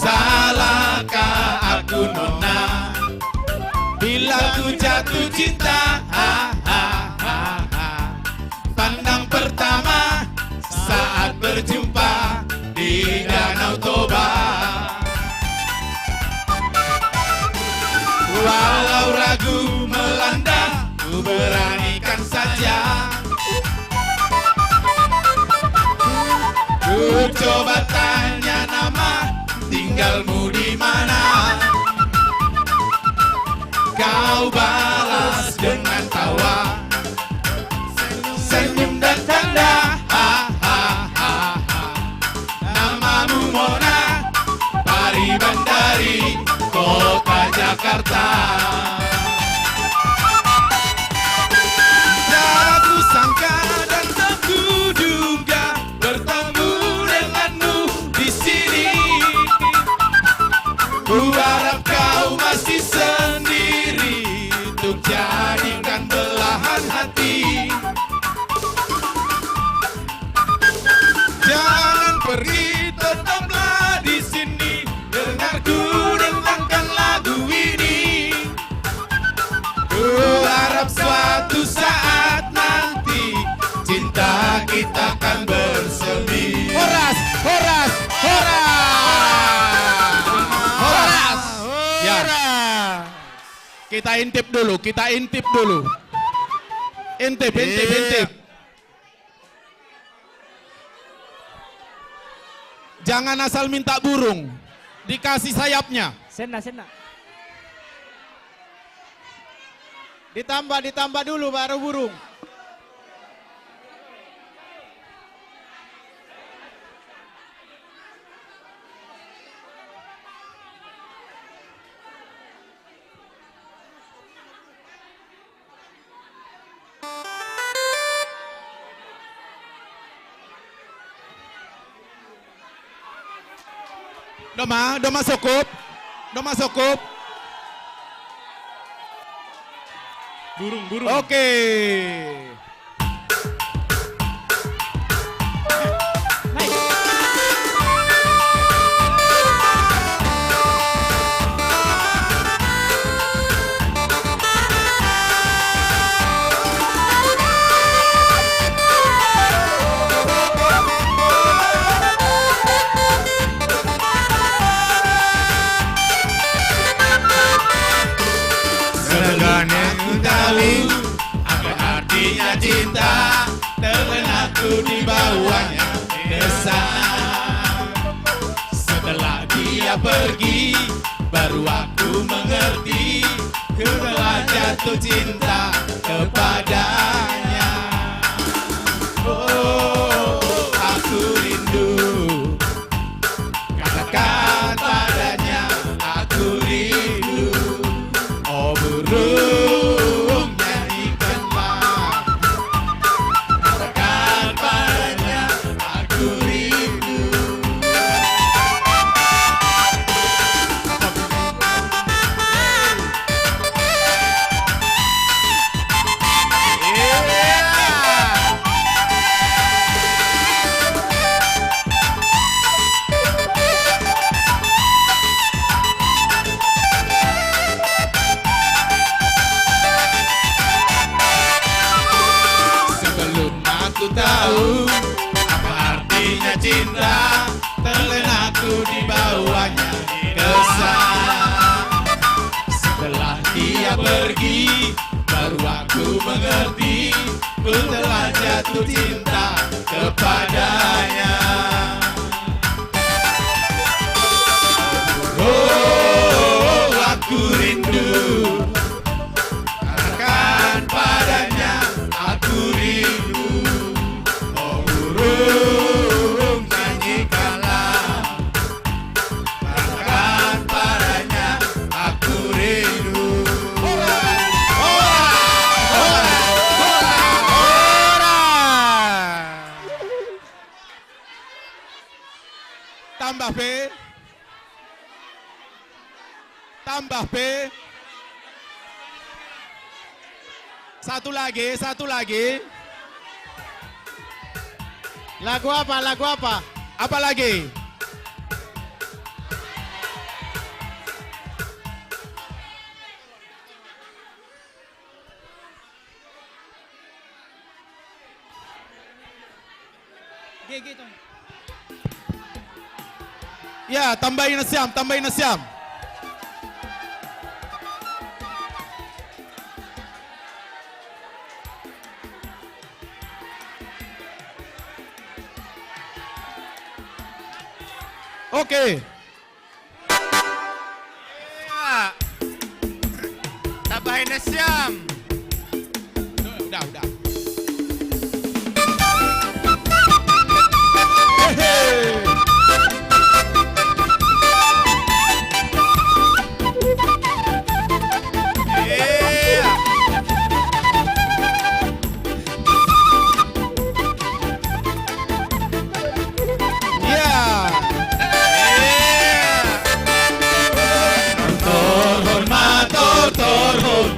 Salahkah aku nona, bila ku jatuh cinta? Ha, ha, ha, ha. Pandang pertama saat berjumpa di Danau Toba. Walau ragu melanda, ku beranikan saja. Ku coba tanya nama, tinggalmu di mana? Kau balas dengan tawa, senyum dan tanda. Ha, ha, ha, ha. Namamu Mona, pariban dari kota Jakarta. Kita intip dulu, kita intip dulu. Intip, intip, iya, intip. Jangan asal minta burung, dikasih sayapnya. Senna, senna. Ditambah, ditambah dulu baru burung. Doma, doma sokop. Doma sokop. Burung, burung. Oke. Sebenarnya ku tahu apa artinya cinta, terlena ku dibawanya ke sana. Setelah dia pergi, baru aku mengerti, ku telah jatuh cinta kepadanya. Oh, aku rindu. Katakan padanya, aku rindu. Oh burung, nyanyikanlah. Katakan padanya, aku rindu. Sebelum aku tahu apa artinya cinta, terlena ku dibawanya ke sana. Setelah dia pergi, baru aku mengerti, ku telah jatuh cinta kepadanya. Oh, aku rindu. Katakan padanya, aku rindu. Oh burung, nyanyikanlah. Katakan padanya, aku rindu. Ora, ora, ora, ora. Tambah P. Tambah P. Satu lagi, satu lagi. Lagu apa? Lagu apa? Apa lagi? Ya, tambahin na siyam, tambahin na siyam. Oke. Iya. Tambahin na siyam. Udah, udah. Hehe. Iya. Iya. Torhon ma, tor, torhon.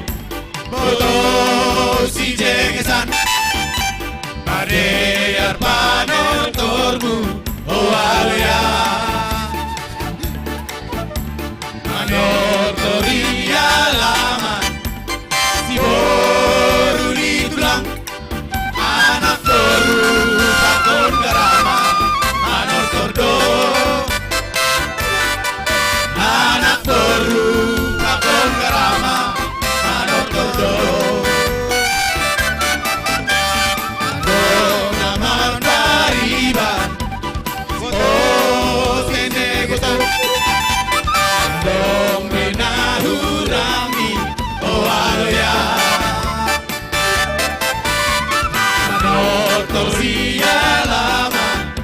Torsia lama,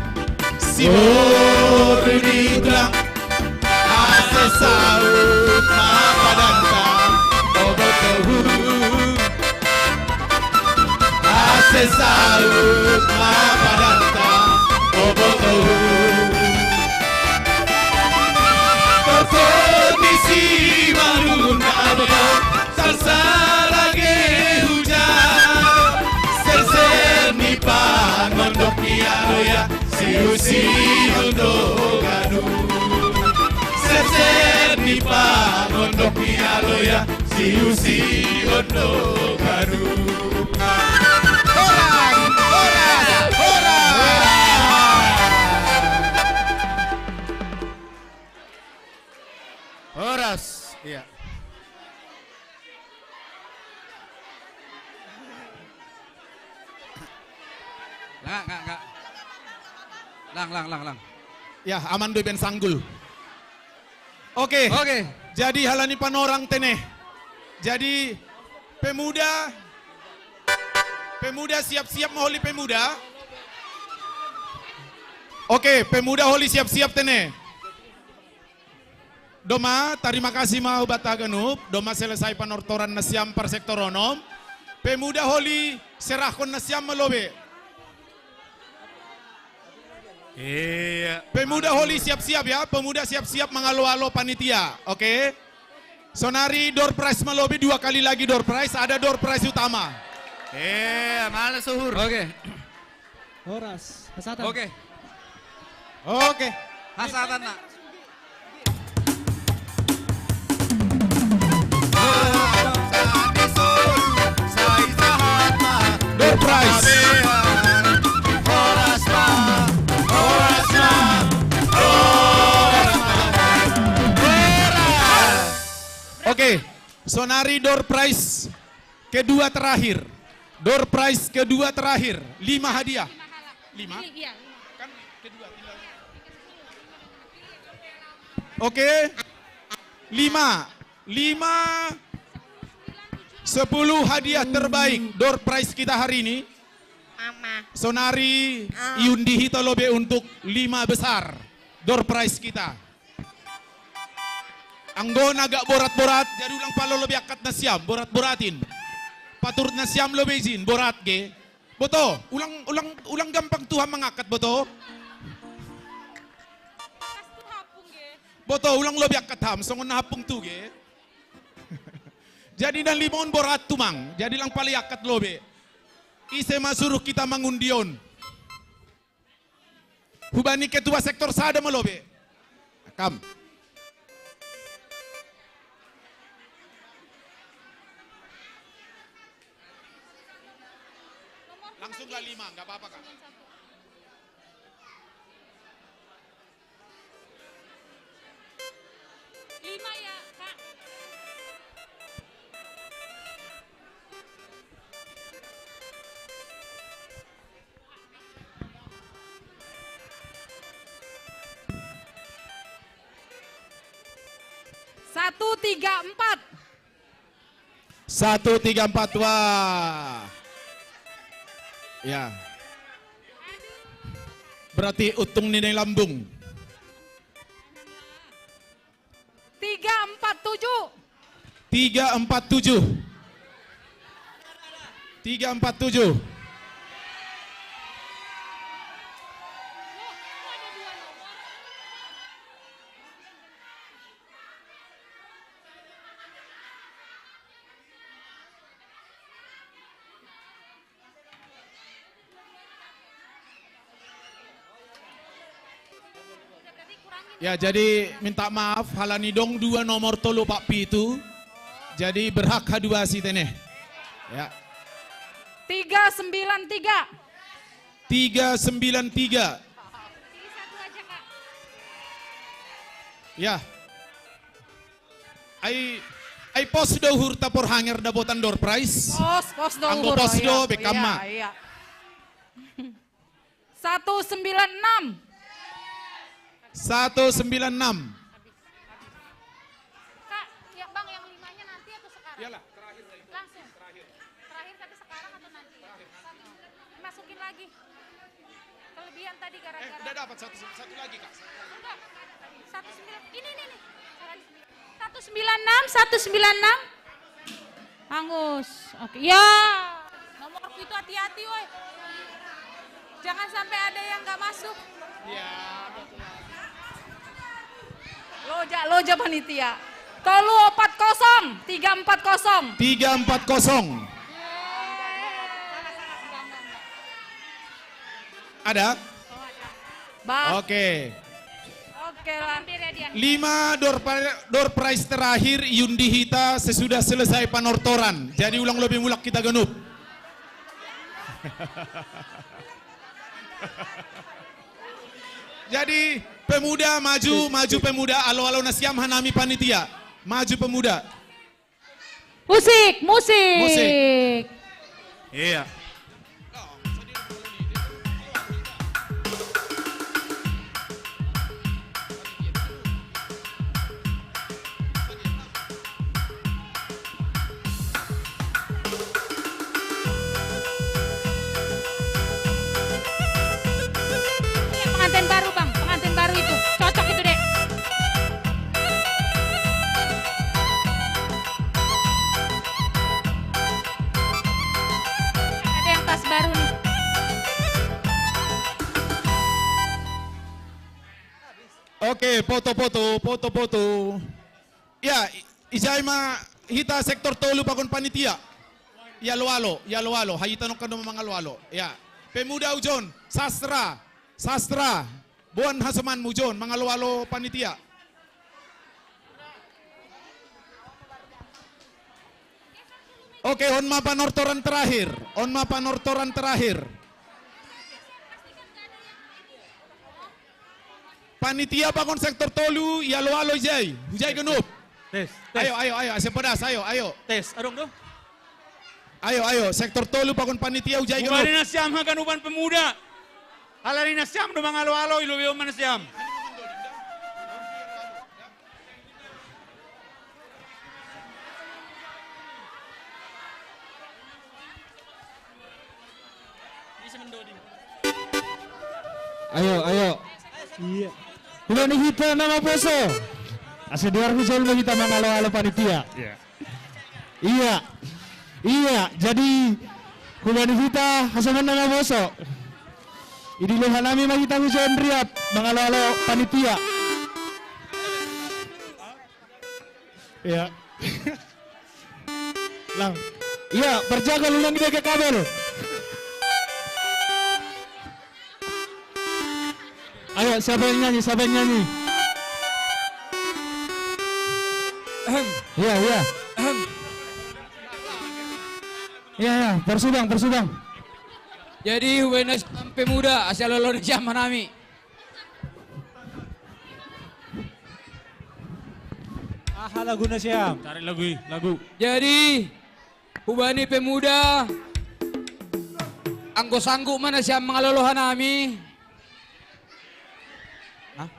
si boru di tulang, ase saut mapadanta, obotohu. Ase saut mapadanta, obotohu. Tortoni si malununa, salsa lagi hujan. Serser ni pangondok ni aloya, si usi ondo ganu. Serser ni pangondok ni aloya, si usi ondo ganu. Horas, horas, horas. Horas, iya. Lang, lang, lang. Lang, lang, lang, lang. Ya, aman do iban sanggul. Oke. Oke. Jadi halani panorang tene. Jadi pemuda, pemuda siap-siap ma holi pemuda. Oke, pemuda holi siap-siap tene. Doma, tarima kasih ma hubatta ganup, doma selesai panortoran nasiam par sektor onom. Pemuda holi serahkon nasiam ma lobe. Iya. Pemuda holi siap-siap ya, pemuda siap-siap mangalo-alo panitia, oke? Sonari door prize ma lobe, dua kali lagi door prize, ada door prize utama. Iya, mana suhur? Oke. Horas, hasatan. Oke. Oke. Hasatan, nak. Door prize. Oke, sonari door prize kedua terakhir. Door prize kedua terakhir. Lima hadiah. Lima? Iya, lima. Kan kedua tinggal. Oke. Lima. Lima. Sepuluh hadiah terbaik door prize kita hari ini. Mama. Sonari, ah, iundi hita lobe untuk lima besar door prize kita. Anggo na agak borat-borat, jadi ulang palo lobe angkat nasiam, borat-boratin. Paturut nasiam lobe ijin, borat ge. Boto, ulang, ulang, ulang gampang tu ham mangangkat, boto. Boto, ulang lobe angkat ham, songon na hapung tu ge. Jadi na lima on borat tumang, jadi lang pali angkat lobe. Ise ma suruh kita mangundi on. Hubani ketua sektor sada ma lobe. Kam. Langsung lah lima, nggak apa-apa, Kak. Lima ya, Kak. Satu, tiga, empat. Satu, tiga, empat, wah. Ya. Berarti utung ni lambung. Tiga, empat, tujuh. Tiga, empat, tujuh. Tiga, empat, tujuh. Ya, jadi minta maaf, halani dong dua nomor tolu pak pitu. Jadi berhak haduasi tene. Ya. Tiga sembilan tiga. Tiga sembilan tiga. Pilih satu aja, Kak. Ya. Ai, ai pos do uhurta porhanger dapotan door prize. Pos, pos do. Anggo uhur, pos do, iya, bekam iya, ma. Iya. Satu sembilan enam. Satu sembilan enam. Kak, ya, Bang, yang limanya nanti atau sekarang? Iyalah, terakhir. Langsung. Terakhir. Terakhir tapi sekarang atau nanti? Terakhir, nanti. Masukin lagi. Kelebihan tadi gara-gara. Eh, udah dapat satu, satu lagi, Kak. Enggak. Satu sembilan. Ini, ini, ini. Satu sembilan enam, satu sembilan enam. Hangus. Oke. Ya. Nomor itu hati-hati, woi. Jangan sampai ada yang nggak masuk. Ya. Loja, loja panitia. Tolu empat kosong, tiga empat kosong. Tiga empat kosong. Ada? Bang. Oke. Oke lah. Lima door, door prize terakhir Yundi Hita sesudah selesai panortoran. Jadi ulang lebih mulak kita genup. Jadi pemuda maju, maju pemuda, alo-alo na siam hanami panitia. Maju pemuda. Musik, musik. Musik. Iya. Pengantin baru, Bang, pengantin baru itu. Cocok itu, Dek. Ada yang tas baru nih. Oke, foto-foto, foto-foto. Ya, i-, ijai ma hita sektor tolu pakon panitia. Ya, alo-alo, ya, alo-alo. Haita nongkan do mangalo-alo. Ya. Pemuda ujon, sastra, sastra. Boan hasomanmu ujon, mangalo-alo panitia. Oke, on ma panortoran terakhir. On ma panortoran terakhir. Panitia pakon sektor tolu, ya, alo-alo ijai. Hujai genup. Tes, tes. Ayo, ayo, ayo, ase podas, ayo, ayo. Tes, adong do. Ayo, ayo, sektor tolu pakon panitia hujai genup. Hubani na siam haganupan pemuda. Alani na siam do mangalo-alo, ilobi on ma na siam. Ayo, ayo. Iya. Hubani hita na maposo. Ase dear hujai ma hita mangalo-alo panitia. Iya. Iya. Iya, jadi hubani hita hasoman na maposo. Idi loha nami ma hita hujai riap mangalo-alo panitia. Iya. Lang. Iya, berjaga lu lang dia ke kabel. Ayo, siapa yang nyanyi? Siapa yang nyanyi? Ahem. Iya, iya. Ahem. Iya, iya, persudang, persudang. Jadi, hubani na siam pemuda, ase alo-alo na siam hanami. Aha lagu na siam? Cari lagu, lagu. Jadi, hubani pemuda, anggo sanggup ma na siam mangalo-alo hanami. Hah?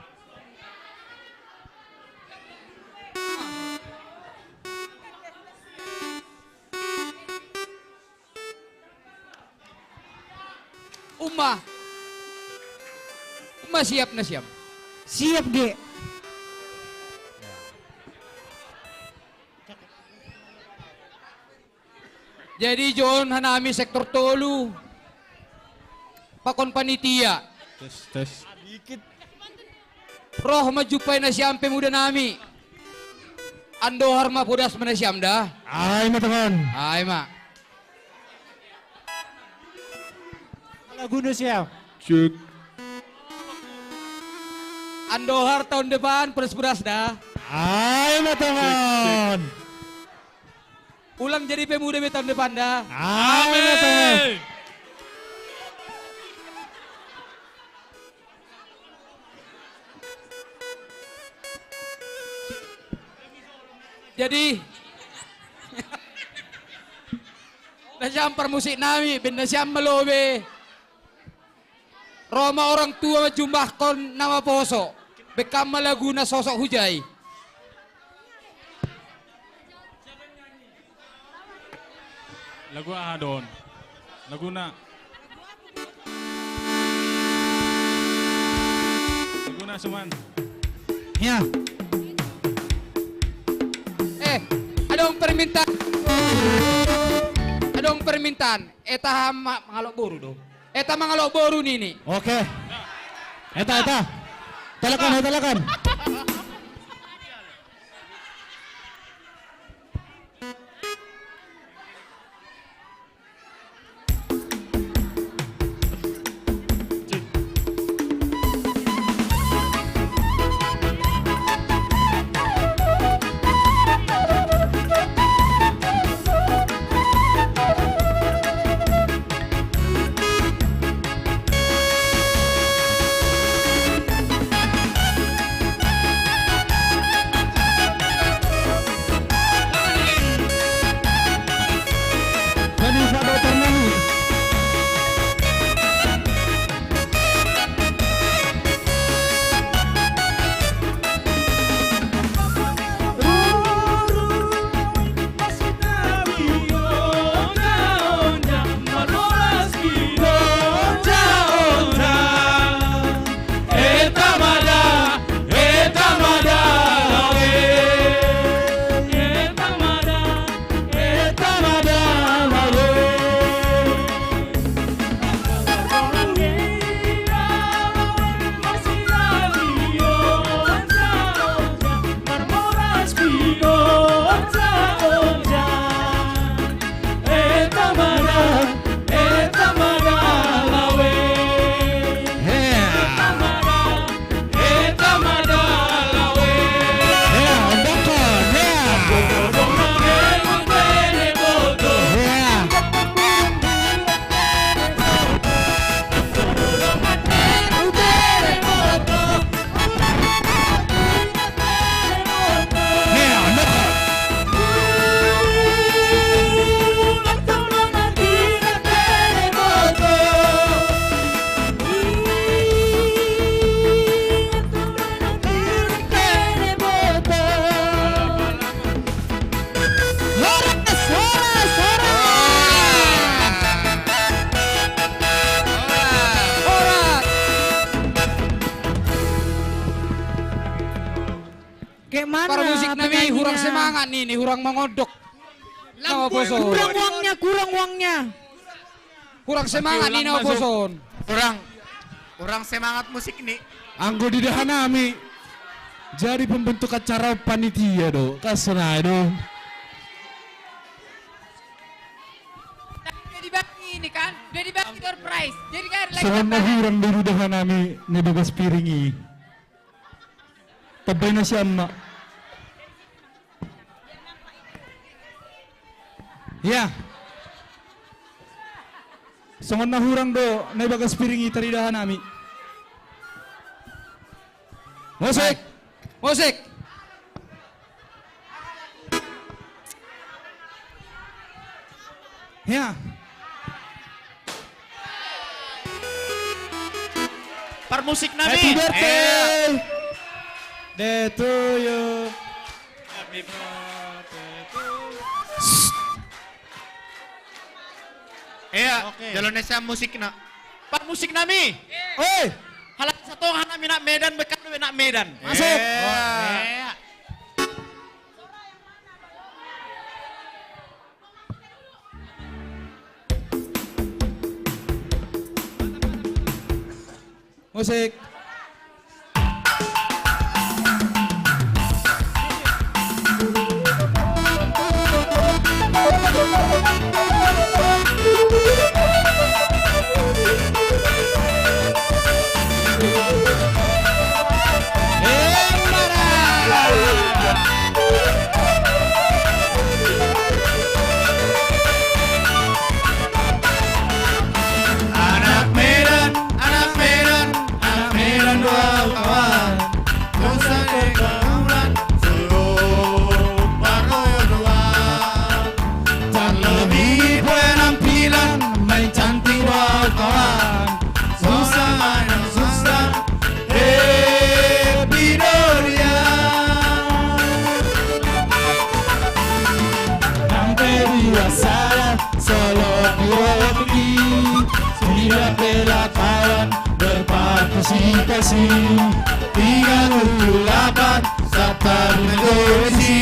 Uma. Uma siap na siam. Siap, Dek. Jadi, jon hanami sektor tolu. Pakon panitia. Tes, tes. Roh ma jumpai na siam pemuda nami. Andohar ma podas ma na siam da. Ai ma tongon. Ai ma. Lagu na siam. Cek. Andohar tahun depan podas-podas da. Ai ma tongon. Ulang jadi pemuda be tahun depan da. Amin. Jadi, na siam parmusik nami, baen na siam ma lobe. Ro ma orang tua manjumbahkon na maposo. Bekam ma laguna sosok hujai. Lagu aha do on? Laguna. Suman. Ya. Eh, adong permintaan. Adong permintaan. Eta ma-, mangalok boru do. Eta mangalok boru nini. Oke. Eta, eta. Talakan, eh, talakan. Horas, horas, horas. Horas. Kayak mana? Para musik nami penyanyinya? Kurang semangat nih, nih kurang mengodok. Kurang uangnya, kurang uangnya. Kurang semangat ni na boson. Kurang, kurang semangat musik ni. Anggo di dahan nami. Jadi pembentuk acara panitia do. Kasana do. Udah dibagi ini kan? Udah dibagi door prize. Jadi kan lagi songon na hurang do di dahan nami na bagas piring i. Tambai nasiam ma. Ya. Songon na hurang do na bagas piring i taridahan nami. Musik. Musik. Ya. Parmusik nami. Happy birthday. Day to you. Happy birthday to you. Iya, oke. Jalo nesa musikna. Parmusik nami. Oi. Halak satonga nami na Medan, bekal nami na Medan. Masuk. Iya. Musik. Anak Medan, anak Medan, anak Medan do au kawan. Dosa kekaulan, solo parroyo do au. Tarlobi penampilan, main cantik do au kawan. Susah, susah, happy do dia. Nang pe dua sada, solo dua pigi. Sudah pela kawan berpartisipasi. Tiga tujuh delapan, Sabta Negeri,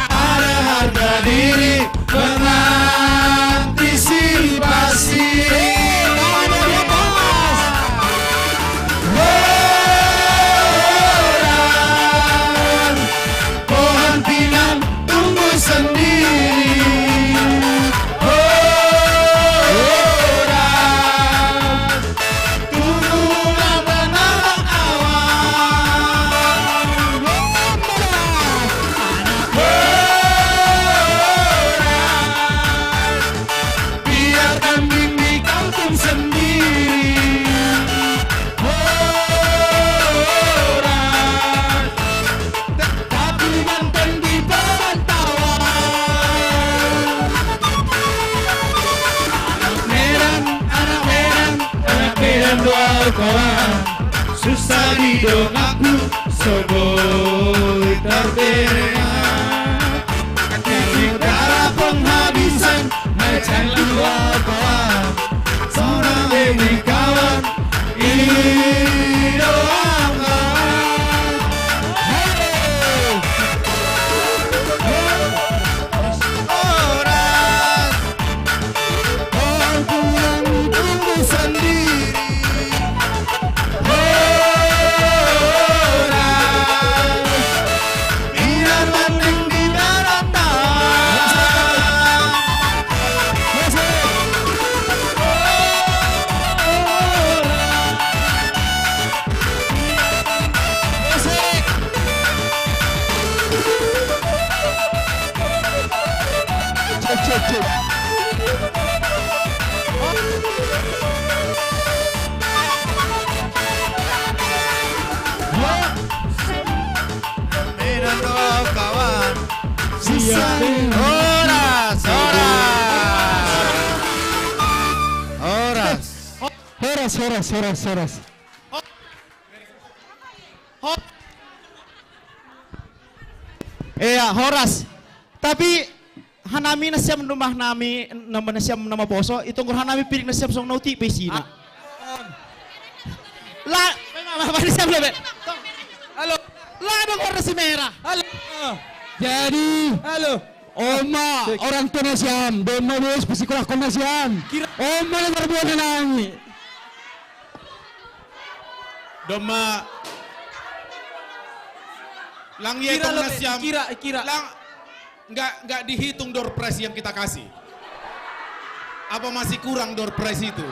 ada harga diri mengantisipasi. Orang pohon pinang tumbuh sendiri. Orang Tunggu nama-nama awal. Anak orang, biar kambing di kampung sendiri. Orang, tapi banteng di perantauan. Anak Medan, anak Medan, anak Medan doa kawan. Susah di dong aku, seboi terdengar. Di darah penghabisan, macam luar kawan. Seorang ini kawan, ini doa kawan. Hei! Orang, orang pulang tumbuh sendiri. Orang, biar mending di daratan. Orang, Cek, cek, cek. Medan doa kawan. Siap. Horas, horas. Horas. Horas, horas, horas, horas. Iya, horas. Tapi hanami na siam, rumah nami, nama na siam, nama poso, itu nggur hanami piring na siam song nauti pe sina. La, apa na siam lebe? Halo. La dong warna si merah. Halo. Jadi, halo. Oma, cek. Orang tua na siam, doma bos, psikolah na siam. Kira. Oma na terbuat nami. Doma. Lang ye kira tong lo, na siam. Kira, kira. Lang, nggak, nggak dihitung door prize yang kita kasih. Apa masih kurang door prize itu?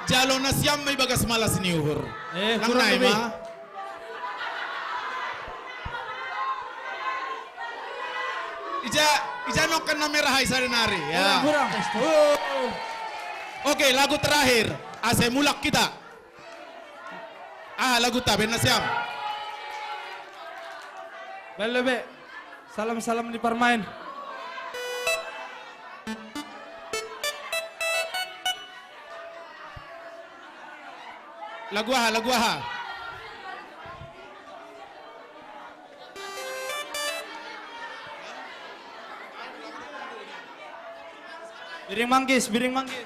Jalo na siam mai bagas malas ni uhur. Eh, lang kurang nai lebih. Ma. Ija, ija nokan na merah hai sari nari. Ya. Kurang, kurang. Oke, lagu terakhir. Ase mulak kita. Ah, lagu ta, ben na siam. Belle be. Salam-salam di parmain. Lagu aha, lagu aha. Biring manggis, biring manggis.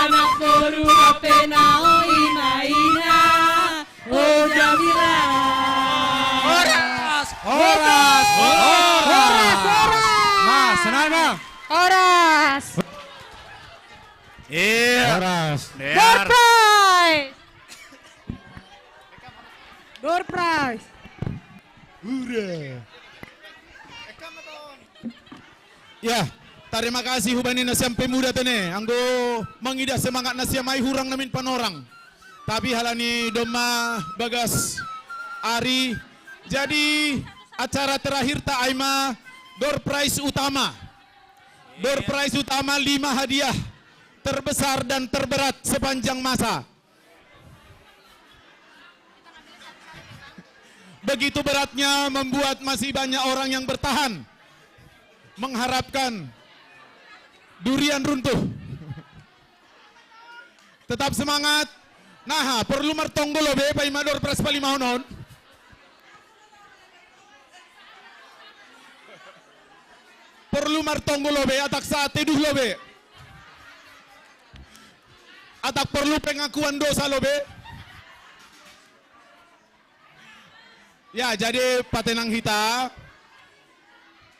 Anak boru H P nao ina-ina. Oh, Jamila. Horas, horas, horas. Mas, senai, Mas. Horas. Iya. Horas. Door prize. Door prize. Hura. Ya, tarima kasih hubani na siam pemuda tene. Anggo mangidah semangat na siam ai hurang namin panorang. Tapi halani domma bagas ari. Jadi acara terakhir ta ai ma door prize utama. Door prize utama lima hadiah terbesar dan terberat sepanjang masa. Begitu beratnya membuat masih banyak orang yang bertahan mengharapkan durian runtuh. Tetap semangat. Naha, perlu martonggo lobe, paima door prize palimahon on. Perlu martonggo lobe, atak sa teduh lobe. Atak perlu pengakuan dosa lobe. Ya, jadi patenang hita.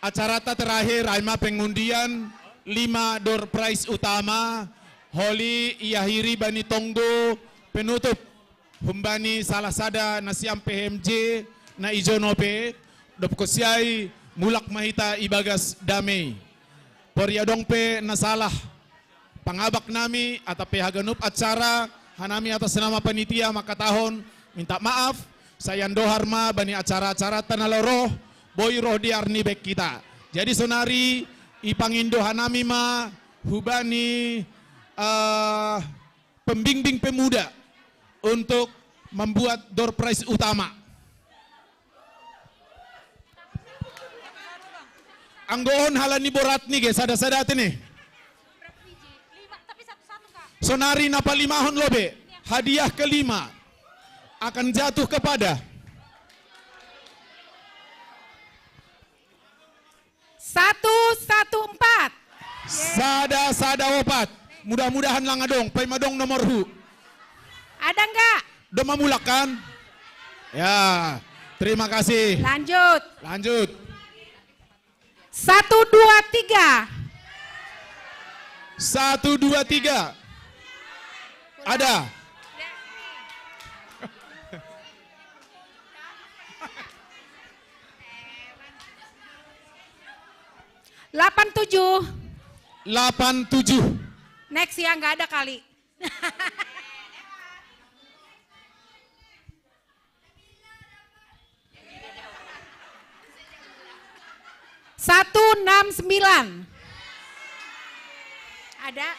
Acarata terakhir, ai ma pengundian lima door prize utama, holi iahiri bani tonggo penutup. Humbani salah sada na siam P H M J na ijono pe, dob kosiai mulak ma hita ibagas damei. Pori adong pe na salah pangabak nami atap pe haganup acara, hanami atas nama panitia mangkatahon minta maaf, sai andohar ma bani acara-acara ta na laho roh, boi roh di arni baen hita. Jadi sonari ipangindo hanami ma hubani eh, pembimbing pemuda untuk membuat door prize utama. Anggo on halani borat ni ge, sada-sada te ni. Sonari na palimahon lobe, hadiah kelima akan jatuh kepada Satu satu empat. Sada sada opat. Mudah-mudahan lang adong, paima adong nomor hu. Ada enggak? Dong mamulak kan? Ya, terima kasih. Lanjut. Lanjut. Satu dua tiga. Satu dua tiga. Ada. Delapan tujuh. Delapan tujuh. Next ya, nggak ada kali. Satu enam sembilan. Ada?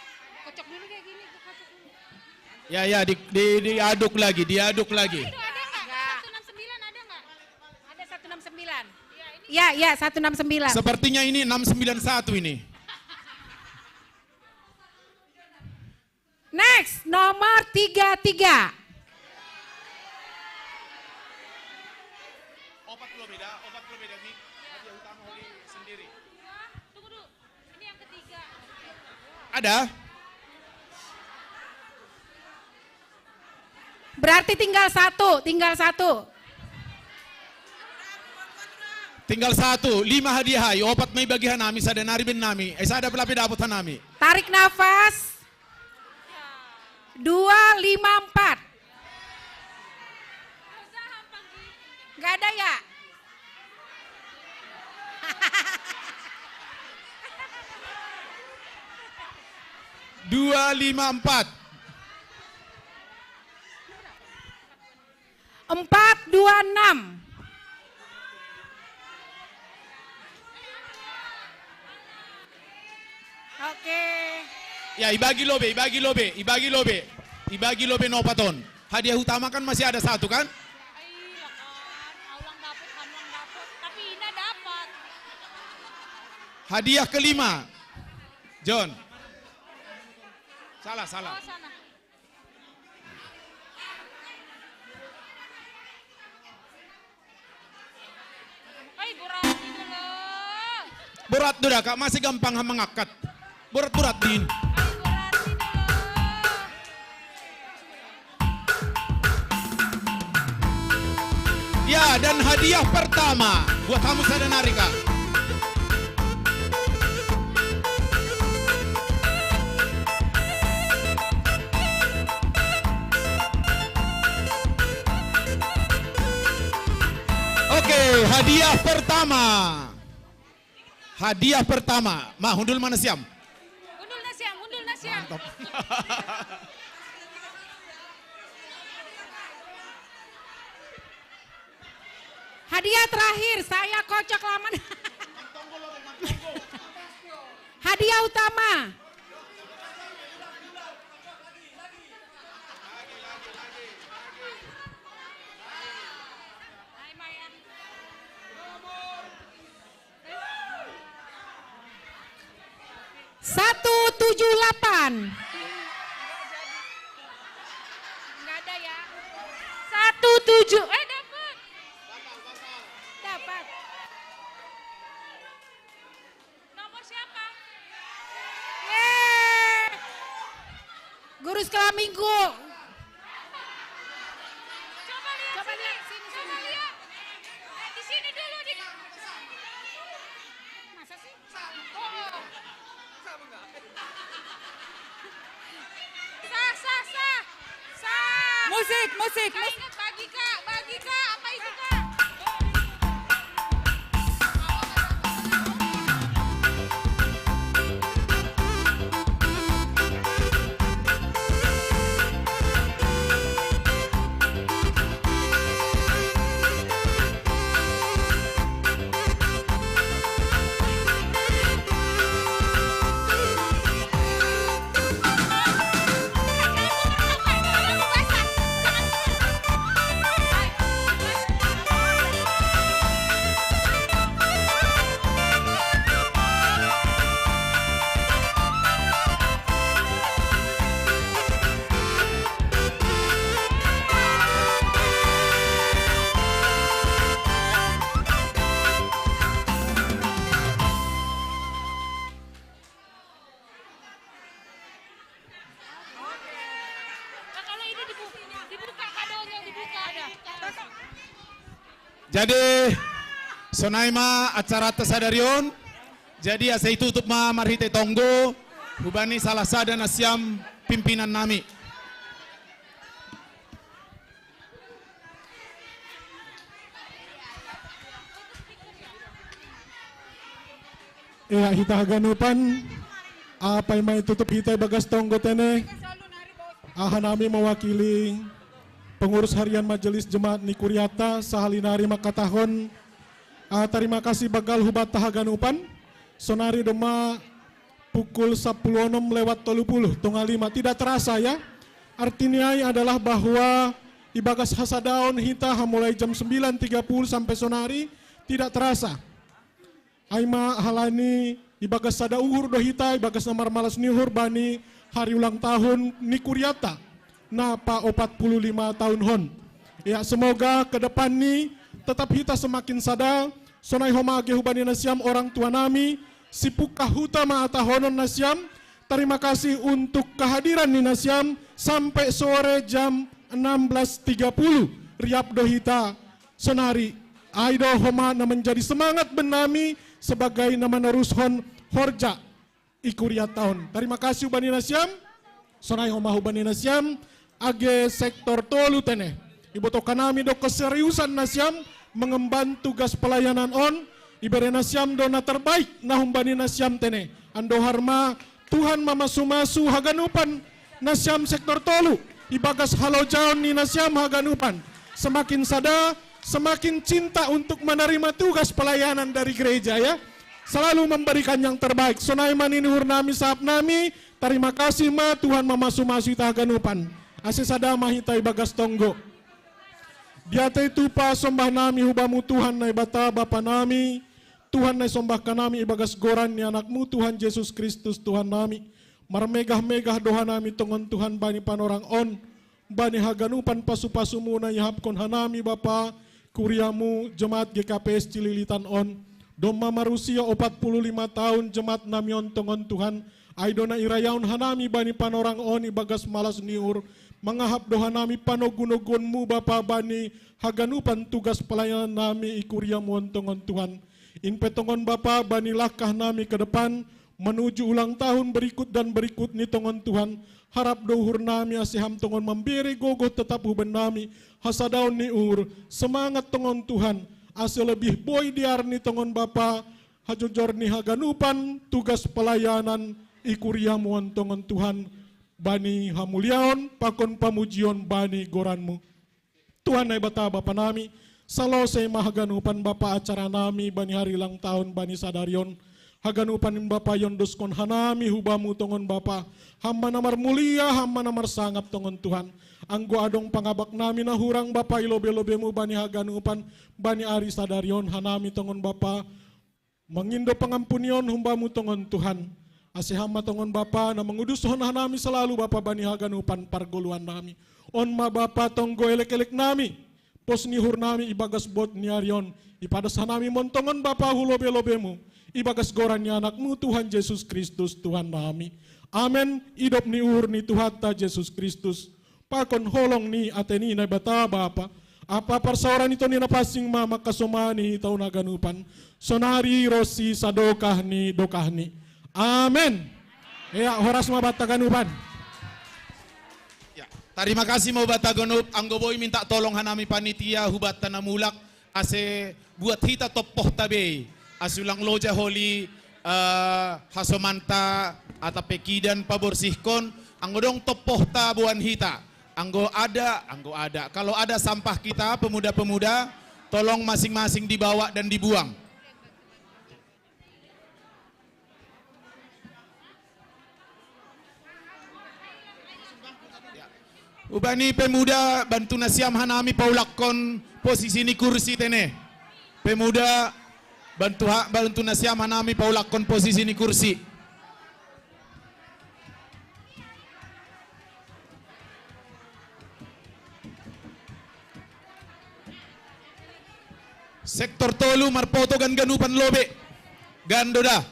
Kocok dulu kayak gini. Ya, ya, di, di, diaduk lagi, diaduk lagi. Ada satu enam sembilan. Ya, ya, satu enam sembilan. Sepertinya ini enam sembilan satu ini. Next, nomor tiga tiga. Opat lo beda, opat lo beda, Mik. Hadiah utama Holi sendiri. Tunggu dulu. Ini yang ketiga. Ada? Berarti tinggal satu, tinggal satu. Tinggal satu, lima hadiah ai, opat ma ibagi hanami, sada nari baen nami, eh, sada pelape dapot hanami. Tarik nafas. Dua lima empat. Gak ada ya? Dua lima empat. Empat dua enam. Oke. Ya, ibagi lobe, ibagi lobe, ibagi lobe. Ibagi lobe nopat on. Hadiah utama kan masih ada satu kan? Hadiah kelima. John. Salah, salah. Oh, sana. Borat duda, Kak, masih gampang mangangkat. Borat-borat din. Ya, dan hadiah pertama buat hamu sada nari, Kak. Oke, hadiah pertama. Hadiah pertama. Ma, hundul ma nasiam. Hundul nasiam, hundul nasiam. Mantap. Hadiah terakhir, saya kocok laman. Hadiah utama. Satu tujuh delapan. Nggak ada ya. Satu tujuh, eh, dapat. Dapat. Nomor siapa? Yeay. Guru sekolah minggu. Coba lihat sini. Coba sini, lihat sini, coba sini. Lihat. Eh, di sini dulu, di. Masa sih? Oh. Sah, sah, sah. Sah. Musik, musik, Kak, musik. Ingat bagi, Kak, bagi, Kak. Apa itu, Kak? Nah, kalau ini dibu-, dibuka kadonya, dibuka. Jadi, sonai ma acara ta sadari on. Jadi, asa itutup ma marhite tonggo, hubani salah sada nasiam pimpinan nami. Ia hita haganupan, apai ma itutup hita ibagas tonggo tene, aha nami mewakili pengurus harian Majelis Jemaat ni Kuriata, sahali nari mangkatahon, ah, tarima kasih bagal hubanta haganupan, sonari do ma pukul sapuluh onom lewat tolu puluh, tonga lima, tidak terasa ya. Arti ni ai adalah bahwa ibagas hasadaon hita hamulai jam sembilan tiga puluh sampai sonari, tidak terasa. Ai ma halani ibagas sada uhur do hita, ibagas na marmalas ni uhur bani hari ulang tahun ni Kuriata, na pa opat puluh lima tahun hon. Ya, semoga ke depan ni tetap hita semakin sada, sonai homa age hubani nasiam orang tua nami, sipungka huta ma hatahonon nasiam, tarima kasih untuk kehadiran ni nasiam sampai sore jam enam belas tiga puluh, riap do hita sonari, ai do homa na menjadi semangat bennami sebagai na manarushon horja i Kuriata on. Tarima kasih hubani nasiam, sonai homa hubani nasiam, age sektor tolu tene. Ibotohon nami do keseriusan nasiam mengemban tugas pelayanan on, ibere nasiam do na terbaik na hubani nasiam tene. Andohar ma Tuhan mamasu-masu haganupan nasiam sektor tolu, ibagas halojaon ni nasiam haganupan. Semakin sada, semakin cinta untuk menerima tugas pelayanan dari gereja, ya. Selalu memberikan yang terbaik. Sonai ma nini uhur nami, sahap nami, tarima kasih ma, Tuhan mamasu-masu hita haganupan. Ase sada ma hita ibagas tonggo. Diatei tupa sombah nami hu Bamu Tuhan Naibata Bapa nami, Tuhan na isombahkan nami ibagas goran ni Anakmu Tuhan Jesus Kristus Tuhan nami. Marmegah-megah do hanami tongon Tuhan bani panorang on, bani haganupan pasu-pasumu na iahapkon hanami Bapa, kuriamu, jemaat G K P S Cililitan on, Domma marusia opat puluh lima taun jemaat nami on tongon Tuhan, ai do na irayaon hanami bani panorang on ibagas malas ni uhur, mangahap do hanami panogunoguonmu Bapa bani haganupan tugas pelayanan nami i kuriamu on tongon Tuhan. In pe tongon Bapa bani langkah nami ke depan, menuju ulang tahun berikut dan berikut ni tongon Tuhan, harap do uhur nami ase Ham tongon mambere gogoh tetap huben nami, hasadaon ni uhur, semangat tongon Tuhan, ase lebih boi dear ni tongon Bapa, hajojor ni haganupan tugas pelayanan i kuriamu on tongon Tuhan, bani hamuliaon pakon pamujion bani goranmu. Tuhan Naibata Bapa nami, salose ma haganupan Bapa acara nami bani hari ulang tahun bani sadari on. Haganupan in Bapa iondoskon hanami hu Bamu tongon Bapa, Ham ma na marmulia, Ham ma na marsangap tongon Tuhan. Anggo adong pangabak nami na hurang Bapa i lobe-lobemu bani haganupan bani ari sadari on, hanami tongon Bapa mangindo pangampunion hu Bamu tongon Tuhan. Ase Ham ma tongon Bapa na mangudushon hanami salalu Bapa bani haganupan pargoluan nami. On ma Bapa tonggo elek-elek nami, pos ni uhur nami ibagas buat ni ari on, ipadas hanami montongon Bapa hu lobe-lobemu, ibagas goran ni AnakMu Tuhan Jesus Kristus Tuhan nami. Amen. Idop ni uhur ni Tuhanta Jesus Kristus, pakon holong ni ate ni Naibata Bapa, ampa parsaoran ni Tondi Napansing ma mangkasomani hita on haganupan, sonari ronsi sadokah ni dokahni. Amen. Ea, horas ma banta haganupan. Ya, tarima kasih ma banta ganup, anggo boi minta tolong hanami panitia hu banta na mulak, ase buat hita tompohta be, ase ulang loja holi, eh, hasomanta atap pe kidan paborsihkon, anggo dong tompohta boan hita, anggo ada, anggo ada, kalau ada sampah kita, pemuda-pemuda, tolong masing-masing dibawa dan dibuang. Hubani pemuda, bantu nasiam hanami paulakkon posisi ni kursi tene. Pemuda, bantu ha-, bantu nasiam hanami paulakkon posisi ni kursi. Sektor tolu marpoto ganganupan lobe. Gando da.